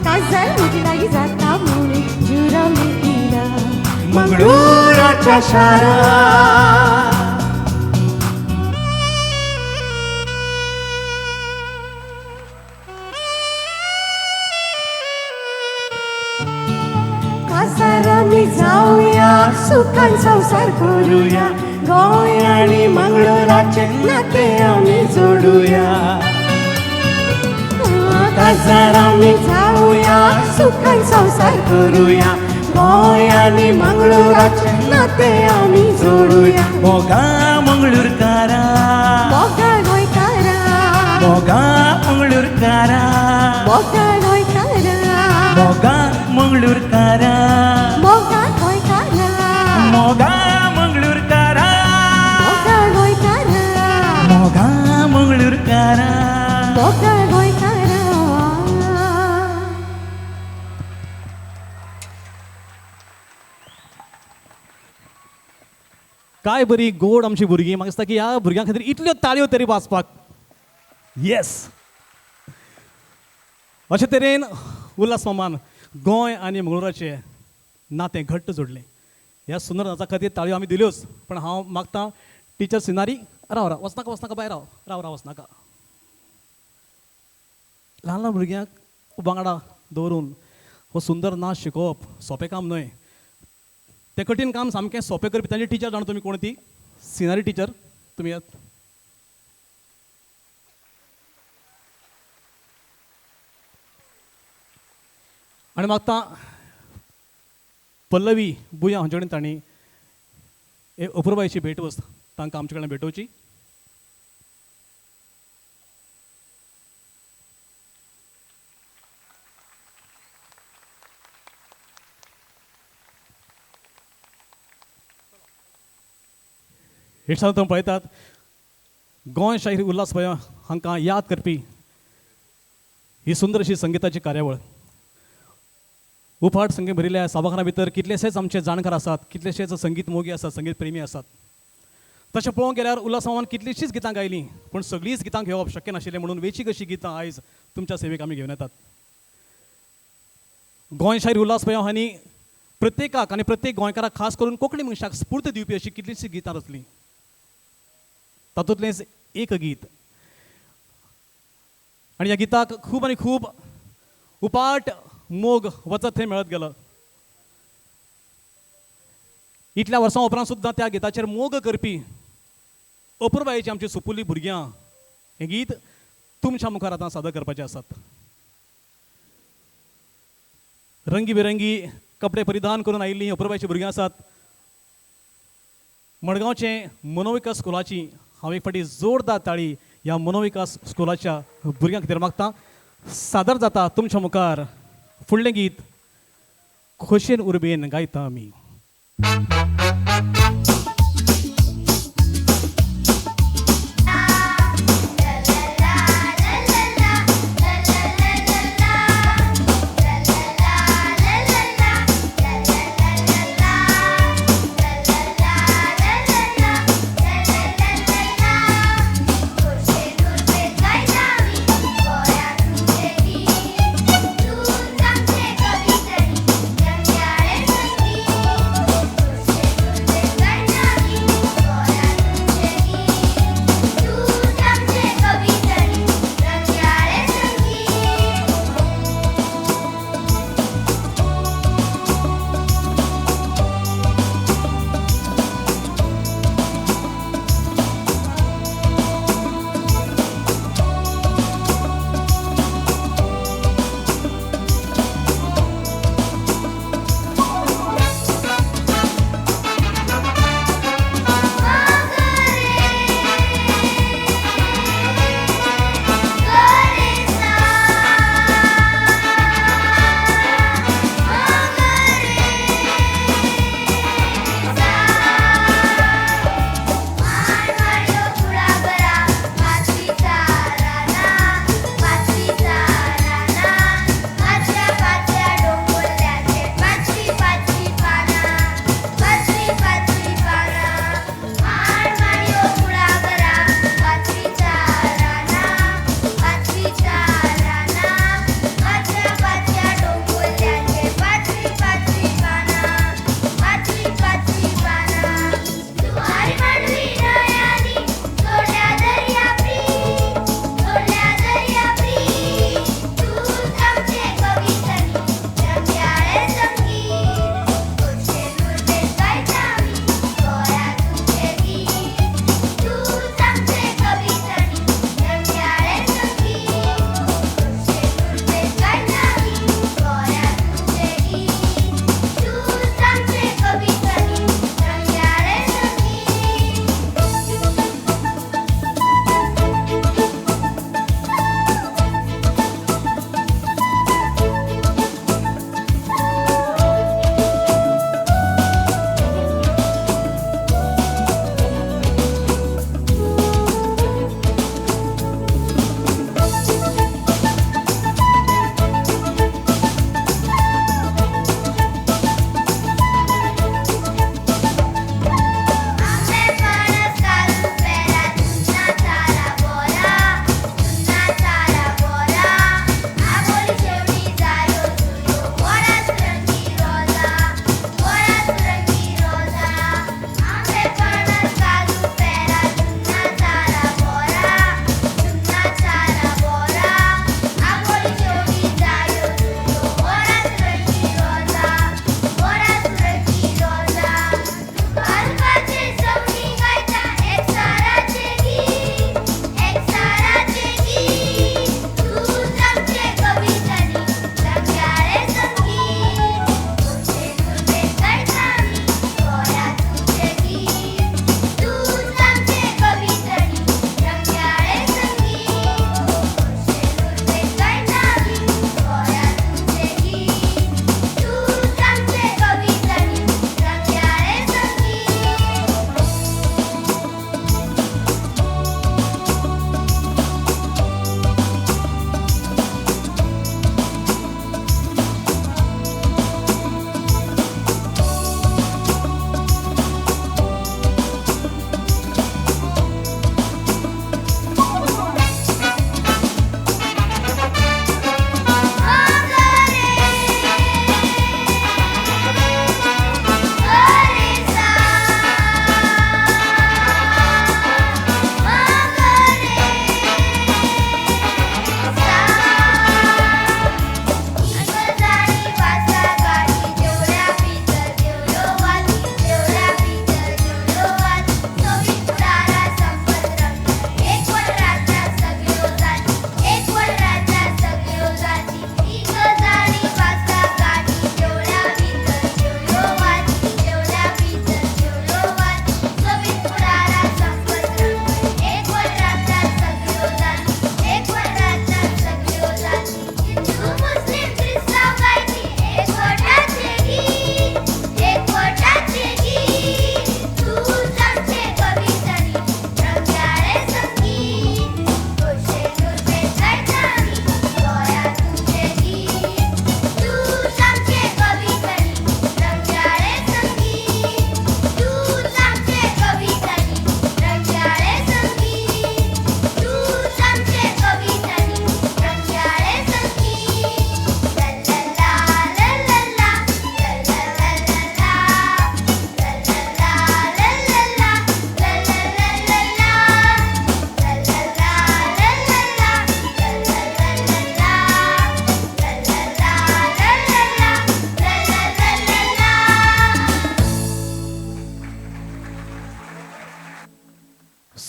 S12: काळजार म्हजे लागीं जाता म्हणून जुरा मेकिला.
S19: मंगळूराच्या शारा.
S12: आमी जावया, सुखान संवसार करुया, गोंय आनी मंगळूराचें नातें आमी जोडुया. काजार आमी जावया, सुखान संवसार करुया, गोंय आनी मंगळूराचें नातें आमी जोडुया.
S19: मोगा मंगळूरकारा,
S12: मोगा गोंयकारा,
S19: मोगा मंगळूरकारा,
S12: मोगा गोंयकारा,
S19: मोगा मंगळूरकारा,
S12: मोगा गोंयकारा,
S19: मोगा मंगळूरकारा,
S12: मोगा गोंयकारा,
S19: मोगा मंगळूरकारा,
S12: मोगा गोंयकारा.
S18: काय बरी गोड आमची भुरगीं. म्हाका दिसता की ह्या भुरग्यां खातीर इतल्यो ताळयो तरी वाजपाक. येस, अशे तरेन उल्हास मामान गोंय आनी मंगळूराचें नातें घट्ट जोडलें. ह्या सुंदर नाचा खातीर ताळयो आमी दिल्योच, पण हांव मागतां टिचर सिनारी, राव राव वचनाका वचनाका बाय, राव राव राव वचनाका. ल्हान ल्हान भुरग्यांक वांगडा दवरून हो सुंदर नाच शिकोवप सोंपें काम न्हय. तें कठीण काम सामकें सोंपें करपी तांची टिचर जाणा तुमी कोण ती? सिनारी टिचर. तुमी येत. आनी मागता पल्लवी बुया हांचे कडेन तांणी एक अपुरबायेची भेटवस्त तांकां आमचे कडेन भेटोवची. हेडसांत तुमी पळयतात गोंय शाहीर उल्हास भया हांकां याद करपी ही सुंदर अशी संगिताची कार्यावळ. उपाट संगीत भरिल्ल्या सभाघरा भितर कितलेशेच आमचे जाणकार आसात, कितलेशेच संगीत मोगी आसात, संगीत प्रेमी आसात. तशें पळोवंक गेल्यार उल्हास मामान कितलींशींच गितां गायलीं, पूण सगळींच गितां घेवप शक्य नाशिल्लें म्हणून वेंचीक अशीं गितां आयज तुमच्या सेवेक आमी घेवन येतात. गोंय शाहीर उल्हास भया हांणी प्रत्येकाक आनी प्रत्येक गोंयकाराक, खास करून कोंकणी मनशाक स्फूर्त दिवपी अशीं कितलींशीं गितां रचलीं. तातूंतलेंच एक गीत, आनी ह्या गिताक खूब आनी खूब उपाट मोग वचत थंय मेळत गेलो. इतल्या वर्सां उपरांत सुद्दां त्या गिताचेर मोग करपी अपुरबायेची आमची सुपुल्ली भुरग्यां हें गीत तुमच्या मुखार आतां सादर करपाचें आसात. रंगी बिरंगी कपडे परिधान करून आयिल्लीं अपुरबायेचीं भुरग्यां आसात. मडगांवचे मनोविकास स्कुलाची हांव एक फावटी जोरदार ताळी ह्या मनोविकास स्कुलाच्या भुरग्यां खातीर मागतां. सादर जाता तुमच्या मुखार फुडलें गीत खोशेन उर्बेन गायता आमी.
S2: तूच आमचे कवितनी रंगाळे संगीत.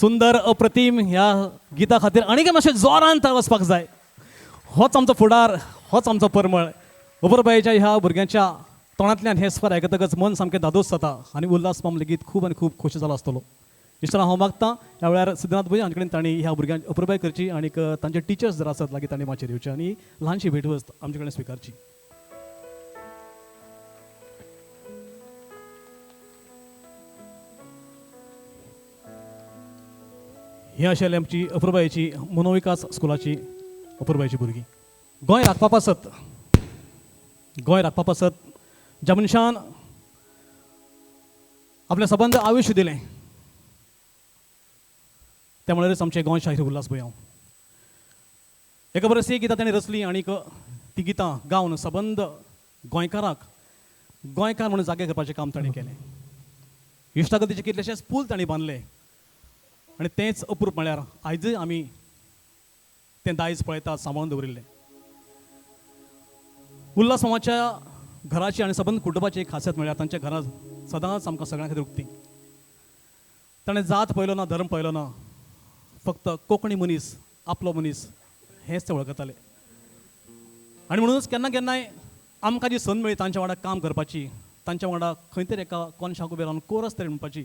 S18: सुंदर अप्रतीम ह्या गिता खातीर आनीक मातशें जोरान ताळ वचपाक जाय. होच आमचो फुडार, होच आमचो परमळ. अपुरबायेच्या ह्या भुरग्यांच्या तोंडांतल्यान हे स्वर आयकतकच मन सामकें धादोस जाता आनी उल्हास माम लेगीत खूब आनी खूब खोशी जालो आसतलो. इश्टां हांव मागतां ह्या वेळार सिद्धनाथ भुंय हांचे कडेन तांणी ह्या भुरग्यांक अपुरबाय करची आनी तांचे टिचर्स जर आसत लागीं तांणी माचयेर येवचे आनी ल्हानशी भेटवस्त आमचे कडेन स्विकारची. ही आशिल्ली आमची अपुरबायेची मनोविकास स्कुलाची अपुरबायेची भुरगीं. गोंय राखपा पासत, गोंय राखपा पासत ज्या मनशान आपलें सबंद आयुश्य दिलें त्या म्हणल्यारच आमचें गोंय शाहीर उल्हास बुयांव. एका परस एक गितां ताणें रचलीं आनी ती गितां गावन सबंद गोंयकाराक गोंयकार म्हणून जागे करपाचें काम ताणें केलें. इश्टागतीचे कितलेशेच पूल ताणें बांदले आनी तेंच अप्रूप म्हळ्यार आयजय आमी तें दायज पळयतात सांबाळून दवरिल्लें. उल्हास मामाच्या घराची आनी सबंद कुटुंबाची एक खासियत म्हळ्यार तांच्या घरांत सदांच आमकां सगळ्यां खातीर उक्ती. ताणें जात पळयलो ना, धर्म पळयलो ना, फक्त कोंकणी मनीस आपलो मनीस हेंच ते वळखताले. आनी म्हणूनच केन्ना केन्नाय आमकां जी संद मेळ्ळी तांच्या वांगडा काम करपाची, तांच्या वांगडा खंय तरी एका कोनशाक उबे रावन कोरस तरी म्हणपाची,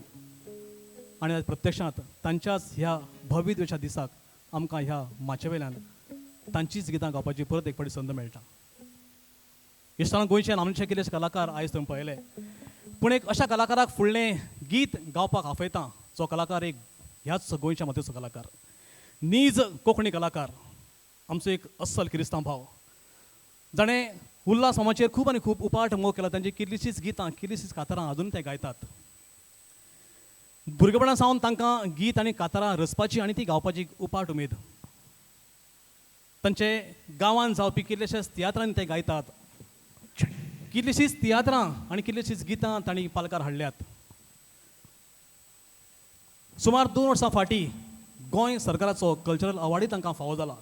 S18: आनी आज प्रत्यक्षांत तांच्याच ह्या भव्य दिवच्या दिसाक आमकां ह्या माचये वयल्यान तांचीच गितां गावपाची परत एक फावटी संद मेळटा. इश्टान गोंयचे आमचे कितलेशे कलाकार आयज तुमी पळयले, पूण एक अशा कलाकाराक फुडलें गीत गावपाक आपयता जो कलाकार एक ह्याच गोंयच्या मातयेचो कलाकार, नीज कोंकणी कलाकार, आमचो एक अस्सल किरिस्तांव भाव, जाणें उल्हास मामाचेर खूब आनी खूब उपाट मोग केला. तांची कितलीशींच गितां, कितलीशींच कातारां अजून ते गायतात. भुरगेपणा सावन तांकां गीत आनी कातारां रचपाची आनी ती गावपाची उपाट उमेद. तांचे गांवांत जावपी कितलेशेच तियात्रांनी ते गायतात. कितलीशींच तियात्रां आनी कितलीशींच गितां तांणी पालकार हाडल्यात. सुमार 2 वर्सां फाटीं गोंय सरकाराचो कल्चरल अवॉर्डय तांकां फावो जाला.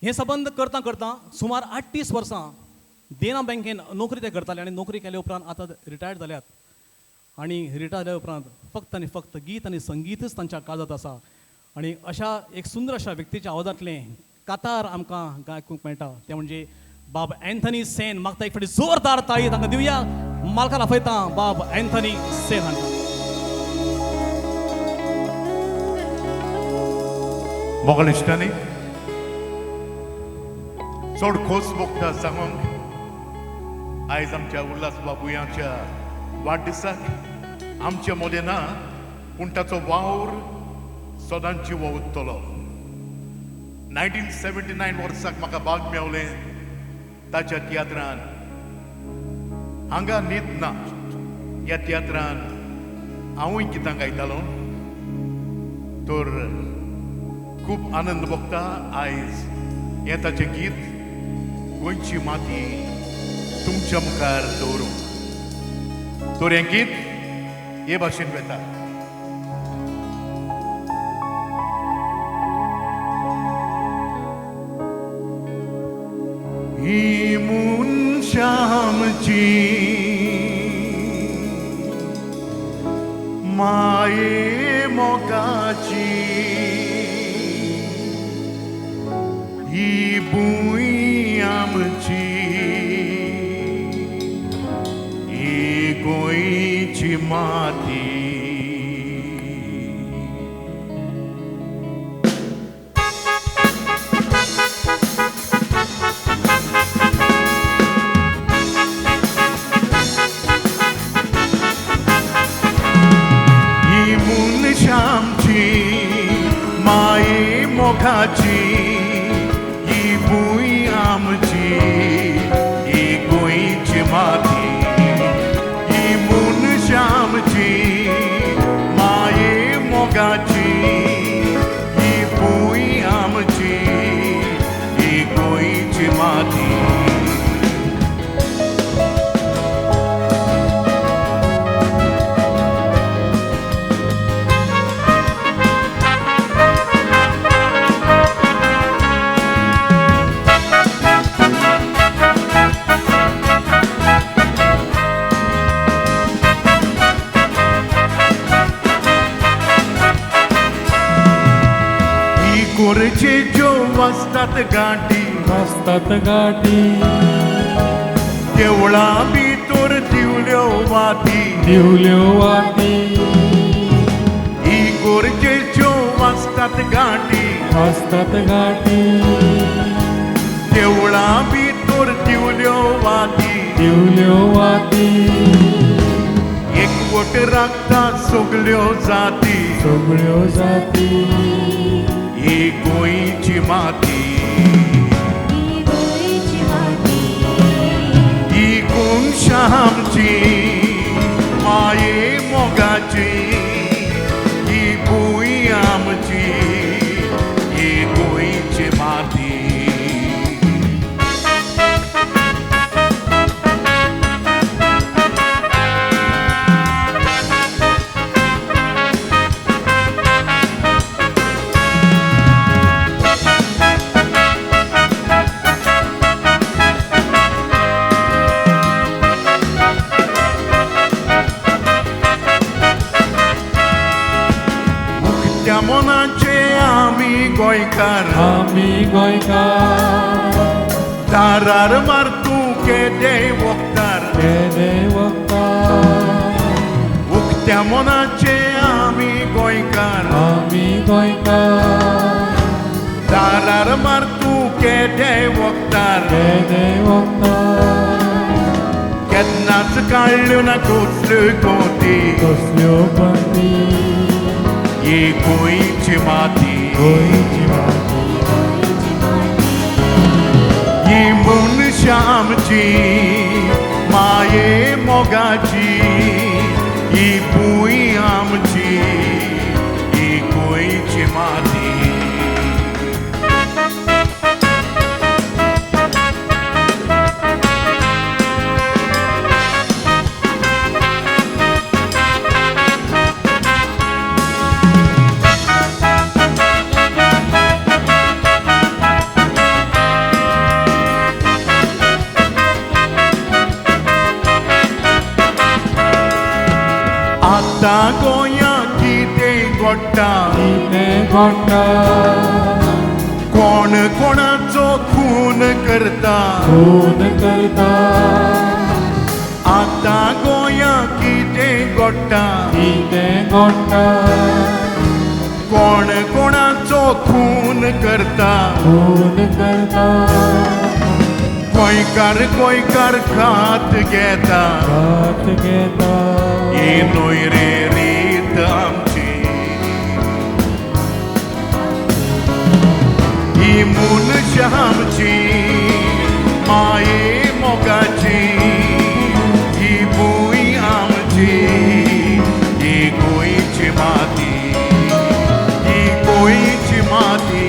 S18: हें सबंद करता करता सुमार 38 वर्सां देना बँकेन नोकरी ते करताले आनी नोकरी केले उपरांत आतां रिटायर्ड जाल्यात आनी रिटायर जाल्या उपरांत फक्त आनी फक्त गीत आनी संगीतच तांच्या काळजांत आसा. आनी अशा एक सुंदर अशा व्यक्तीच्या आवाजांतलें कातार आमकां आयकूंक मेळटा तें म्हणजे बाब अँथनी सेन. मागता एक फावटी जोरदार ताळी तांकां दिवया. मालकार आपयता बाब अँथनी सेन हांकां.
S9: मोगल इश्टांनी चड खोस भोगता सांगूंक आयज आमच्या उल्हास बाबुयांच्या वाडदिसाक आमच्या मोदें ना, पूण ताचो वावर सदांच जिवो उरतलो. 1979 वर्साक म्हाका भाग मेवलें ताच्या तियात्रान हांगा न्हीद ना ह्या तियात्रान हांवूय गितां गायतालो. तर खूब आनंद भोगता आयज हें ताचें गीत गोंयची माती तुमच्या मुखार दवरूंक. तर हें गीत हे भाशेन वता. ही मनशामची माये मोगाची ही भूंय आमची ही गोंयची माती. ही मनशामची माये मोगाची ही भूंय आमची ही गोंयची माती. ही मनशामची माये मोगाची ही भूंय आमची ही गोंयची माती. इगोर्जेच्यो वाजतात गांठी
S4: वाजतात गांठी
S9: देवळां भितर दिवल्यो वाती
S4: दिवल्यो वाती
S9: इगोर्जेच्यो वाजतात गांठी
S4: वाजतात गांठी
S9: देवळां भितर दिवल्यो वाती
S4: दिवल्यो वाती
S9: एकवट राखता सगल्यो जाती
S4: सगळ्यो जाती
S9: ही गोंयची माती ही कोनशा आमची माये मोगाची ही भूंय आमची ही गोंयची माती. मनाचे आमी गोंयकार
S4: आमी गोंयकार
S9: दारार मार तूं केदे वखदार
S4: केदे वखदार
S9: उक्त्या मनाचे आमी गोंयकार
S4: आमी गोंयकार
S9: दारार मार तूं केदे वखदार
S4: केदे वखदार
S9: केन्नाच काडल्यो ना कसल्यो कोती
S4: कसल्यो कोती
S9: ही गोंयची माती
S4: गोंयची माती
S9: ही मनशां आमची माये मोगाची ही भूंय आमची ही गोंयची माती. आतां गोंया कितें घडटा
S4: कितें घडटा
S9: कोण कोणाचो खून करता
S4: खून करता
S9: आतां गोंया कितें घडटा
S4: कितें घडटा
S9: कोण कोणाचो खून करता
S4: खून करता
S9: गोंयकार गोंयकार खात घेता
S4: खात घेता
S9: ही न्हय रे रीत आमची ही मनशां आमची माये मोगाची ही भूंय आमची ही गोंयची माती ही गोंयची माती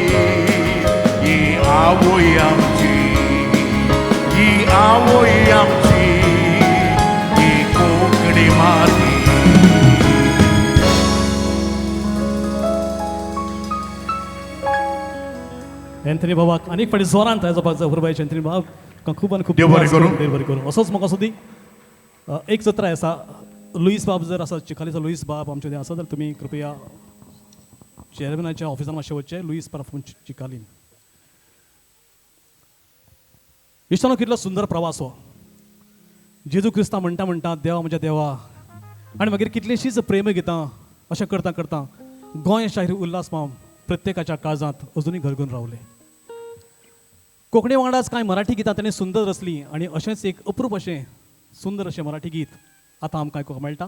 S9: ही आवय आमची ही आवय आमची ही कोंकणी माती.
S18: एंथनी बाबाक आनीक फावटी जोरान तयार जावपाक जाय उरबायचे. एंथनी बाब खूब आनी खूब
S9: देव बरें करूं.
S18: देव बरें करूं. असोच म्हाका असो दी एक जत्राय आसा लुईस बाब जर आसा चिखालीचो लुईस बाब आमचे थंय आसा जाल्यार तुमी कृपया चेअरमॅनाच्या ऑफिसान मातशें वचचें. Luis from चिकालीन. इश्टानो कितलो सुंदर प्रवास हो. जेजू क्रिस्ता म्हणटा म्हणटा देवा म्हज्या देवा आनी मागीर कितलींशींच प्रेम गितां अशें करता करता गोंय शाहीर उल्हास माम प्रत्येकाच्या काळजांत अजुनूय घर करून रावले. कोंकणी वांगडाच कांय मराठी गितां ताणें सुंदर रचलीं आनी अशेंच एक अप्रूप अशें सुंदर अशें मराठी गीत आतां आमकां आयकूंक मेळटा.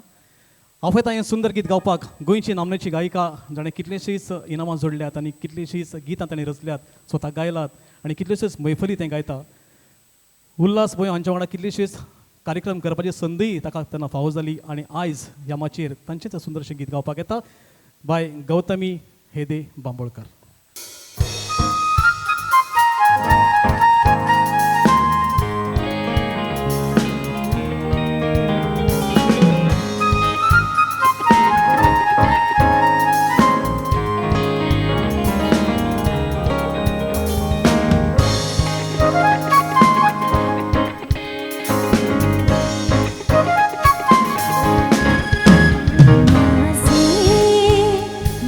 S18: हांव पळयता हें सुंदर गीत गावपाक गोंयची नामनेची गायिका जाणें कितलींशींच इनामां जोडल्यात आनी कितलींशींच गितां ताणें रचल्यात स्वता गायलात आनी कितल्योश्योच मैफली तें गायता. उल्हास भोय हांच्या वांगडा कितलींशींच कार्यक्रम करपाची संदीय ताका तेन्ना फावो जाली आनी आयज ह्या माचयेर तांचेंच सुंदरशें गीत गावपाक येता बाय गौतमी हेदे बांबोळकर.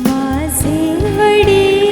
S12: माझे वडील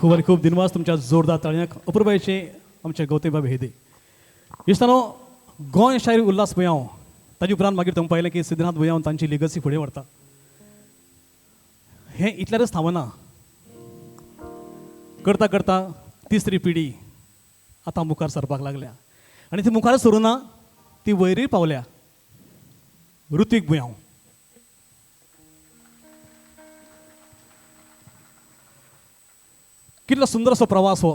S18: खूब आनी खूब दिनवास तुमच्या जोरदार ताळयांक. अपुरबायेचे आमचे गौतम हेदे. इश्टानो, गोंय शाहीर उल्हास बुयांव ताजे उपरांत मागीर तुमकां पळयलें की सिद्धनाथ बुयांव तांची लिगसी फुडें व्हरता. हें इतल्यारच थांबना, करता करता तिसरी पिढी आतां मुखार सरपाक लागल्या आनी ती मुखार सरूना, ती वयरूय पावल्या. ऋत्विक बुयांव. कितलो सुंदर असो प्रवास हो.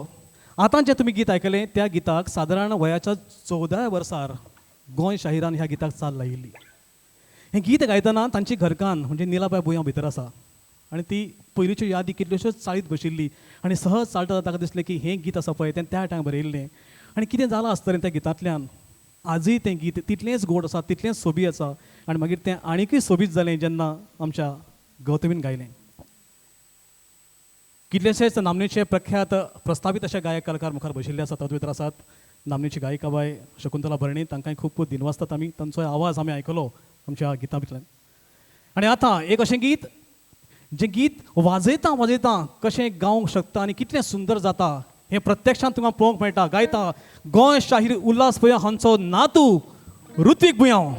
S18: आतां जें तुमी गीत आयकलें त्या गिताक सादारण वयाच्या 14 वर्सार गोंय शाहिरान ह्या गिताक चाल लायिल्ली. हें गीत गायतना तांची घरकान्न म्हणजे निलाबाय बुयांव भितर आसा आनी ती पयलींच्यो यादी कितल्योश्योच चाळीत बशिल्ली आनी सहज चाळटा ताका दिसलें की हें गीत आसा पळय तें त्या टायमार बरयिल्लें आनी कितें जालां आसतलें त्या गितांतल्यान. आजूय तें गीत तितलेंच गोड आसा, तितलेंच सोबीत आसा आनी मागीर तें आनीकय सोबीत जालें जेन्ना आमच्या गौतमीन गायलें. कितलेशेच नामनेचे प्रख्यात प्रस्तावीत अशे गायक कलाकार मुखार बशिल्ले आसात. तातूंत भितर आसात नामनेची गायिका बाय शकुंतला भरणे, तांकांय खूब खूब दिनवासतात आमी. तांचो आवाज आमी आयकलो आमच्या गितां भितरल्यान. आनी आतां एक अशें गीत जें गीत वाजयता वाजयता कशें गावंक शकता आनी कितलें सुंदर जाता हें प्रत्यक्षांत तुमकां पळोवंक मेळटा. गायता गोंय शाहीर उल्हास बुयांव हांचो नातू ऋत्विक बुयांव.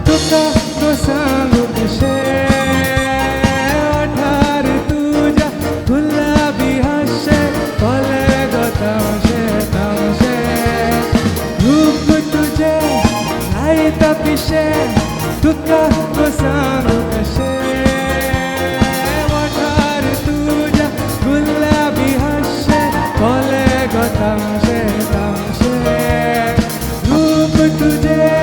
S19: तुका तो सांगू कशें ओठार तुज्या गुलाबी हांशें कोले गो तांशें तांशें रूप तुजें लायता पिशें तुका तो सांगू कशें ओठार तुज्या गुलाबी हांशें कोले गो तांशें तांशें रूप तुजें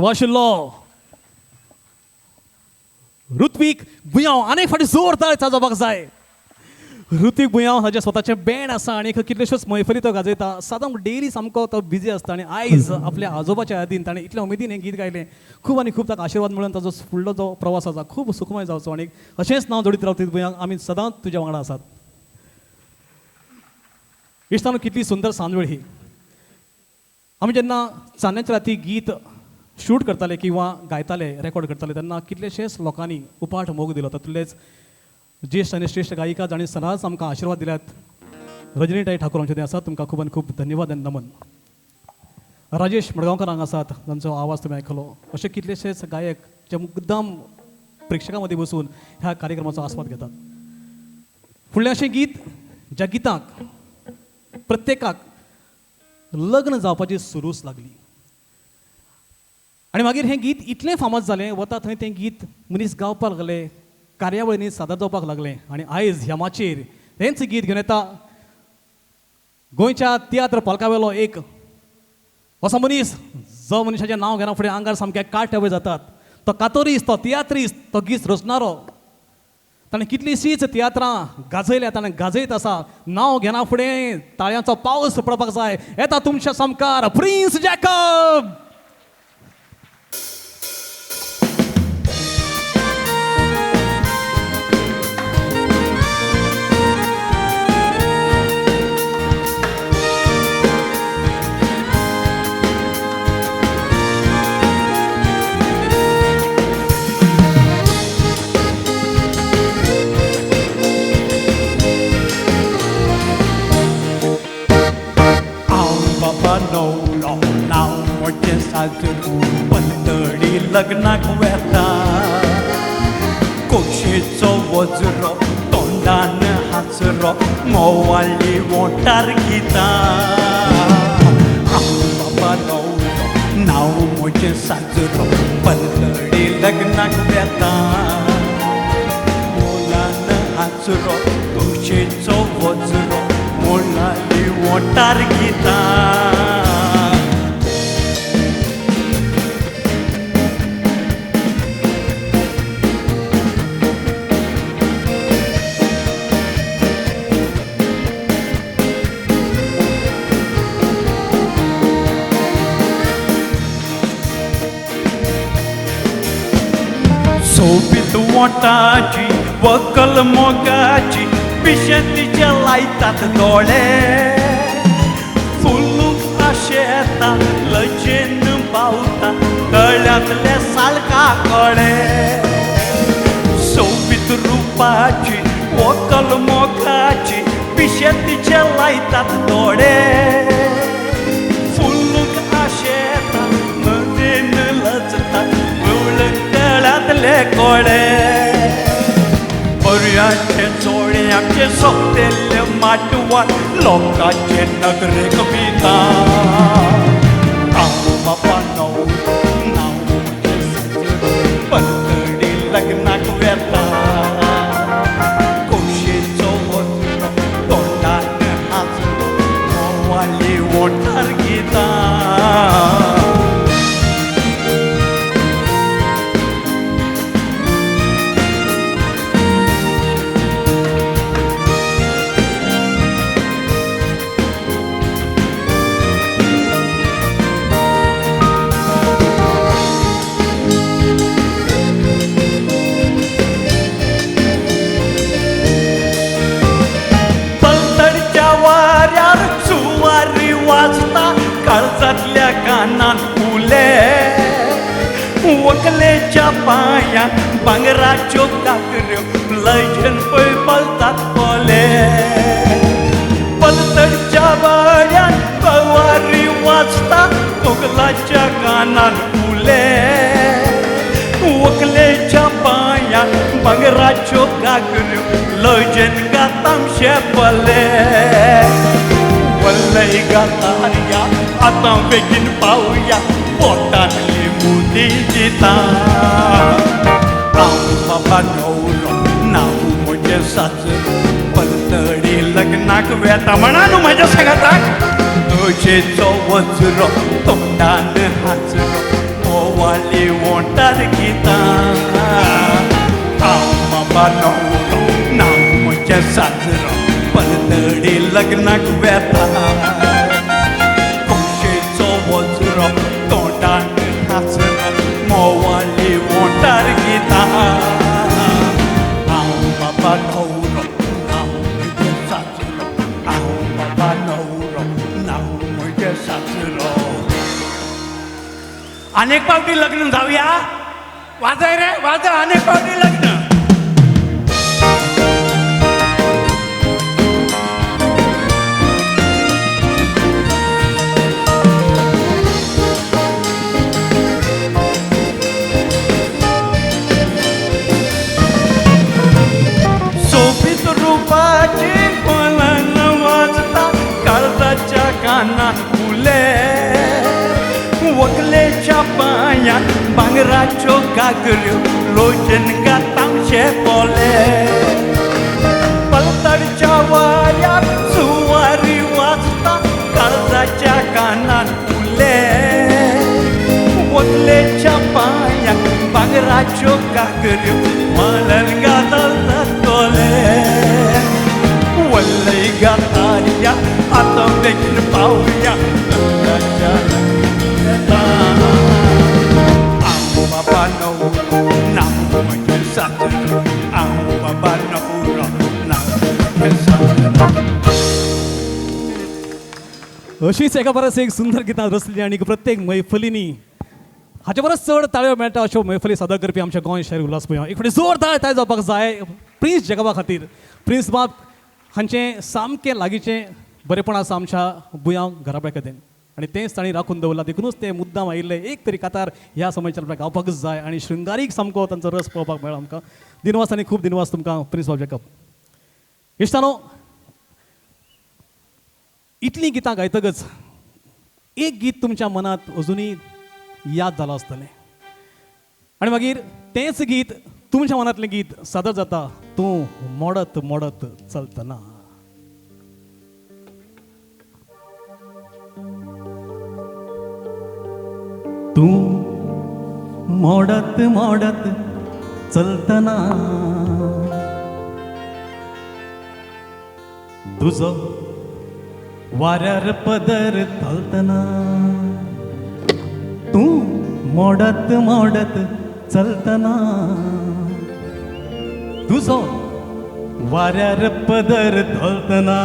S18: आशिल्लो ऋत्विक बुयांव आनी फाटी जोरदार जावपाक जाय. ऋत्विक बुयांव हाजें स्वताचें बँड आसा आनी कितल्योश्योच मैफली तो गाजयता. सदां डेली सामको तो बिजी आसता आनी आयज आपल्या आजोबाच्या यादीन ताणें इतल्या उमेदीन हें गीत गायलें. खूब आनी खूब ताका आशिर्वाद मेळून ताजो फुडलो जो प्रवास आसा खूब सुखमय जावचो आनी अशेंच नांव जोडीत रावता बुयांव. आमी सदांच तुज्या वांगडा आसात. इश्टानो, कितली सुंदर सांजवेळ ही. आमी जेन्ना चान्न्याच्या राती गीत शूट करताले किंवा गायताले, रेकॉर्ड करताले तेन्ना कितलेशेच लोकांनी उपाट मोग दिलो. तातूंतलेच ज्येश्ठ आनी श्रेश्ठ गायिका जांणी सदांच आमकां आशिर्वाद दिल्यात, रजनी ताई ठाकूर आमचे थंय आसात, तुमकां खूब आनी खूब धन्यवाद आनी नमन. राजेश मडगांवकर हांगा आसात, तांचो आवाज तुमी आयकलो. अशे कितलेशेच गायक जे मुद्दाम प्रेक्षकां मदीं बसून ह्या कार्यक्रमाचो आस्वाद घेतात. फुडलें अशें गीत ज्या गिताक प्रत्येकाक लग्न जावपाची सुरूस लागली. आनी मागीर हें गीत इतलें फामाद जालें, वता थंय तें गीत मनीस गावपाक लागले, कार्यावळींनी सादर जावपाक लागलें. आनी आयज ह्या माचयेर हेंच गीत घेवन येता गोंयच्या तियात्र पालकावेलो एक असो मनीस जो मनशाचें नांव घेना फुडें आंगार सामकें कांटे वयर जातात. तो कातोरीस्त, तो तियात्रीस्त, तो गीत रचणारो. ताणें कितलींशींच तियात्रां गाजयल्या, ताणें गाजयत आसा. नांव घेना फुडें ताळयांचो पावस पडपाक जाय. येता तुमच्या सामकार प्रिन्स जॅकब.
S19: पत्तडी लग्नाक वेता, कोशेचो वजरो तोंडान हांसरो मोवाली वोंठार गितां. हांव बाबा न्हवरो नांव म्हजें साजरो, पलतडी लग्नाक वेता, मोलान हांसरो कोशेचो वजरो मोलाली वोंठार गितां. सोबीत वोंटाची वकल मोगाची पिशें तिचे लायतात दोळे, फुलूंक आशेता लजेन पावता तळ्यांतले साळका कळे. सोबीत रुपाची वकल मोगाची पिशें तिचे लायतात दोळे, फुलूंक आशेता नदेन लजता तळ्यांतले कोळे. बऱ्याचे चोळ्याचे सोंपतेले माटवान लोकांचे नगरेक भिता. हांव बाबा न्हवरो नांव म्हजें साजरो, पलतडी लग्नाक वेता, कोशेचो वजरो तोंडान हांसरो मोवाली वोंठार गितां. काळजांतल्या कानान उले वकलेच्या पांयान भांगराच्यो काकऱ्यो लजेन पळय पलतात कोले. पलतडच्या वाड्यान पवारी वाजता कोगलाच्या कानान उले वकलेच्या पांयान भांगराच्यो काकऱ्यो लजेन गातामशे पले. वल्लय गातारया आतां बेगीन पावया पोटांतली मुदी दिता. हांव बाबा न्हवरो नांव म्हजें साजरो, पलतडी लग्नाक वेता म्हणा न्हू म्हज्या सांगाताक. तुजेचो वजरो तोंडान हांसरो मोवाली वोंठार गितां. हांव बाबा न्हवरो नांव म्हजें साजरो, पलतडी लग्नाक वेता, कोशेचो वजरो तोंडान हांसरो मोवाली वोंठार गितां. हांव बाबा न्हवरो नांव म्हजें साजरो, हांव बाबा न्हवरो नांव म्हजें साजरो. अनेक पावटी लग्न जावया, वाजय रे वाजय, अनेक पावटी लग्न. सोबीत रुपाची फुलान वकलेच्या पांयांत भांगराच्यो घागऱ्यो लोचन गा तामशे पोले पलतडच्या वाऱ्यार सुवारी वाजता काळजाच्या कानान फुले वकलेच्या पांयांत भांगराच्यो घागऱ्यो मलन गा चलतात कोले वल्लय गा तारया आतां बेगीन पावया हांव बाबा न्हवरो नांव म्हजें साजरो हांव बाबा न्हवरो नांव म्हजें साजरो.
S18: अशीच एका परस एक सुंदर गितां रचली आनी प्रत्येक मैफलींनी हाचे परस चड ताळयो मेळटा अश्यो मैफली सादर करपी आमच्या गोंय शाहीर उल्हास बुयांव. एक फावटी जोरदार ताळयो जावपाक जाय प्रिन्स जेकबा खातीर. प्रिन्स बाब हांचें सामकें लागींचें बरेपण आसा आमच्या बुयांव घराब्या कडेन आनी तेंच तांणी राखून दवरलां. देखूनच ते मुद्दाम आयिल्ले एक तरी कातार ह्या समयच्या आपल्याक गावपाकच जाय आनी शृंगारीक सामको तांचो रस पळोवपाक मेळ्ळो आमकां. दिनवास आनी खूब दिनवास तुमकां प्रिन्स बाब जेकब. इश्टानो, इतलीं गितां गायतकच एक गीत तुमच्या मनांत अजुनूय याद जालां आसतलें आनी मागीर तेंच गीत तुमच्या मनांतलें गीत सादर जाता, तूं मोडत मोडत चलतना. तूं मोडत मोडत चलतना तुजो वाऱ्यार पदर धोलतना तूं मोडत मोडत चलतना तुजो वाऱ्यार पदर धोलतना.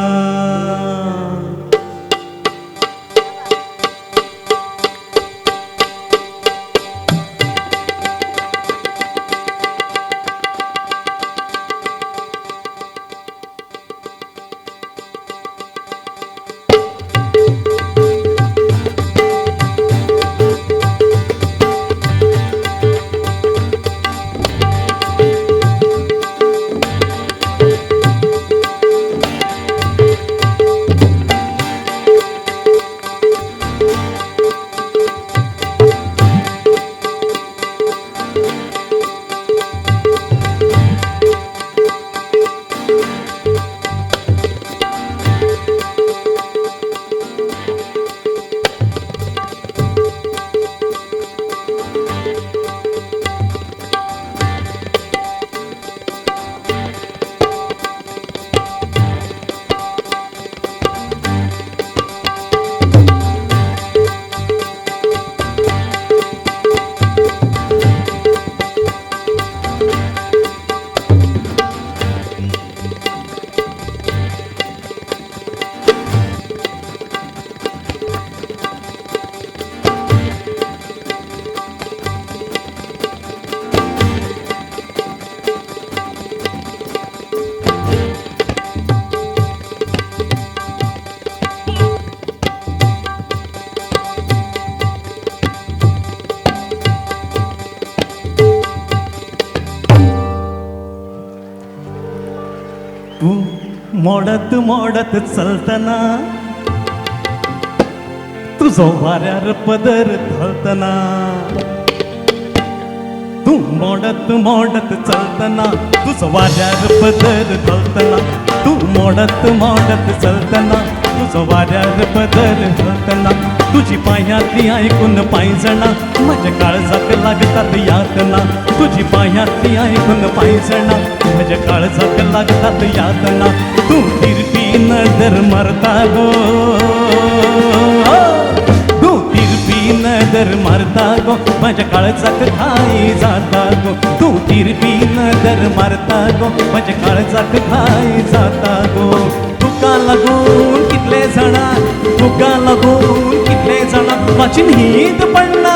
S18: मोडत मोडत चलतना तुजो वाऱ्यार पदर धोलतना तूं मोडत मोडत चलतना तुजो वाऱ्यार पदर धोलतना तूं मोडत मोडत चलतना तुजो वाऱ्यार पदर धोलतना तुजी पांयांतली आयकून पांयजणां म्हज्या काळजाक लागतात यातना तुजी पांयांतली आयकून पांयजणां म्हज्या काळजाक लागतात यातना तूं तिरपी नदर मारता गो तूं तिरपी नदर मारता गो म्हज्या काळजाक घाय जाता गो तूं तिरपी नदर मारता गो म्हज्या काळजाक घाय जाता गो तुका लागून कितले जाणां तुका लागून कितले जाणां म्हाजी न्हीद पडना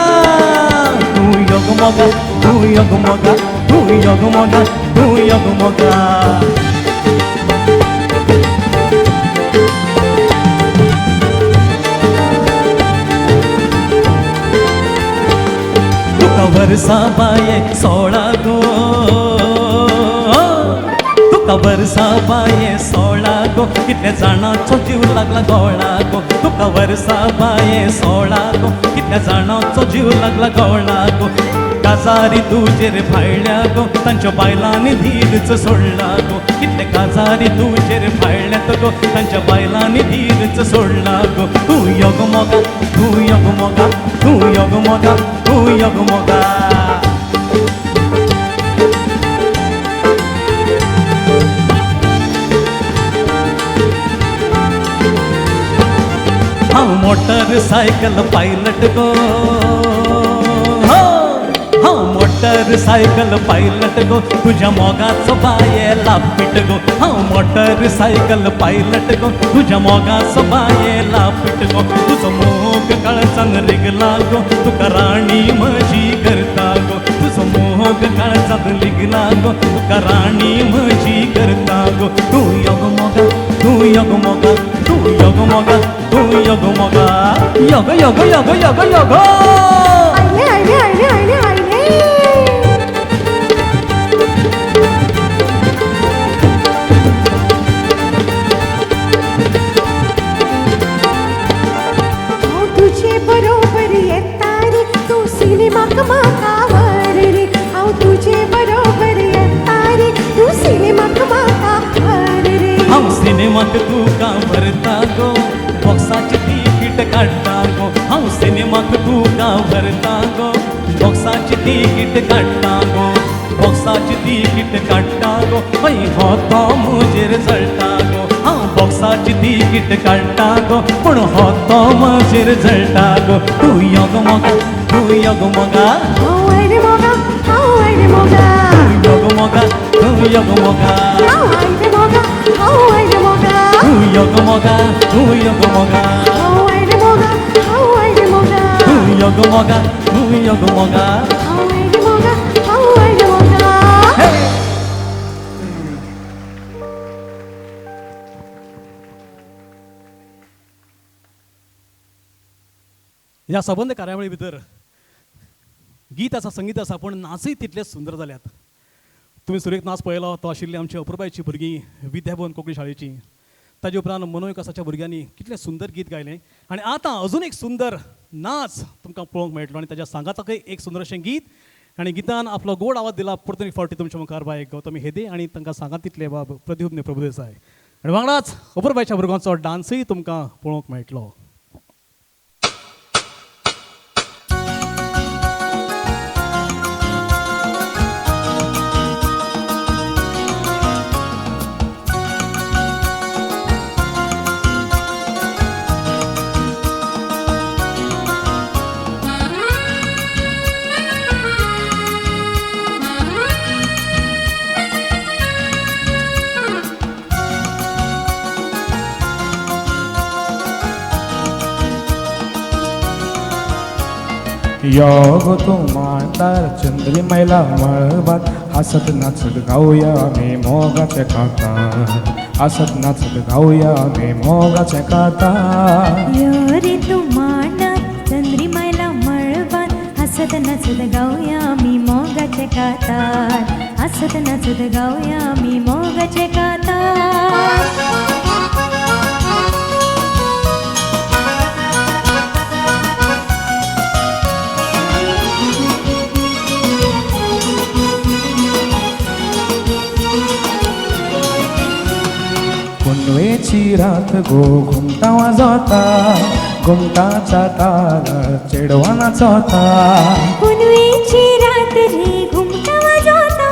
S18: तूं योगमोगा तूं योगमोगा तूं योगमोगा तूं योगमोगा. तुका वर्सां बाये 16 गो तुका
S6: तुका वर्सा बाये 16 गो कितले जाणांचो जीव लागला गोळा गो तुका वर्सा बाये 16 गो कितल्या जाणांचो जीव लागला गोळा गो काजारी तुजेर भायल्या गो तांच्या बायलांनी धीरच सोडला गो कितले काजारी तुजेर भायल्यात गो तांच्या बायलांनी धीरच सोडला गो तूं योग मोगा तूं योग मोगा तूं योग मोगा तूं योग मोगा. हांव मोटरसायकल पायलट गो हांव मोटरसायकल पायलट गो तुज्या मोगाचो बाये लापीट गो हांव मोटरसायकल पायलट गो तुज्या मोगाचो बाये लापीट गो तुजो मोग काळजान रिगला गो तुका राणी म्हजी करता गो तुजो मोग काळजान रिगला गो तुका राणी म्हजी करता गो तूं योग मोगा तूं योग मोगा तूं योग मोगा तूं योग मोगा योग योग योग योग योग.
S12: आयले आयले आयले आयले आयले. हांव तुजे बरोबर येता रे तूं सिनेमाक म्हाका व्हर रे हांव तुजे बरोबर येता रे तूं सिनेमाक म्हाका व्हर रे.
S6: हांव सिनेमाक तुका व्हरता गो बॉक्साची तिकीट काडटा गो हांव सिनेमाक तुका व्हरता गो बॉक्साची तिकीट काडटा गो बॉक्साची तिकीट काडटा गो हय हो तो म्हजेर जळटा गो हांव बॉक्साची तिकीट काडटा गो पूण हो तो म्हजेर जळटा गो तूं योग मोगा तूं योग मोगा
S12: हांव आयले मोगा हांव आयले मोगा
S6: तूं योग मोगा तूं योग मोगा
S12: हांव आयले मोगा हांव आयले मोगा
S6: तूं योग मोगा तूं योग मोगा
S12: हांव आयले मोगा हांव आयले मोगा
S6: तूं योग मोगा तूं योग मोगा
S12: हांव आयले मोगा हांव आयले मोगा.
S18: ह्या सबंद कार्यावळी भितर गीत आसा संगीत आसा पूण नाचूय तितले सुंदर जाल्यात. तुमी सुरवेक नाच पळयलो तो आशिल्ली आमची अपुरबायची भुरगीं विद्याभुवन कोंकणी शाळेची. ताजे उपरांत मनोविकासाच्या भुरग्यांनी कितलें सुंदर गीत गायलें आनी आतां अजून एक सुंदर नाच तुमकां पळोवंक मेळटलो आनी ताज्या सांगाताकय एक सुंदर अशें गीत आनी गितान आपलो गोड आवाज दिला परतून एक फावटी तुमच्या मुखार बाय गौतमी हेदे आनी तांकां सांगात तितले बाब प्रद्युम्न प्रभुदेसाय आनी वांगडाच अपुरबायच्या भुरग्यांचो डान्सूय तुमकां पळोवंक मेळटलो.
S20: योग तू मांडार चंद्री मैला मळबात हसत नाचत गाऊया आम्ही मोगाचे कांतार हसत नाचत गाऊया आम्ही मोगाचे कांतार.
S12: यो रे तू मांडार चंद्री मैला मळबात हसत नाचत गाऊया आम्ही मोगाचे कांतार हसत नाचत गाऊया आम्ही मोगाचे कांतार.
S20: पुनवेची रात गो घुमटा वाजोता घुमटाच्या तालार चेडवा नाचोता.
S12: पुनवेची रात रे घुमटा वाजोता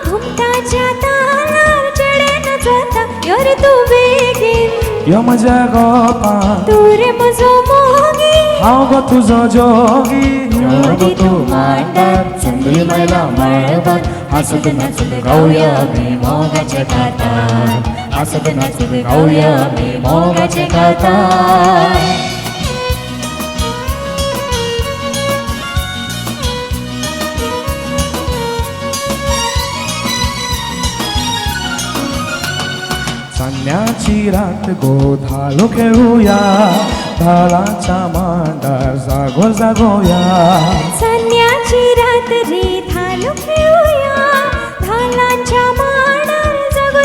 S12: घुमटाच्या तालार चेडे नाचोता. यो रे तूं बेगीन
S20: यो म्हज्या गोपा
S12: तूं रे म्हजो मोगी
S20: हांव गो तुजो जोगी. यो गो तूं मांडार चंद्री मैला मळबात हसत नाचत गाऊया आम्ही मोगाचे कांतार हसत नाचत गाऊया आम्ही मोगाचे कांतार. चांदण्याची रात गो धालो खेळूया धालाच्या मांडार जागो जागोया.
S12: चांदण्याची रात रे धालो खेळूया धालाच्या मांडार जागो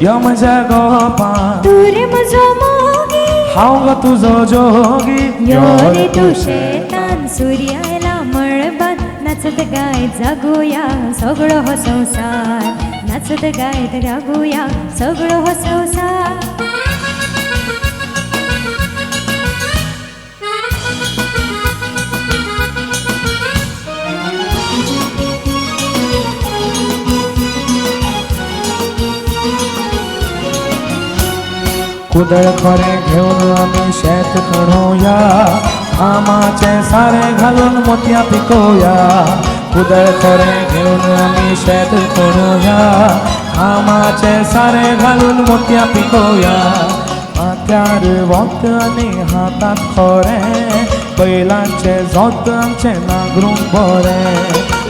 S4: यो म्हज्या गोपा
S12: तूं रे म्हजो मोगी
S4: हांव गो तुजो जोगी
S12: यो रे तूं शेतान सूर्य आयला मळबान नाचत गायत जागोया सगळो हो संवसार नाचत गायत जागोया सगळो हो संवसार.
S4: कुदळ खोरें घेवन आमी शेत खणोया आमाचें सारें घालून मोतयां पिकोया. कुदळ खोरें घेवन आमी शेत खणोया आमाचें सारें घालून मोतयां पिकोया. माथ्यार वोत आनी हातांत खोरें बैलांचें जोत आमचें नागरूंक बरें.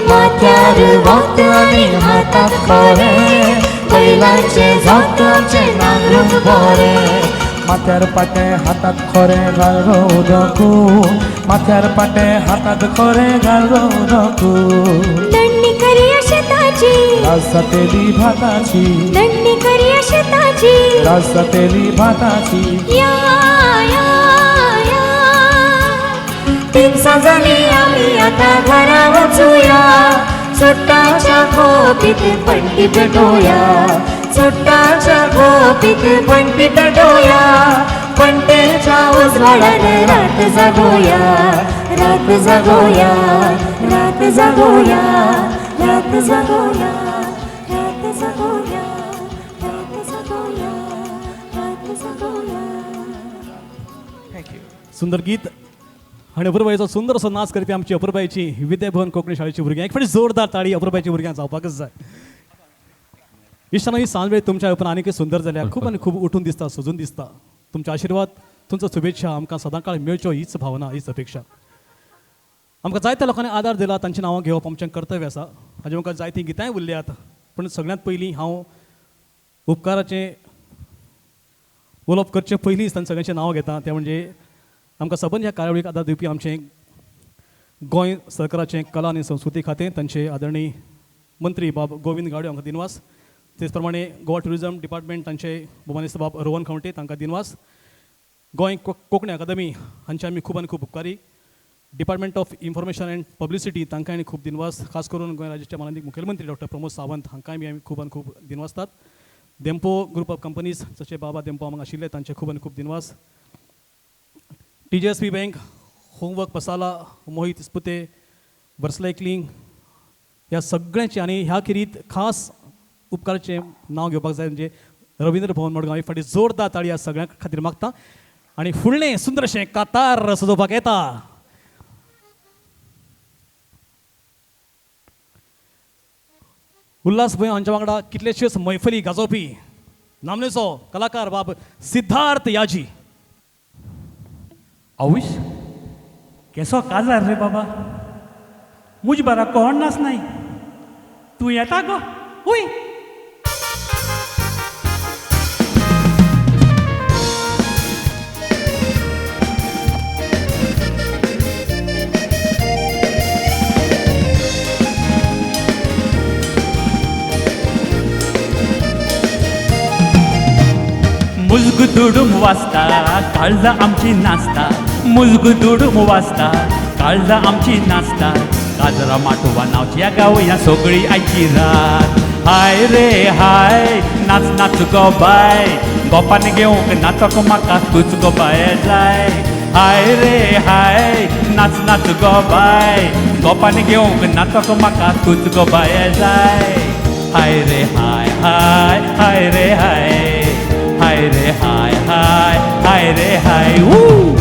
S20: माथ्यार वोत आनी हातांत खोरें बैलांचें जोत आमचें नांगरूंक बरें.
S4: माथ्यार पाटें हातांत खोरें घाल गो उदकू माथ्यार पाटें हातांत खोरें घाल गो उदकू.
S12: नडणी करया शेताची
S4: रास जातेली भाताची
S12: नडणी करया शेताची
S4: रास जातेली भाताची.
S12: या या या तिनसां जाली आमी आतां घरा वचुया चुट्टाच्या खोपीत पणटी पेटोवया चुट्टाच्या खोपीत पणटी पेटोवया पणटेच्या उजवाडान रात जागोया रात जागोया रात जागोया रात जागोया रात जागोया रात जागोया रात जागोया.
S18: सुंदर गीत आनी अपुरबायेचो सुंदर असो नाच करपी आमची अपुरबायेची विद्याभवन कोंकणी शाळेची भुरगीं. एक फावटी जोरदार ताळी अपुरबायेची भुरग्यांक जावपाकच जाय. इश्टांनो, ही सांजवेळ तुमच्या उपरांत आनीकय सुंदर जाल्या, खूब आनी खूब उठून दिसता, सजून दिसता. तुमचे आशिर्वाद, तुमचो शुभेच्छा आमकां सदांकाळ मेळच्यो हीच भावना, हीच अपेक्षा. आमकां जायत्या लोकांनी आदार दिला, तांची नांवां घेवप आमचें कर्तव्य आसा. हाजे मुखार जायतीं गितांय उरल्यात, पूण सगळ्यांत पयलीं हांव उपकाराचें उलोवप करचें पयलींच तांच्या सगळ्यांचें नांव घेता, तें म्हणजे आमकां सबंद ह्या कार्यावळीक आदार दिवपी आमचें गोंय सरकाराचें कला आनी संस्कृती खातें, तांचे आदरणीय मंत्री बाब गोविंद गावडे हांकां दिनवास. तेच प्रमाणे गोवा ट्युरिजम डिपार्टमेंट तांचे भोवमानेस्त बाब रोहन खंवटे तांकां दिनवास. गोंय कोंकणी अकादमी हांचे आमी खूब आनी खूब उपकारी. Department of information and publicity तांकां आनी खूब दिनवास. खास करून गोंय राज्याचे मानादीक मुखेलमंत्री डॉक्टर प्रमोद सावंत हांकांय बी आमी खूब आनी खूब दिनवासतात. धेंपो ग्रुप ऑफ कंपनीज जशे बाबा धेंपो हांगा आशिल्ले तांचे खूब आनी खूब दिनवास. TJSB bank, homework Masala, Mohit Ispute, वर्सलायकलिंग ह्या सगळ्यांचे आनी ह्या खेरीत खास उपकाराचें नांव घेवपाक जाय म्हणजे रविंद्र भवन मडगांव. एक फावटी जोरदार ताळी ह्या सगळ्यां खातीर मागता आनी फुडलें सुंदरशें कातार सजोवपाक येता. उल्हास भंय हांच्या वांगडा कितलेश्योच मैफली गाजोवपी नामनेचो कलाकार बाब सिद्धार्थ याजी.
S19: आवूश केसो काजार रे बाबा, मुज बारा कोण नास नाही, तूं येता गो हुय. मुजगुदुडूम वाजता काळजा आमची नाचता, मुजगुदुडूम वाजता काळजा आमची नाचता. काजरा माटोवा नावच्या गावया सगळी आयची रात. हाय रे हाय नाच नाच गो बाय, गोपान घेवंक नाचक म्हाका तूच गो बाय जाय. हाय रे हाय नाच नाच गो बाय, गोपान घेवंक नाचक म्हाका तूच गो बाय जाय. हाय रे हाय हाय हाय रे हाय हाय रे हाय हाय हाय रे हाय. ऊ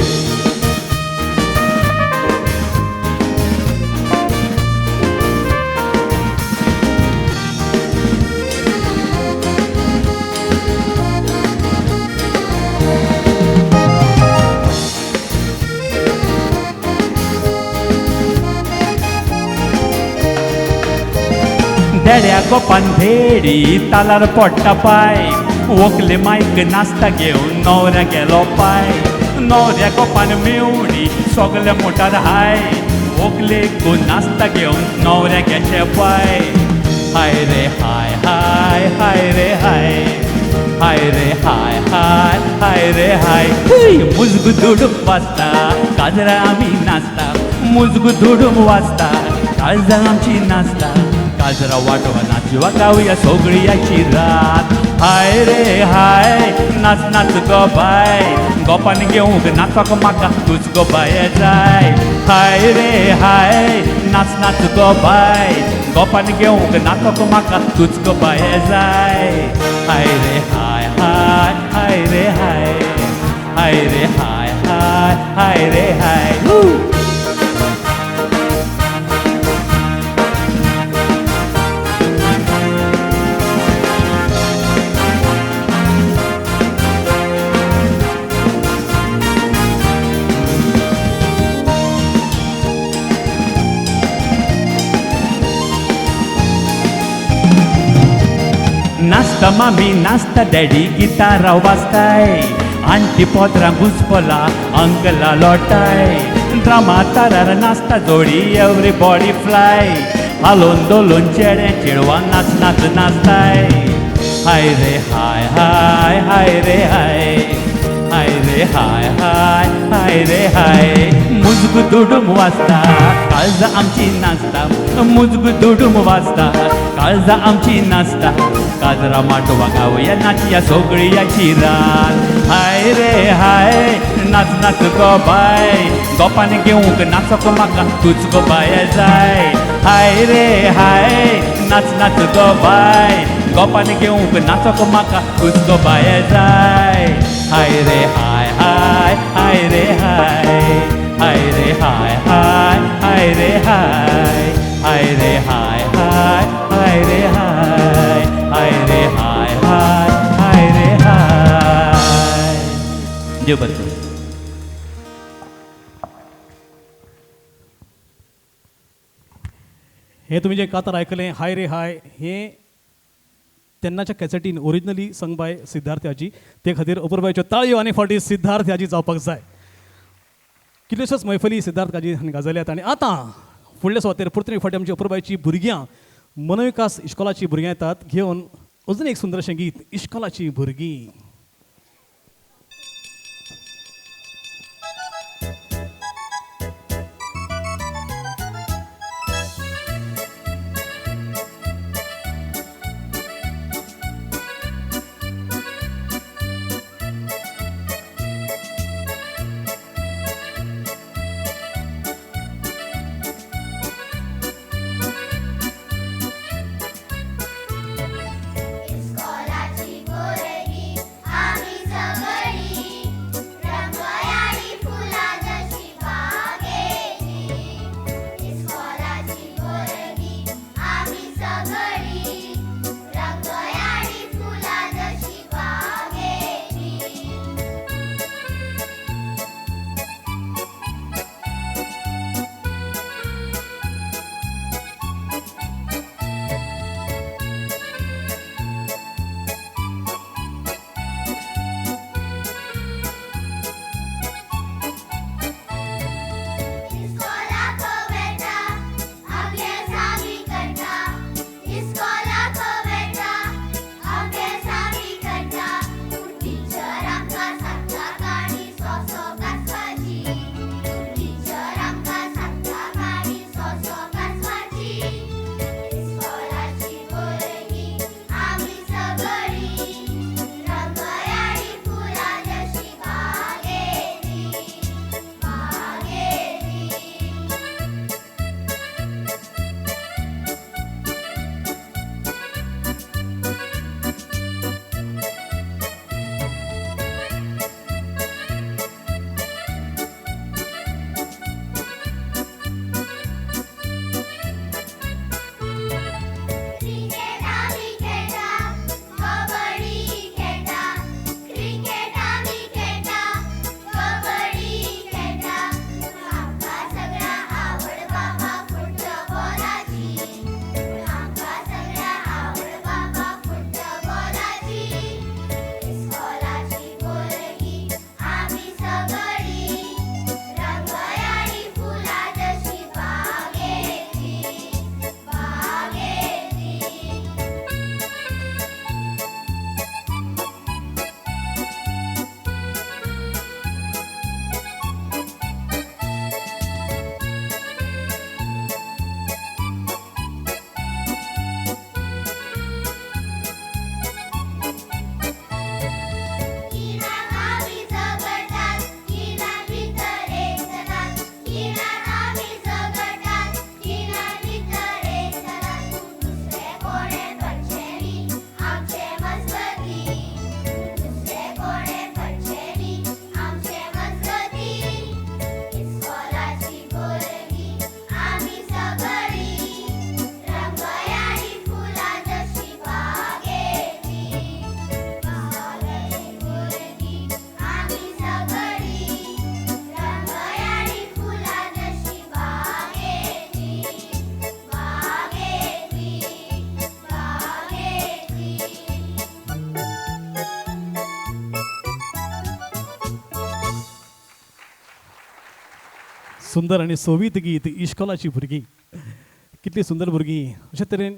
S19: देड्या गोपान भेडी तालार पडटा पाय, वोकले मायक नाचता घेवन नवऱ्या गेलो पाय. नवऱ्या गोपान मेवणी सगळे मोटार हाय, वोकले गो नाचता घेवन नवऱ्या गेचे पाय. हाय रे हाय हाय हाय रे हाय हाय रे हाय हाय हाय रे हाय. मुजगु दुडूम वाजता काजरा आमी नाचता, मुजगु दुडूम वाजता काळजां आमची नाचता, काजरा वाटवा नाचवा गावया सगळयाची रात. हाय रे हाय नाच नाच गो बाय, गोपान घेवंक नाचोक म्हाका तूच गो बाय जाय. हाय रे हाय नाच नाच गो बाय, गोपान घेवंक नाचोक म्हाका तूच गो बाय जाय. हाय रे हाय हाय हाय रे हाय, हाय रे हाय हाय हाय रे हाय. नाचता मामी नाचता डॅडी गिटारा वाजताय, आंटी पोदरां घुसपला अंकला लोटाय, ड्रामा तारार नाचता जोडी एवरी बॉडी फ्लाय, हालोन दोलोन चेडे चेडवां नाच नाच नाचताय. हाय रे हाय हाय हाय रे हाय, हाय रे हाय हाय हाय रे हाय. मुजगु दुडूम वाजता काळजां आमची नाचता, मुजगु दुडूम वाजता काळजां आमची नाचता, काजरा माटवा गावया नाचया सगळयाची रात. हाय रे हाय नाच नाच गो बाय, गोपान घेवंक नाचोक म्हाका तूच गो बाय जाय. हाय रे हाय नाच नाच गो बाय, गोपान घेवंक नाचोक म्हाका तूच गो बाय जाय. हाय रे हाय हाय हाय रे हाय, हाय रे हाय हाय हाय रे हाय, हाय रे हाय हाय हाय रे हाय, हाय रे हाय हाय हाय रे हाय. देव बरें करूं.
S18: हे तुमी जे कातार आयकलें हाय रे हाय हे तेन्नाच्या कॅसेटीन ओरिजिनली संग बाय सिद्धार्थ हाजी, ते खातीर अपुरबायच्यो ताळयो आनी फावटी सिद्धार्थ हाजी जावपाक जाय. कितल्योश्योच मैफली सिद्धार्थ हाजी हांणी गाजयल्यात आनी आतां फुडल्या सुवातेर परतून एक फावटी आमची अपुरबायची भुरग्यां मनोविकास इश्कोलाची भुरग्यां येतात घेवन अजून एक सुंदरशें गीत इश्कोलाची भुरगीं.
S2: इस्कॉलाची भुरगीं
S18: सुंदर आनी सोबीत गीत इश्कोलाची भुरगीं कितली सुंदर भुरगीं. अशे तरेन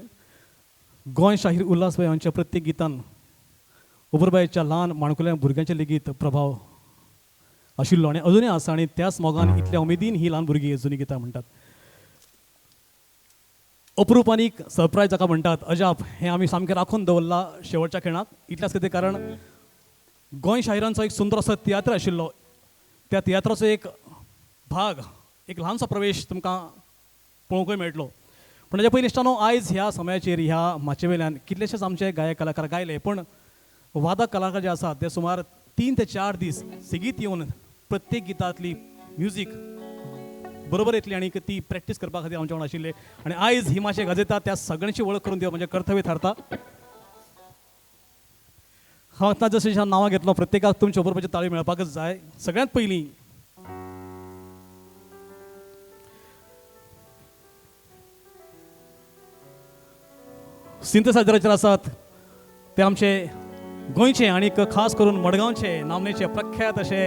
S18: गोंय शाहीर उल्हास भाई हांच्या प्रत्येक गितान उबरबायच्या ल्हान माणकुल्या भुरग्यांचे लेगीत प्रभाव आशिल्लो आनी अजुनूय आसा आनी त्याच मोगान इतल्या उमेदीन ही ल्हान भुरगीं जुनी गितां म्हणटात. अप्रूप आनी सरप्रायज जाका म्हणटात अजाप हें आमी सामकें राखून दवरलां शेवटच्या खिणाक इतल्याच खातीर कारण गोंय शाहिरांचो एक सुंदर असो तियात्र आशिल्लो. त्या तियात्राचो एक भाग एक ल्हानसो प्रवेश तुमकां पळोवंकूय मेळटलो. पूण ताच्या पयलीं इश्टानो आयज ह्या समयाचेर ह्या माचये वयल्यान कितलेशेच आमचे गायक कलाकार गायले पूण वादक कलाकार जे आसात ते सुमार 3 ते 4 दीस सेगीत येवन प्रत्येक गितांतली म्युजीक बरोबर येतली आनी ती प्रॅक्टीस करपा खातीर आमच्या वांगडा आशिल्ले आनी आयज ही माचये गाजयता त्या सगळ्यांची वळख करून दिवप म्हणजे कर्तव्य थारता. हांव आतां जशें नांवां घेतलो प्रत्येकाक तुमच्या बरोबरची ताळी मेळपाकच जाय. सगळ्यांत पयलीं सिंथेसायझराचेर आसात ते आमचे गोंयचे आनी खास करून मडगांवचे नामनेचे प्रख्यात अशे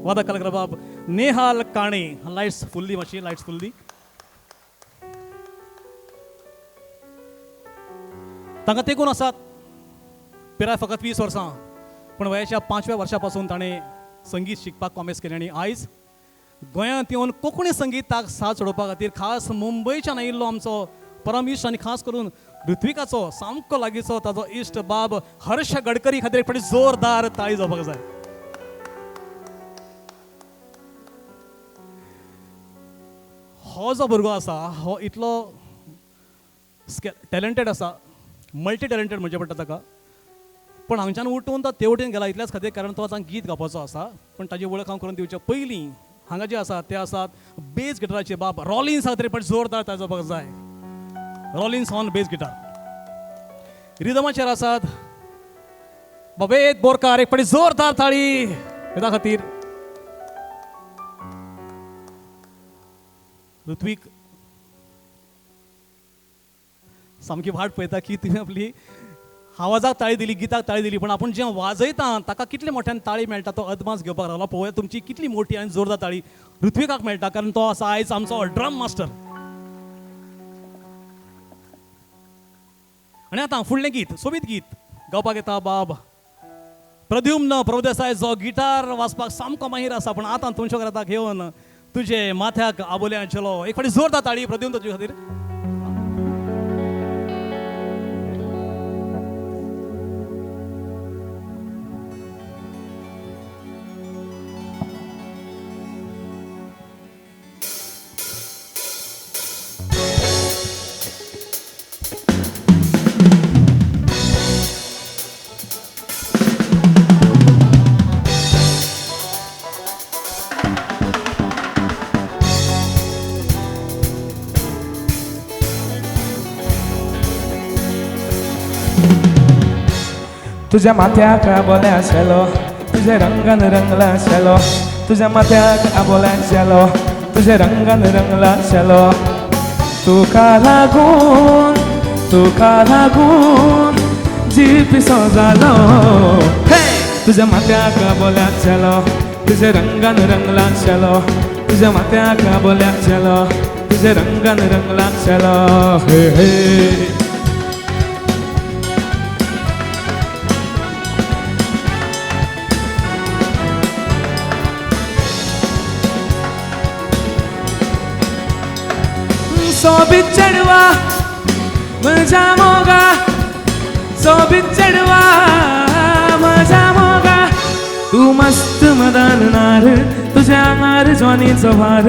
S18: वादक कलाकार बाब नेहाल काणे. लायट्स फुल्ली मातशी लायट्स फुल्ली. तांकां तेकून आसात पिराय फकत 20 वर्सां पूण वयाच्या 5व्या वर्सा पासून ताणें संगीत शिकपाक कॉमेस केलें आनी आयज गोंयांत येवन कोंकणी संगीताक साथ सोडोवपा खातीर खास मुंबयच्यान आयिल्लो आमचो परम इश्ट आनी खास करून ऋत्विकाचो सामको लागींचो ताजो इश्ट बाब हर्ष गडकरी खातीर एक फावटी जोरदार ताळी जावपाक जाय. हो जो भुरगो आसा हो इतलो टॅलंटेड आसा, मल्टी टॅलंटेड म्हणचें पडटा ताका. पूण हांगच्यान उठून तो तेवटेन गेला इतल्याच खातीर कारण तो आतां गीत गावपाचो आसा. पूण ताजी वळख हांव करून दिवचे पयलीं हांगा जे आसा ते आसात बेज गिटाराचे बाब रॉलिन्स खातीर एक फावटी जोरदार ताळी जावपाक जाय. Rollins on bass guitar. रिदमाचेर आसात बाबेत बोरकार एक फावटी जोरदार ताळी वेदा खातीर. ऋत्विक सामकी वाट पळयता की तुवें आपली आवाजाक ताळी दिली, गिताक ताळी दिली, पूण आपूण जें वाजयता ताका कितले मोठ्यान ताळी मेळटा तो अदमास घेवपाक लागला. पळोवया तुमची कितली मोठी आनी जोरदार ताळी ऋत्विकाक मेळटा कारण तो आसा आयज आमचो ड्रम मास्टर. आनी आतां फुडलें गीत सोबीत गीत गावपाक येता बाब प्रद्युम्न प्रभुदेसाय जो गिटार वाजपाक सामको माहीर आसा. पूण आतां तुमच्या घरा घेवन तुजे माथ्याक आबोल्या चलो एक फावटी जोरदार ताळी प्रद्युम्न तुजे खातीर.
S21: तुझ्या माथ्याक आबोल्या शेलो तुझ्या रंगान रंगला शेलो तुझ्या माथ्याक आबोल्या शेलो तुझ्या रंगान रंगला शेलो तुका लागून जीव पिसो जालो. तुझ्या माथ्याक आबोल्या शेलो तुझ्या रंगान रंगला शेलो तुझ्या माथ्याक आबोल्या शेलो तुझ्या रंगान रंगला शेलो. हे हे सोबीत चेडवा म्हज्या मोगा सोबीत चेडवा म्हज्या मोगा तूं मस्त मदान नार तुज्या आंगार जॉनीचो भार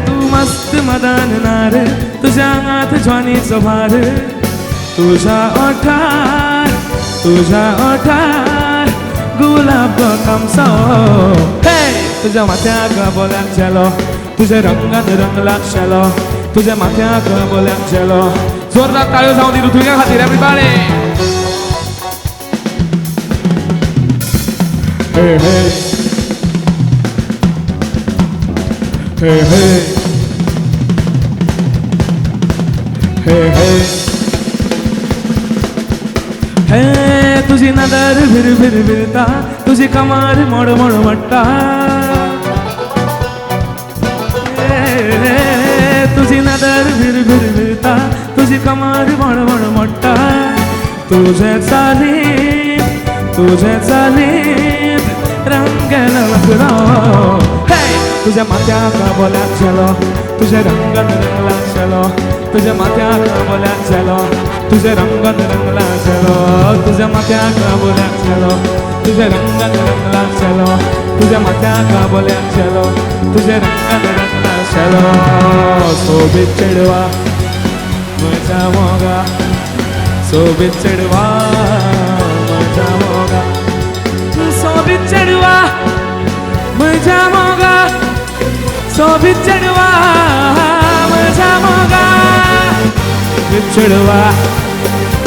S21: तूं मस्त मदान नार तुज्या आंगात जॉनीचो भार तुज्या ओठार गुलाब कामसो. तुझ्या माथ्याक आबोल्या शेलो तुझ्या रंगान रंगला शेलो तुझ्या माथ्याक आबोल्या शेलो. जोरदार ताळयो जावं दी ऋत्विका खातीर एवरीबॉडी. हे हे हे हे हे हे हे तुझी नदर भिर भिर भिरता तुझी तुजी कमर मोड मोड मोडटा, तुजी नदर भिर भिर भिरता, तुजी कमर मोड मोड मोडटा, तुझे चालीत तुझे चालीत रंगेल वसरो, तुझ्या माथ्याक बोल्याक चलो, तुझ्या रंगान रंगला चलो, तुझ्या माथ्याक बोल्याक चलो, तुझ्या रंगान रंगला चलो, तुझ्या माथ्याक बोल्याक चलो, तुझ्या रंगान रंगला चलो, तुझ्या माथ्याक बोल्याक चलो, तुझ्या रंगान रंगला चलो. सोबीत चेडवा म्हज्या मोगा, सोबीत चेडवा म्हज्या मोगा, सोबीत चेडवा म्हज्या मोगा, सोबीत चेडवा म्हज्या मोगा, सोबीत चेडवा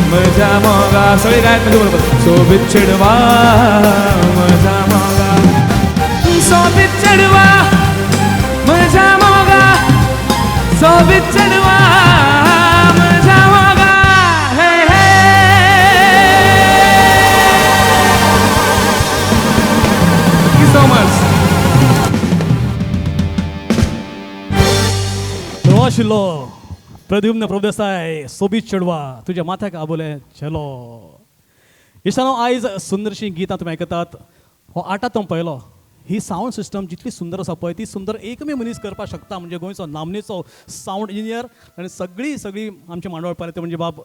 S21: म्हज्या मोगा. सगळी गायत म्हणजे बरोबर. सोबीत चेडवा म्हज्या मोगा, सोबीत चेडवा म्हज्या मोगा, सोबीत चेडवा म्हज्या मोगा. हे हे Thank you so much.
S18: आशिल्लो प्रद्युम्न प्रभुदेसाय, सोबीत चेडवा तुज्या माथ्याक आबोलें चलो. इश्टानो, आयज सुंदरशीं गितां तुमी आयकतात. हो आटा तो पळयलो, ही सावंड सिस्टम जितली सुंदर आसा पळय ती सुंदर एकमेव मनीस करपाक शकता, म्हणजे गोंयचो नामनेचो सावंड इंजिनियर आनी सगळी सगळी आमची मांडवळ पळयता ते म्हणजे बाब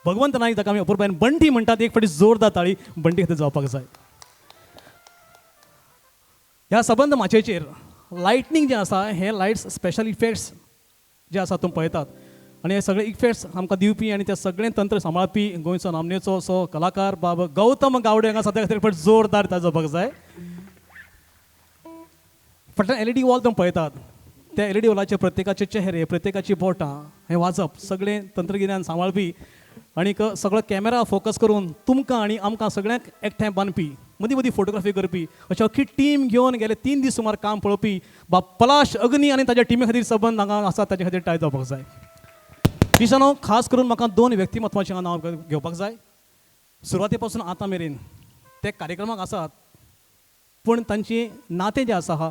S18: भगवंत नायक, ताका आमी अपुरबायेन बंटी म्हणटात. एक फावटी जोरदार ताळी बंटी खातीर जावपाक जाय. ह्या सबंद माचयेचेर लायटनींग जें आसा हें लायट्स स्पेशल इफेक्ट्स जे आसा तुमी पळयतात आनी हे सगळे इफेक्ट्स आमकां दिवपी आनी ते सगळें तंत्र सांबाळपी गोंयचो नामनेचो असो कलाकार बाब गौतम गावडे हांगा सद्या खातीर पण जोरदार ताजो जावपाक जाय. फाटल्यान एलईडी वॉल तुमी पळयतात, त्या एलईडी वॉलाचे प्रत्येकाचे चेहरे, प्रत्येकाची बोटां, हें वाजप सगळें तंत्रगिन्यान सांबाळपी आनीक सगळो कॅमेरा फोकस करून तुमकां आनी आमकां सगळ्यांक एकठांय बांदपी, मदीं मदीं फोटोग्राफी करपी अशी अख्खी टीम घेवन गेले 3 दीस सुमार काम पळोवपी बाब पलाश अग्नी आनी ताच्या टिमी खातीर सबंद हांगा आसा, ताचे खातीर टाय जावपाक जाय. इश्टानो, खास करून म्हाका 2 व्यक्तिमत्वाचें हांगा नांव घेवपाक जाय. सुरवाते पासून आतां मेरेन ते कार्यक्रमाक आसात, पूण तांचें नातें जें आसा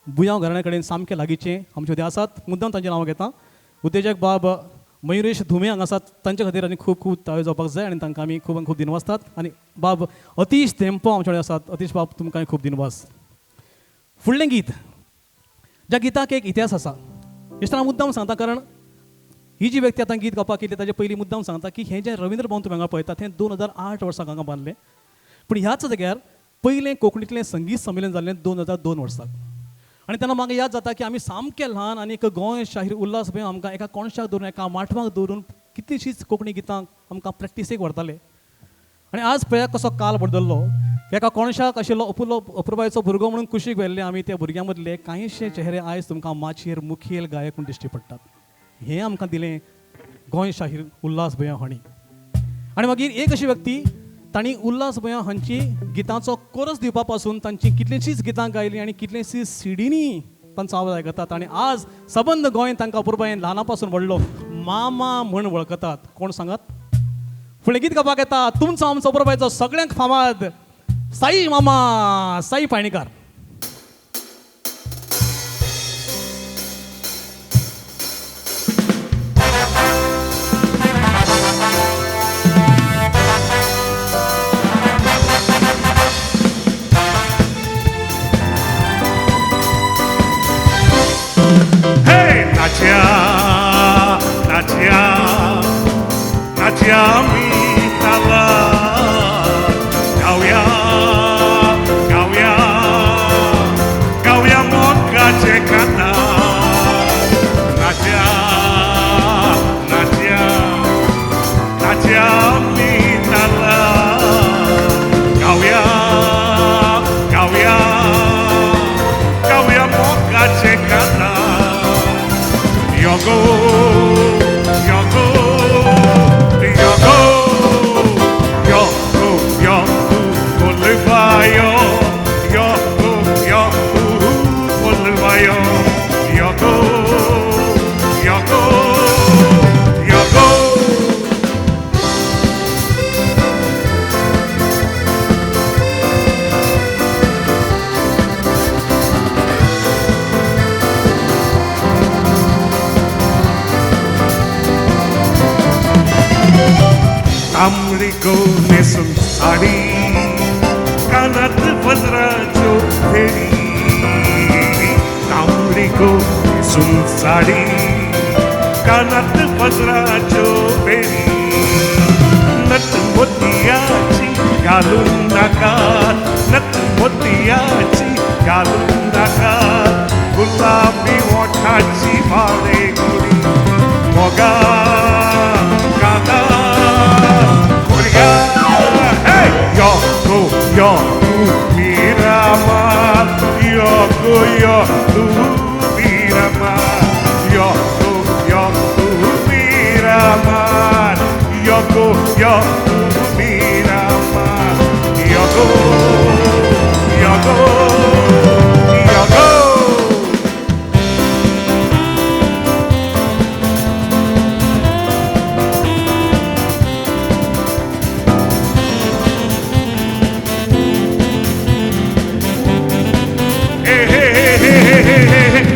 S18: बुयांव घराण्या कडेन सामकें लागींचें आमचे मदीं आसात. मुद्दाम तांचें नांव घेता. उद्देजक बाब मयुरेश धुमे हांगा आसात, तांचे खातीर आनी खूब खूब ताळयो जावपाक जाय आनी तांकां आमी खूब खूब दिनवासतात. आनी बाब अतीश धेंपो आमचे कडेन आसात, अतीश बाब तुमकां खूब दिनवास. फुडलें गीत, ज्या गिताक एक इतिहास आसा, इश्टान मुद्दाम सांगता, कारण ही जी व्यक्ती आतां गीत गावपाक येयली ताजे पयलीं मुद्दाम सांगता की हें जें रवींद्र भवन तुमी हांगा पळयतात हें 2008 वर्साक हांगा बांदलें, पूण ह्याच जाग्यार पयलें कोंकणींतलें संगीत संमेलन जाल्लें 2002 वर्साक. आनी तेन्ना म्हाका याद जाता की आमी सामके ल्हान आनी एक गोंय शाहीर उल्हास भंय आमकां एका कोणशाक दवरून, एका माटवाक दवरून कितलींशींच कोंकणी गितां आमकां प्रॅक्टिसेक व्हरताले. आनी आज पळयात कसो काल बदल्लो. एका कोणशाक आशिल्लो अपुलो अपुरबायेचो भुरगो म्हणून कुशीक व्हेल्ले आमी त्या भुरग्यां मदले कांयशे चेहरे आयज तुमकां माचयेर मुखेल गायक म्हूण दिश्टी पडटात. हें आमकां दिलें गोंय शाहीर उल्हास भंया हांणी. आनी मागीर एक अशी व्यक्ती तांणी उल्हास भंया हांची गितांचो कोरस दिवपा पासून तांची कितलींशींच गितां गायलीं आनी कितलींशींच सिडींनी तांचो आवाज आयकतात. आनी आज सबंद गोंय तांकां अपुरबायेन ल्हाना पासून व्हडलो मामा म्हण वळखतात. कोण सांगात? फुडलें गीत गावपाक येता तुमचो आमचो अपुरबायेचो सगळ्यांक फामाद साई मामा, साई पायणीकार.
S9: नाच्या नाच्या आमी तालार गावया गावया गावया मोगाचे कांतार. नाच्या नाच्या नाच्या आमी तालार गावया गावया गावया मोगाचे कांतार. Yogo, yogo, yogo, yogo, yogo, kolvayo, yogo, yogo, kolvayo, yogo, yogo, yogo.
S5: तांबडी गो न्हेसून साडी, कानात वज्राच्यो फेरी, तांबडी गो न्हेसून साडी, कानात वज्राच्यो फेरी, नथ मोतयाची घालून नाकात, नथ मोतयाची घालून नाकात, गुलाबी ओठाची भाले गोरी, मोगा काना गोरिया, यो गो यो तू मिरामार, यो गो यो तू मिरामार, यो गो यो तू मिरामार, यो गो यो तू मिरामार, यो गो यो गो यो गो.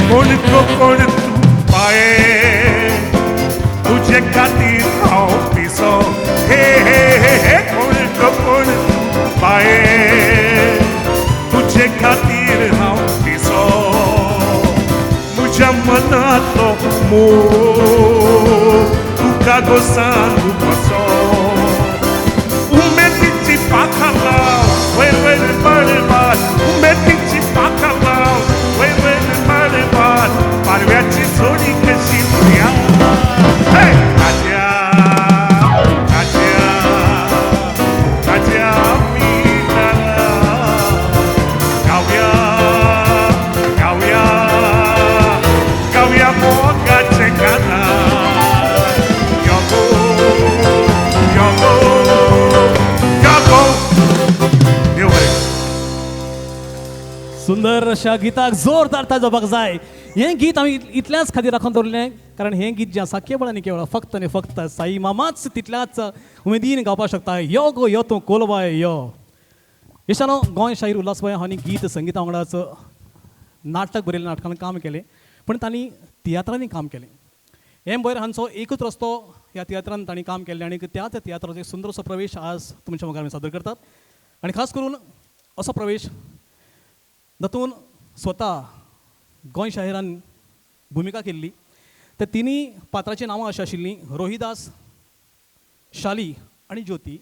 S5: कोण तो कोण तूं पाये, तुजे खातीर हांव पिसो, हे हे हे हे, कोण तो कोण तूं पाये, तुजे खातीर हांव पिसो, म्हज्या मनांतलो मोग तुका गो सांगू कसो, उमेदीची पाखां लाव वयर वयर मळबार, उमेदीची पाखां लाव वयर वयर मळबार, पारव्याची जोडी कशी उरया, ताज्या ताज्या ताज्या मिनारा, गावया गावया गावया मोगाचें कानार, यो गो यो गो यो गो. देव बरें.
S18: सुंदर अशा गीताक जोरदार ताळी जावपाक जाय. हें गीत आमी इतल्याच खातीर राखून दवरलें कारण हें गीत जें आसा केवळ आनी केवळ फक्त आनी फक्त साई मामाच तितल्याच उमेदीन गावपाक शकता. यो गो यो तूं कोलवाय यो. इश्टानो, गोंय शाहीर उल्हास बुयांव हांणी गीत संगिता वांगडाच नाटक बरयलें, नाटकान काम केलें, पूण तांणी तियात्रांनी काम केलें. एम भोयर हांचो एकूच रस्तो ह्या तियात्रान तांणी काम केल्लें आनी त्याच तियात्राचो एक सुंदरसो प्रवेश आज तुमच्या मुखार आमी सादर करतात. आनी खास करून असो प्रवेश तातूंत स्वता गोंय शाहिरान भुमिका केल्ली. त्या तिनूय पात्राचीं नांवां अशीं आशिल्लीं, रोहिदास, शाली आनी ज्योती.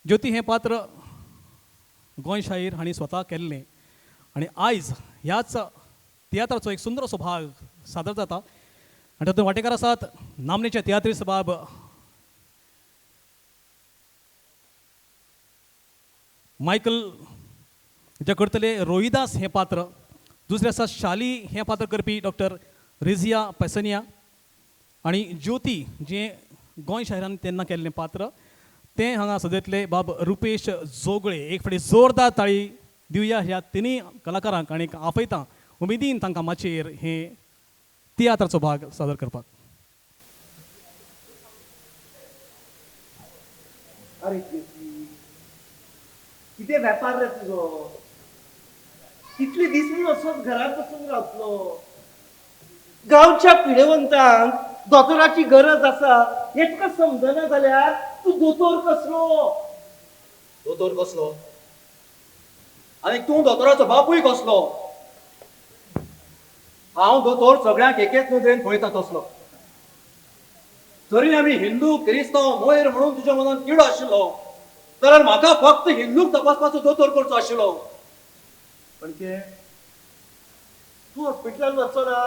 S18: ज्योती हें पात्र गोंय शाहीर हांणी स्वता केल्लें आनी आयज ह्याच तियात्राचो एक सुंदर असो भाग सादर जाता आनी तातूंत वांटेकार आसात नामनेचे तियात्रिस्त बाब मायकल जे करतले रोहिदास हें पात्र, दुसरें आसा शाली हें पात्र करपी डॉक्टर रिजिया पैसनिया आनी ज्योती जें गोंय शाहिरान तेन्ना केल्लें पात्र तें हांगा सजयतले बाब रुपेश जोगळे. एक फावटी जोरदार ताळी दिवया ह्या तिनूय कलाकारांक आनी आपयता उमेदीन तांकां माचयेर हे तियात्राचो भाग सादर करपाक.
S22: अरे कितें वेपार रे तुजो, कितले दीस म्हूण असोच घरांत बसून रावतलो? गांवच्या पिडेवंतांक दोतोराची गरज आसा हें तुका समजना जाल्यार तूं दोतोर कसलो?
S23: दोतोर कसलो आनी तूं दोतोराचो बापूय कसलो? हांव दोतोर सगळ्यांक एकेच नदरेन पळयता तसलो. तरी आमी हिंदू क्रिस्तांव मोयर म्हणून तुज्या मनान किडो आशिल्लो जाल्यार म्हाका फक्त हिंदूक तपासपाचो दोतोर करचो आशिल्लो.
S22: पण के तूं हॉस्पिटलान वचचो ना?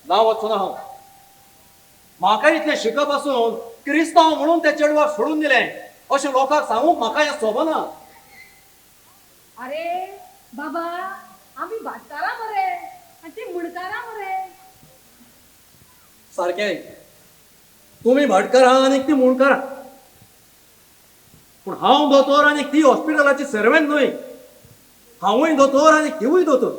S23: ना, वचचो ना हांव. म्हाका इतलें शिकप आसून क्रिस्तांव म्हणून त्या चेडवाक सोडून दिलें अशें लोकांक सांगूंक म्हाका हें सोबना.
S24: अरे बाबा, आमी भाटकारां मरे आनी ती मुणकारां मरे.
S23: सारकें, तुमी भाटकारां आनी ती मुणकारां, पूण हांव दोतोर आनी ती हॉस्पिटलाची सर्वेंत न्हय. हांवूय दोतोर आनी तिवूय दोतोर.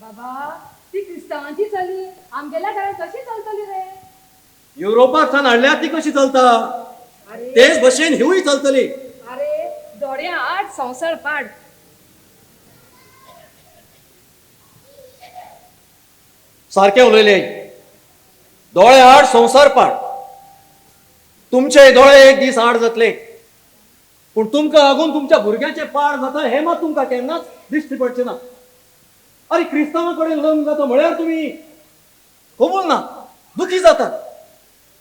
S24: बाबा, ती क्रिस्तांवांची चली आमगेल्या घरांत कशी चलतली रे?
S23: युरोपाक सावन हाडल्या ती कशी चलता तेच भशेन हिवूय चलतली.
S24: अरे दोड्या आड संवसार पाड.
S23: सारकें उलयलें, दोळे आड संवसार पाड. तुमचे दोळे एक दीस आड जातले, पूण तुमकां लागून तुमच्या भुरग्यांचे पाड जाता हें मात तुमकां केन्नाच दिश्टी पडचें ना. अरे क्रिस्तांवा कडेन लग्न जाता म्हळ्यार तुमी कबूल ना, दुखी जातात.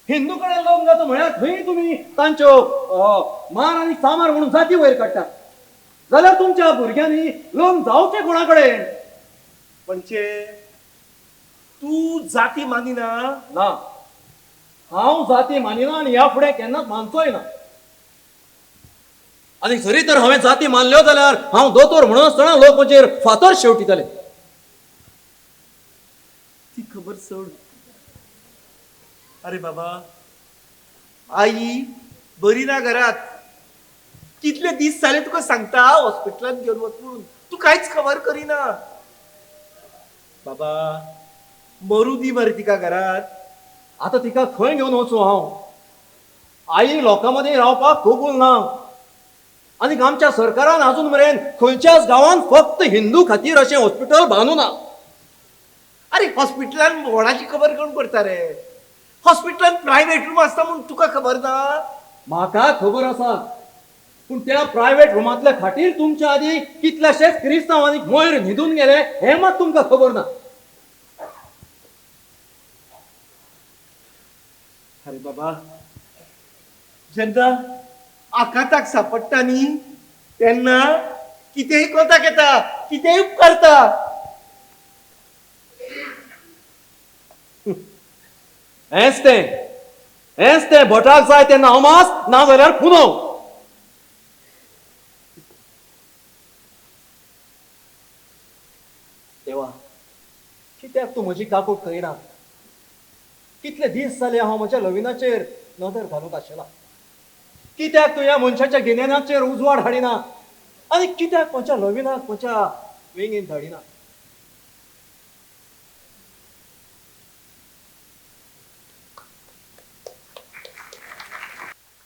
S23: हिंदू कडेन लग्न जाता म्हळ्यार थंय तुमी तांच्यो मार आनी चामार म्हणून जाती वयर काडटात. जाल्यार तुमच्या भुरग्यांनी लग्न जावचें कोणा कडेन?
S22: म्हणजे तूं जाती मानिना?
S23: ना, हांव जाती मानिना आनी ह्या फुडें केन्नाच मानचोय ना. आनी जरी तर हांवें जाती मानल्यो जाल्यार हांव दोतोर म्हणून आसतना लोक म्हजेर फातर शेवटितले.
S22: ती खबर सोड. अरे बाबा, आई बरी ना घरात, कितले दीस जाले तुका सांगता हॉस्पिटलांत घेवन वच म्हणून, तूं कांयच खबर करिना. बाबा मरू दी मरे तिका घरात.
S23: आतां तिका खंय घेवन वचूं हांव? आई लोकां मदीं रावपाक कबूल ना. आनी आमच्या सरकारान अजून मेरेन खंयच्याच गांवांत फक्त हिंदू खातीर अशें हॉस्पिटल बांदू ना.
S22: अरे हॉस्पिटलान व्हडाची खबर कोण करता रे? हॉस्पिटलान प्रायव्हेट रूम आसता म्हूण तुका खबर ना?
S23: म्हाका खबर आसा, पूण त्या प्रायव्हेट रुमांतल्या खाटीर तुमच्या आदीं कितल्याशेच क्रिस्तांवांनी वयर न्हिदून गेले हें मात तुमकां खबर ना.
S22: अरे बाबा, जेन्ना आकांताक सापडटा न्ही तेन्ना कितेंय कोताक येता, कितेंय उपकारता.
S23: हेंच तें, हेंच तें भटाक जाय तेन्ना अमास, ना जाल्यार पुनव. देवा, कित्याक तूं म्हजी काकूट करिना? कितले दीस जाले हांव म्हज्या लविनाचेर नदर घालूंक आशिल्ला. कित्याक तूं ह्या मनशाच्या गिन्यानाचेर उजवाड हाडिना? आनी कित्याक म्हज्या लविनाक म्हज्या वेंगेंत धाडिना?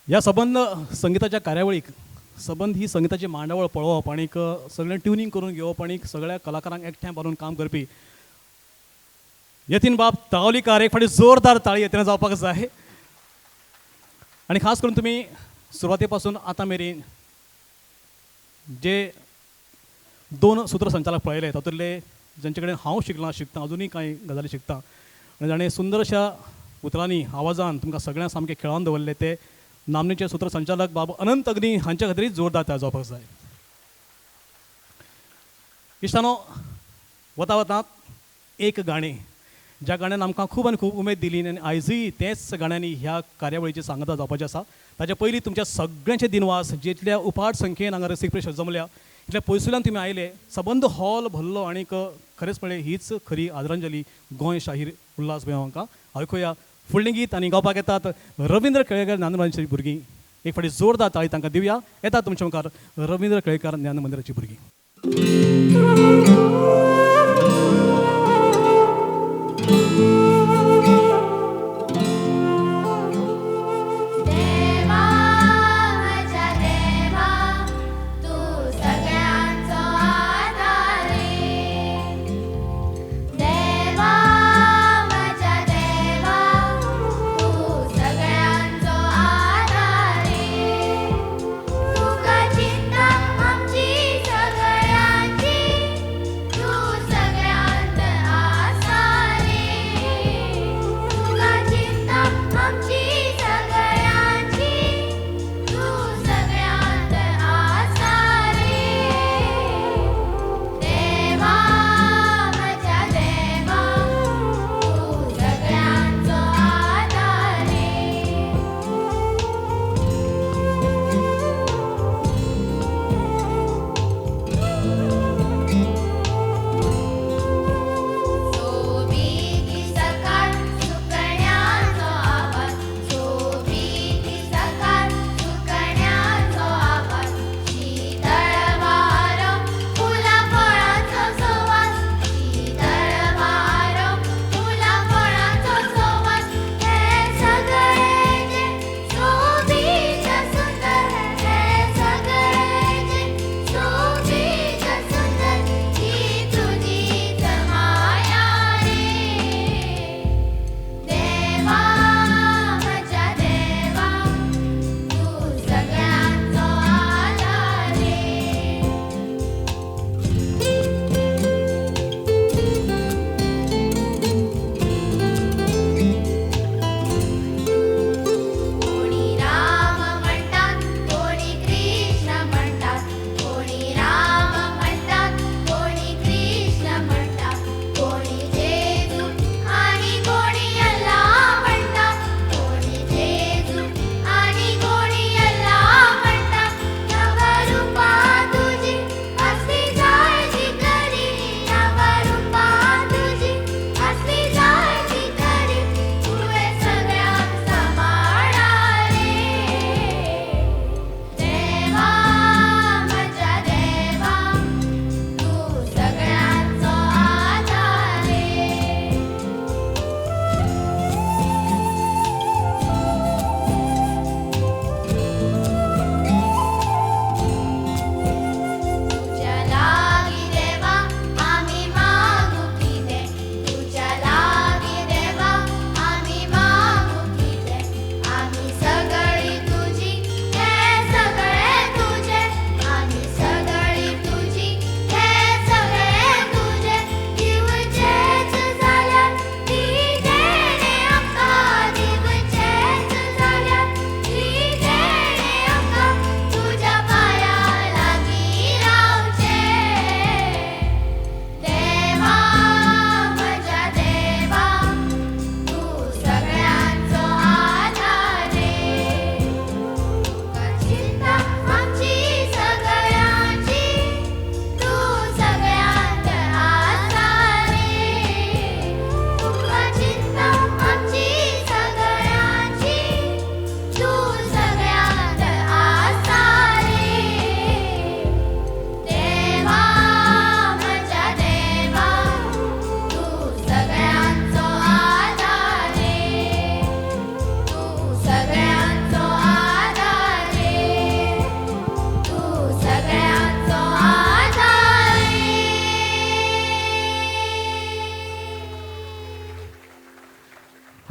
S18: ह्या सबंद संगिताच्या कार्यावळीक सबंद ही संगिताची मांडावळ पळोवप आनीक सगळें ट्युनींग करून घेवप आनी सगळ्या कलाकारांक एकठांय बांदून काम करपी यतीन बाब तावलीकार एक फावटी जोरदार ताळी यतीन जावपाक जाय. आनी खास करून तुमी सुरवाते पासून आतां मेरेन जे दोन सूत्रसंचालक पळयले तातूंतले जांचे कडेन हांव शिकलां, शिकतां, अजुनूय कांय गजाली शिकतां आनी जाणें सुंदर अशा उतरांनी आवाजान तुमकां सगळ्यांक सामकें खेळोवन दवरलें ते नामनेचे सूत्रसंचालक बाब अनंत अग्नी हांच्या खातीर जोरदार तयार जावपाक जाय. इश्टानो, वता वता एक गाणें ज्या गाण्यान आमकां खूब आनी खूब उमेद दिली आनी आयजूय तेच गाण्यांनी ह्या कार्यावळीची सांगता जावपाची आसा. ताचे पयलीं तुमच्या सगळ्यांचे दिनवास जितल्या उपाट संख्येन हांगा रसीक प्रेक्षक जमल्या, इतल्या पयसुल्यान तुमी आयले, सबंद हॉल भरलो आनीक खरेंच पळय हीच खरी आदरांजली गोंय शाहीर उल्हास बुयांव हांकां. आयकुया फुडलें गीत आनी गावपाक येतात रविंद्र केळेकार ज्ञानमंदिराची भुरगीं. एक फावटी जोरदार ताळी तांकां दिवया. येतात तुमच्या मुखार रविंद्र केळेकार ज्ञानमंदिराची भुरगीं.
S2: तू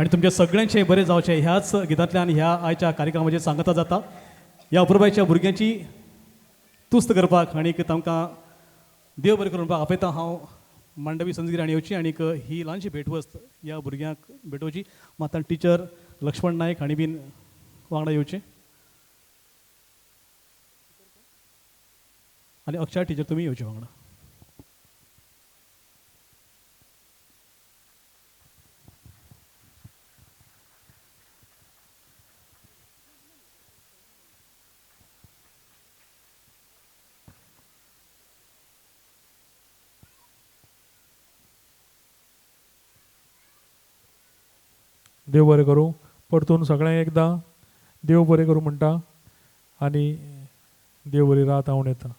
S18: आनी तुमच्या सगळ्यांचें बरें जावचें ह्याच गितांतल्यान ह्या आयच्या कार्यक्रमाचेर सांगता जाता. ह्या अपुरबायच्या भुरग्यांची तुस्त करपाक आनीक तांकां देव बरें करून आपयता हांव मांडवी संजगिरी हांणी येवची आनीक ही ल्हानशी भेटवस्त ह्या भुरग्यांक भेटोवची. मात टिचर लक्ष्मण नायक हांणी बीन वांगडा येवचें आनी अक्षय टिचर तुमी येवचे वांगडा.
S4: देव बरें करूं. परतून सगळ्यांक एकदां देव बरें करूं म्हणटा आनी देव बरी रात आवन येता.